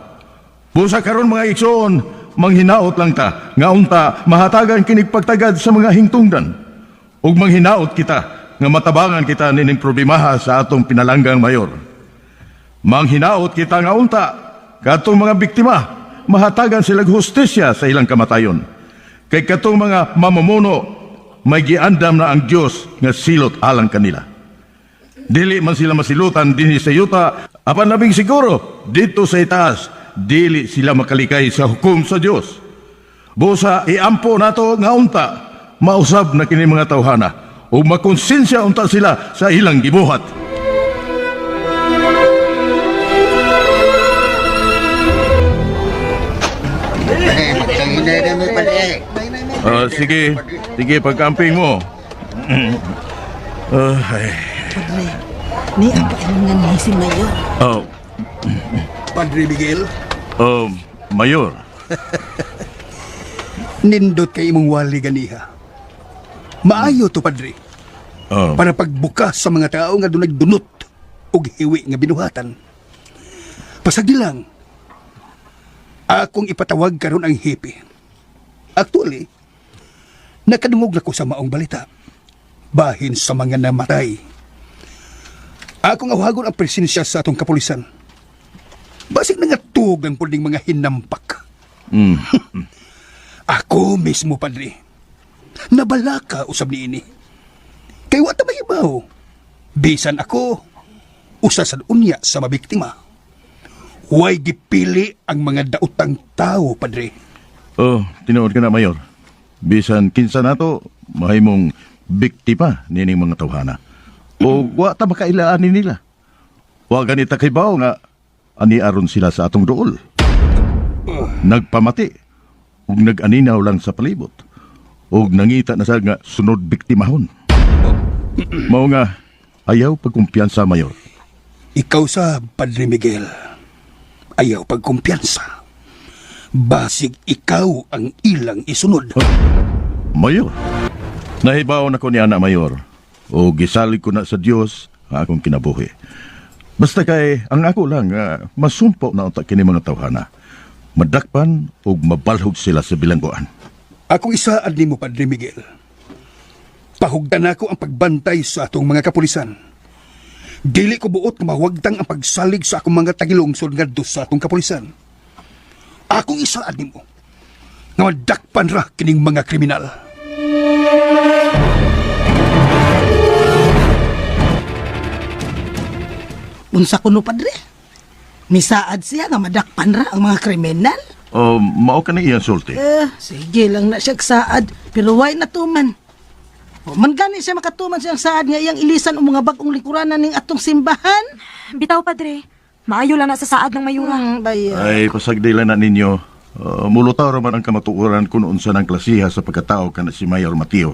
Busa karon mga igsoon, manghinaot lang ta nga unta mahatagan kinig pagtagad sa mga hingtungdan. Ug manghinaot kita nga matabangan kita nining problemaha sa atong pinalanggang mayor. Manghinaot kita nga unta katong mga biktima mahatagan silag hustisya sa ilang kamatayon. Kay katong mga mamumuno may giandam na ang Dios nga silot alang kanila. Dili man sila masilutan dinhi sa yuta Apan labing siguro, dito sa itaas, dili sila makalikay sa hukom sa Dios. Busa iampo nato nga unta, mausab na kini mga tawhana ug makonsensya unta sila sa ilang gibuhat. Ah, sige, sige pagkamping mo. Ay. Padre, ni ang painom nga ni si Mayor. Oh, Padre Miguel, oh, Mayor. Nindot kay imong wali ganiha. Maayo to, Padre. Oh. Para pagbukas sa mga tao nga dunay dunot og hiwi nga binuhatan. Pasagdi lang. Akong ipatawag karon ang hipi. Actually, nakadungog na ko sa maong balita. Bahin sa mga namatay. Akong awhagon ang presensya sa atong kapulisan. Basig nangatug ang puling mga hinampak. Ako mismo, Padre. Nabalaka usab niini. Kay wa ta mahibaw. Bisan ako, usa sa unya sa mabiktima. Way gipili ang mga daotang tao, Padre. Oh, tinuod ka na, Mayor. Bisan kinsa nato, mahimong biktima nining mga tawhana. O wa ta makailaan ni nila. Wa ganita kay bao nga ani aron sila sa atong duol. Nagpamati ug nag-aninaw lang sa palibot. Ug nangita na sa nga sunod biktimahon. Mao nga ayaw pagkumpiyansa, Mayor. Ikaw sa Padre Miguel, ayaw pagkumpiyansa. Basig ikaw ang ilang isunod. Mayor, nahibaw na ko ni Ana, Mayor. O gisalig ko na sa Dios ang akong kinabuhi. Basta kay ang ako lang masumpo na unta kini mga tawhana. Madakpan ug mabalhog sila sa bilangguan. Akong isaad nimo, Padre Miguel. Pahugdan nako ang pagbantay sa atong mga kapulisan. Dili ko buot nga mawagtang ang pagsalig sa akong mga tagilungsod ngadto sa atong kapulisan. Akong isaad nimo nga madakpan ra kining mga kriminal. Unsa kuno, Padre? Misaad siya nga madakpan ra ang mga kriminal. O mao ka na iyang sulti. Eh, sige lang na siya saad, pero way natuman. O, man gani siya makatuman siyang saad nga iyang ilisan og mga bag-ong lingkuranan ning atong simbahan. Bitaw, Padre. Maayo lang na sa saad ng mayura. Ay, pasagdila na ninyo. Mulutaw ra man ang kamatuoran kung unsa ng klasiha sa pagkatao kana si Mayor Mateo.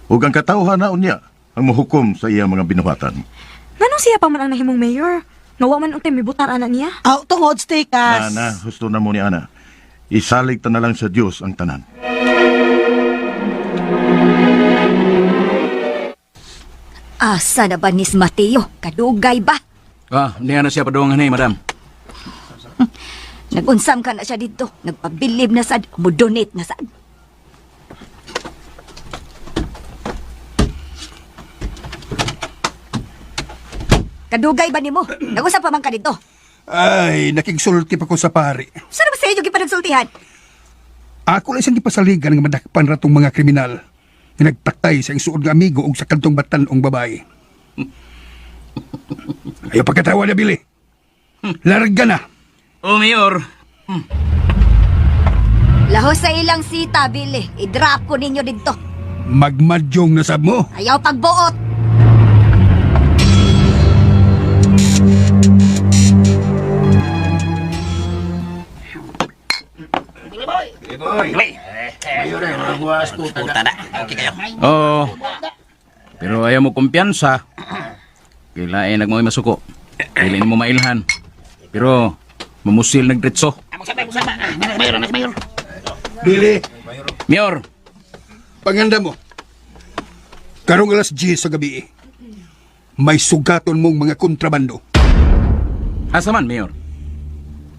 Ug ang katawhan na unya ang mohukom sa iyang mga binuhatan. Nganong siya pa man ang nahimong mayor? Nga wa man untay mibutar ana niya? Aw, tungod stikas. Na, na, husto na mo ni Ana. Isalig ta na lang sa Dios ang tanan. Asa na ba nis Mateo? Kadugay ba? Ah, niya na siya padungan ni, madam. Nagunsam ka na siya dito. Nagpabilib na sad. Mudonate na sad. Kadugay ba nimo? Nag-usap pa man ka dito. Ay, nakigsulti pa ko sa pari. Saan ba sa inyo gipanagsultihan? Ako lang siyang gipasaligan nga madakpan ra tong mga kriminal nga nagpatay sa iyang suod nga amigo ug sa kadtong batan-ong babae. Ayaw pagkatawa na, Billy. Larga na. Oh, Mayor. Lahos sa ilang sita, Billy. I-drop ko ninyo dito. Magmadyong na sab mo. Ayaw pagbuot. Oo. Pero ayaw mo kumpiyansa. Kailain nagmoy masuko. Dili mo mailhan. Pero mamusil nagdretso. Billy. Mayor. Panganda mo. Karong alas 10 sa gabi, may sugaton mong mga kontrabando. Asa man, Mayor?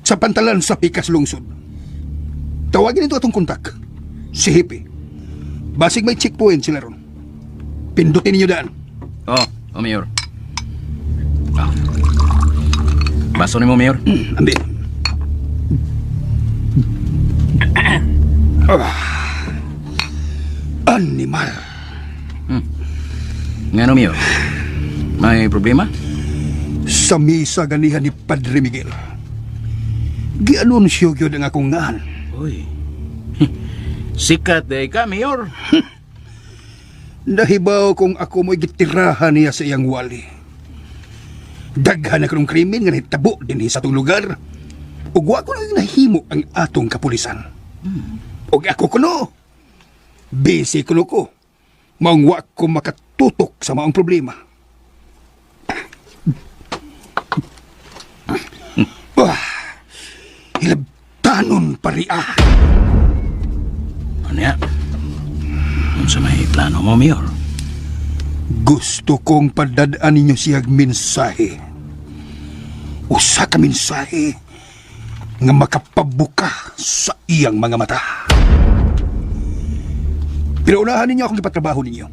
Sa pantalan sa Pikas Lungsod. Tawagin ito atong kontak. Si Hippie. Basig may checkpoint sila ron. Pindutin ninyo daan. Oh, oh Mayor. Ah. Baso nimo, Mayor. Ambi. Ah. Animal. Ngano, Mayor? May problema? Sa misa ganihan ni Padre Miguel. Gianunsyo gyud ang akong ngan. Uy. Sikat day ka, Mayor. Nahibaw kung ako mo'y gitirahan niya sa iyang wali. Daghan na kanong krimen nga nahitabo dinhi sa atong lugar. Ug wa ko na nahimo ang atong kapulisan. Ug ako kuno. Busy kuno ko. Maong wa ko makatutok sa maong problema. Ah, hilabtanon pariya. Ano ya? Unsa may plano mo, Mayor? Gusto kong padadaan ninyo siyag mensahe. Usa ka mensahe nga makapabuka sa iyang mga mata. Pero unahan ninyo akong ipatrabaho ninyo.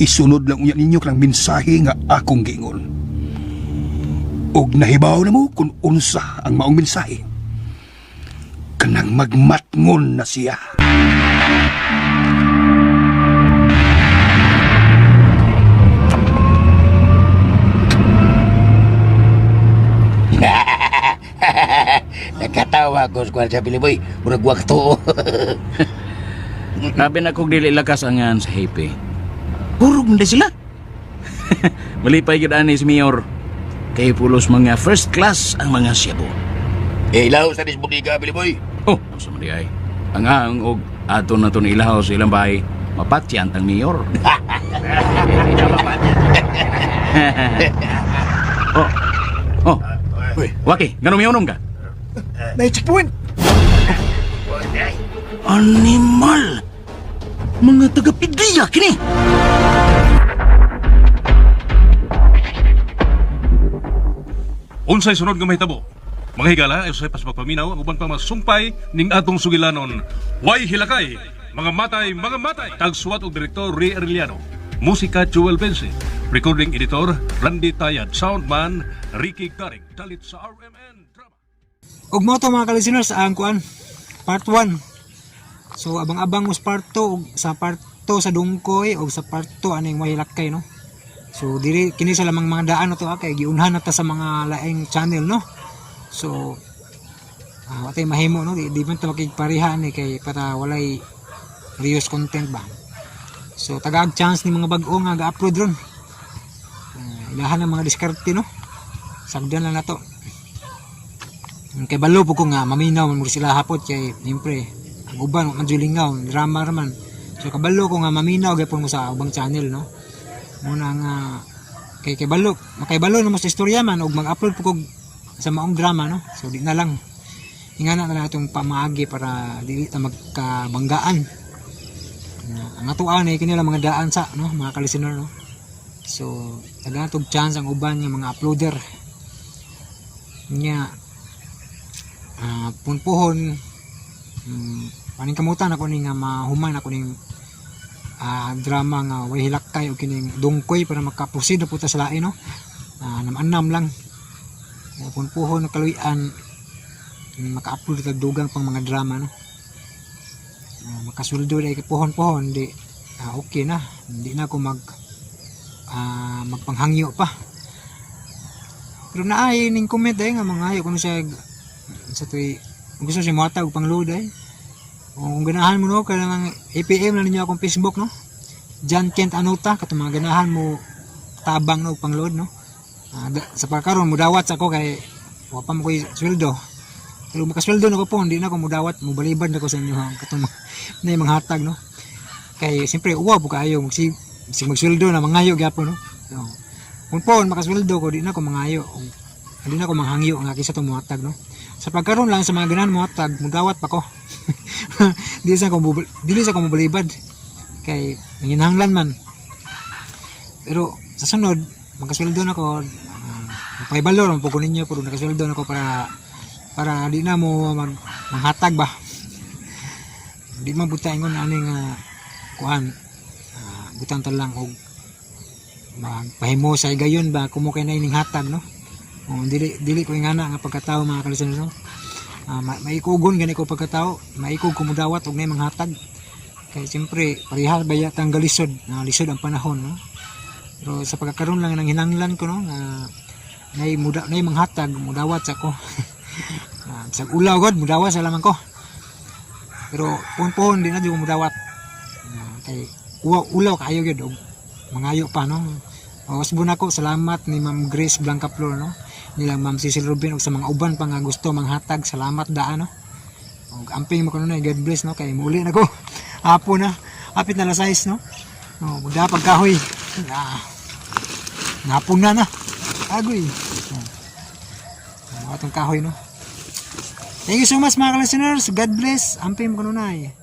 Isunod lang unya ninyo kanang mensahe nga akong giingon. Og nahibaw na mo kung unsa ang maong mensahe. Kanang magmatngon na siya. Nakatawa ko sa sa Piliboy. Murag wakto. Labi na kog dili lakas ang ngan sa hepe. Hurog na sila. Malipay gyud ani si Mayor. Kay pulos mga first class ang mga siyabo. Eh, ilaw sa dis budiga, Piliboy. Oh, sa man di ay. Ang ang og ato na to ni ilaw sa ilang bahay, mapatyan tang Mayor. Oh. Oh. Uy, Waki, ngano miyunom ka? May checkpoint! Animal! Mga taga-pidriya kini! Unsay sunod nga mahitabo? Mga higala, ay usay pas magpaminaw ang uban pang mga sumpay ning atong sugilanon. Way hilakay, mga matay, mga matay. Tagsuwat og direktor Ray Arellano. Musika Joel Vence. Recording editor Randy Tayad. Soundman Ricky Garing. Dalit sa RMN. Ug mo to mga ka-listeners ang kuan part 1. So abang-abang mo sa part 2 ug sa part 2 sa Dungkoy ug sa part 2 aning Mahilakay, no. So diri kini sa lamang mga daan na to kay giunhan na ta sa mga laing channel, no. So watay mahimo, no, di man ta makigpareha ni kay para walay reuse content ba. So tagaag chance ni mga bag-o nga ga-upload ron. Ilahan ang mga diskarte, no. Sagdan lang nato. Kay balo po ko nga maminaw man mo sila hapot kay siyempre ang uban man jud lingaw drama ra man. So kabalo ko nga maminaw gyapon mo sa ubang channel, no. Muna nga kay kay balo makaibalo na mo sa istorya man og mag-upload po kog sa maong drama, no. So di na lang ingana na lang itong pamaagi para dili ta magkabanggaan. Ang atuan ay kini lang mga daan sa, no, mga ka-listener, no. So tagaan tog chance ang uban nga mga uploader nya. Punpuhon paningkamutan ako ni nga mahuman ako ning drama nga way hilakay o kining Dungkoy para makaproceed na po ta sa lain, no. Anam-anam lang. Punpuhon kaluy-an maka-upload tag dugang pang mga drama, no. Makasweldo dai pohon-pohon di okay na, hindi na ako magpanghangyo pa. Pero naay ning comment ay nga mga ayo kuno siya sa tuy gusto siya mohatag og pang-load ay. Kung ganahan mo, no, kanang APM lang ninyo akong Facebook, no, John Kent Anuta, katong mga ganahan mo tabang, no, og pang-load, no. Sa pagkaron mudawat sa ako kay wa pa mo koy sweldo. Pero makasweldo na ko po, hindi na ako mudawat, mubalibad na ko sa inyo ha, katong na yung mga hatag, no. Kay siyempre uwa po kaayo magsi si magsweldo na mangayo gyapon, no. So, kung po makasweldo ko, di na ako mangayo. Di na ako manghangyo nga kaysa itong muhatag, no. Sa pagkaron lang sa mga ganahan muhatag, mudawat pa ko. Dili sa ko mubalibad kay nanginahanglan man. Pero sa sunod makasweldo na ko, mapahibalo ra man po ko ninyo, pero nakasweldo na ko para di na mo manghatag ba. Di man buta ingon ani nga kuan, butang ta lang og magpahimo sa higayon ba kumo kay na ining hatag, no. Kung dili ko ingana nga pagkatao mga kalisunod, no. Maikugon gani ko pagkatao, maikog ko mudawat og nay manghatag. Kay siyempre pareha ba yata ang galisod, na lisod ang panahon, no. Pero sa pagkakaroon lang ng hinanglan ko, no, nga nay muda nay manghatag mudawat sa ko. Ah, bisag ulaw god mudawat sa lamang ko. Pero pohon-pohon di na jud ko mudawat. Ah, kay uwa, ulaw kaayo gyud og mangayo pa, no. O, usbon ako, salamat ni Ma'am Grace Blancaflor, no, nila Ma'am Cecil Rubin ug sa mga uban pa nga gusto manghatag, salamat daan, no. Og amping mo kuno, God bless, no, kay muli na ko. Hapon na, hapit na alas 6, no. No, muda pagkahoy. Na. Napon na na. Agoy. Oh. Mga atong kahoy, no. Thank you so much, mga listeners. God bless. Amping mo kanunay.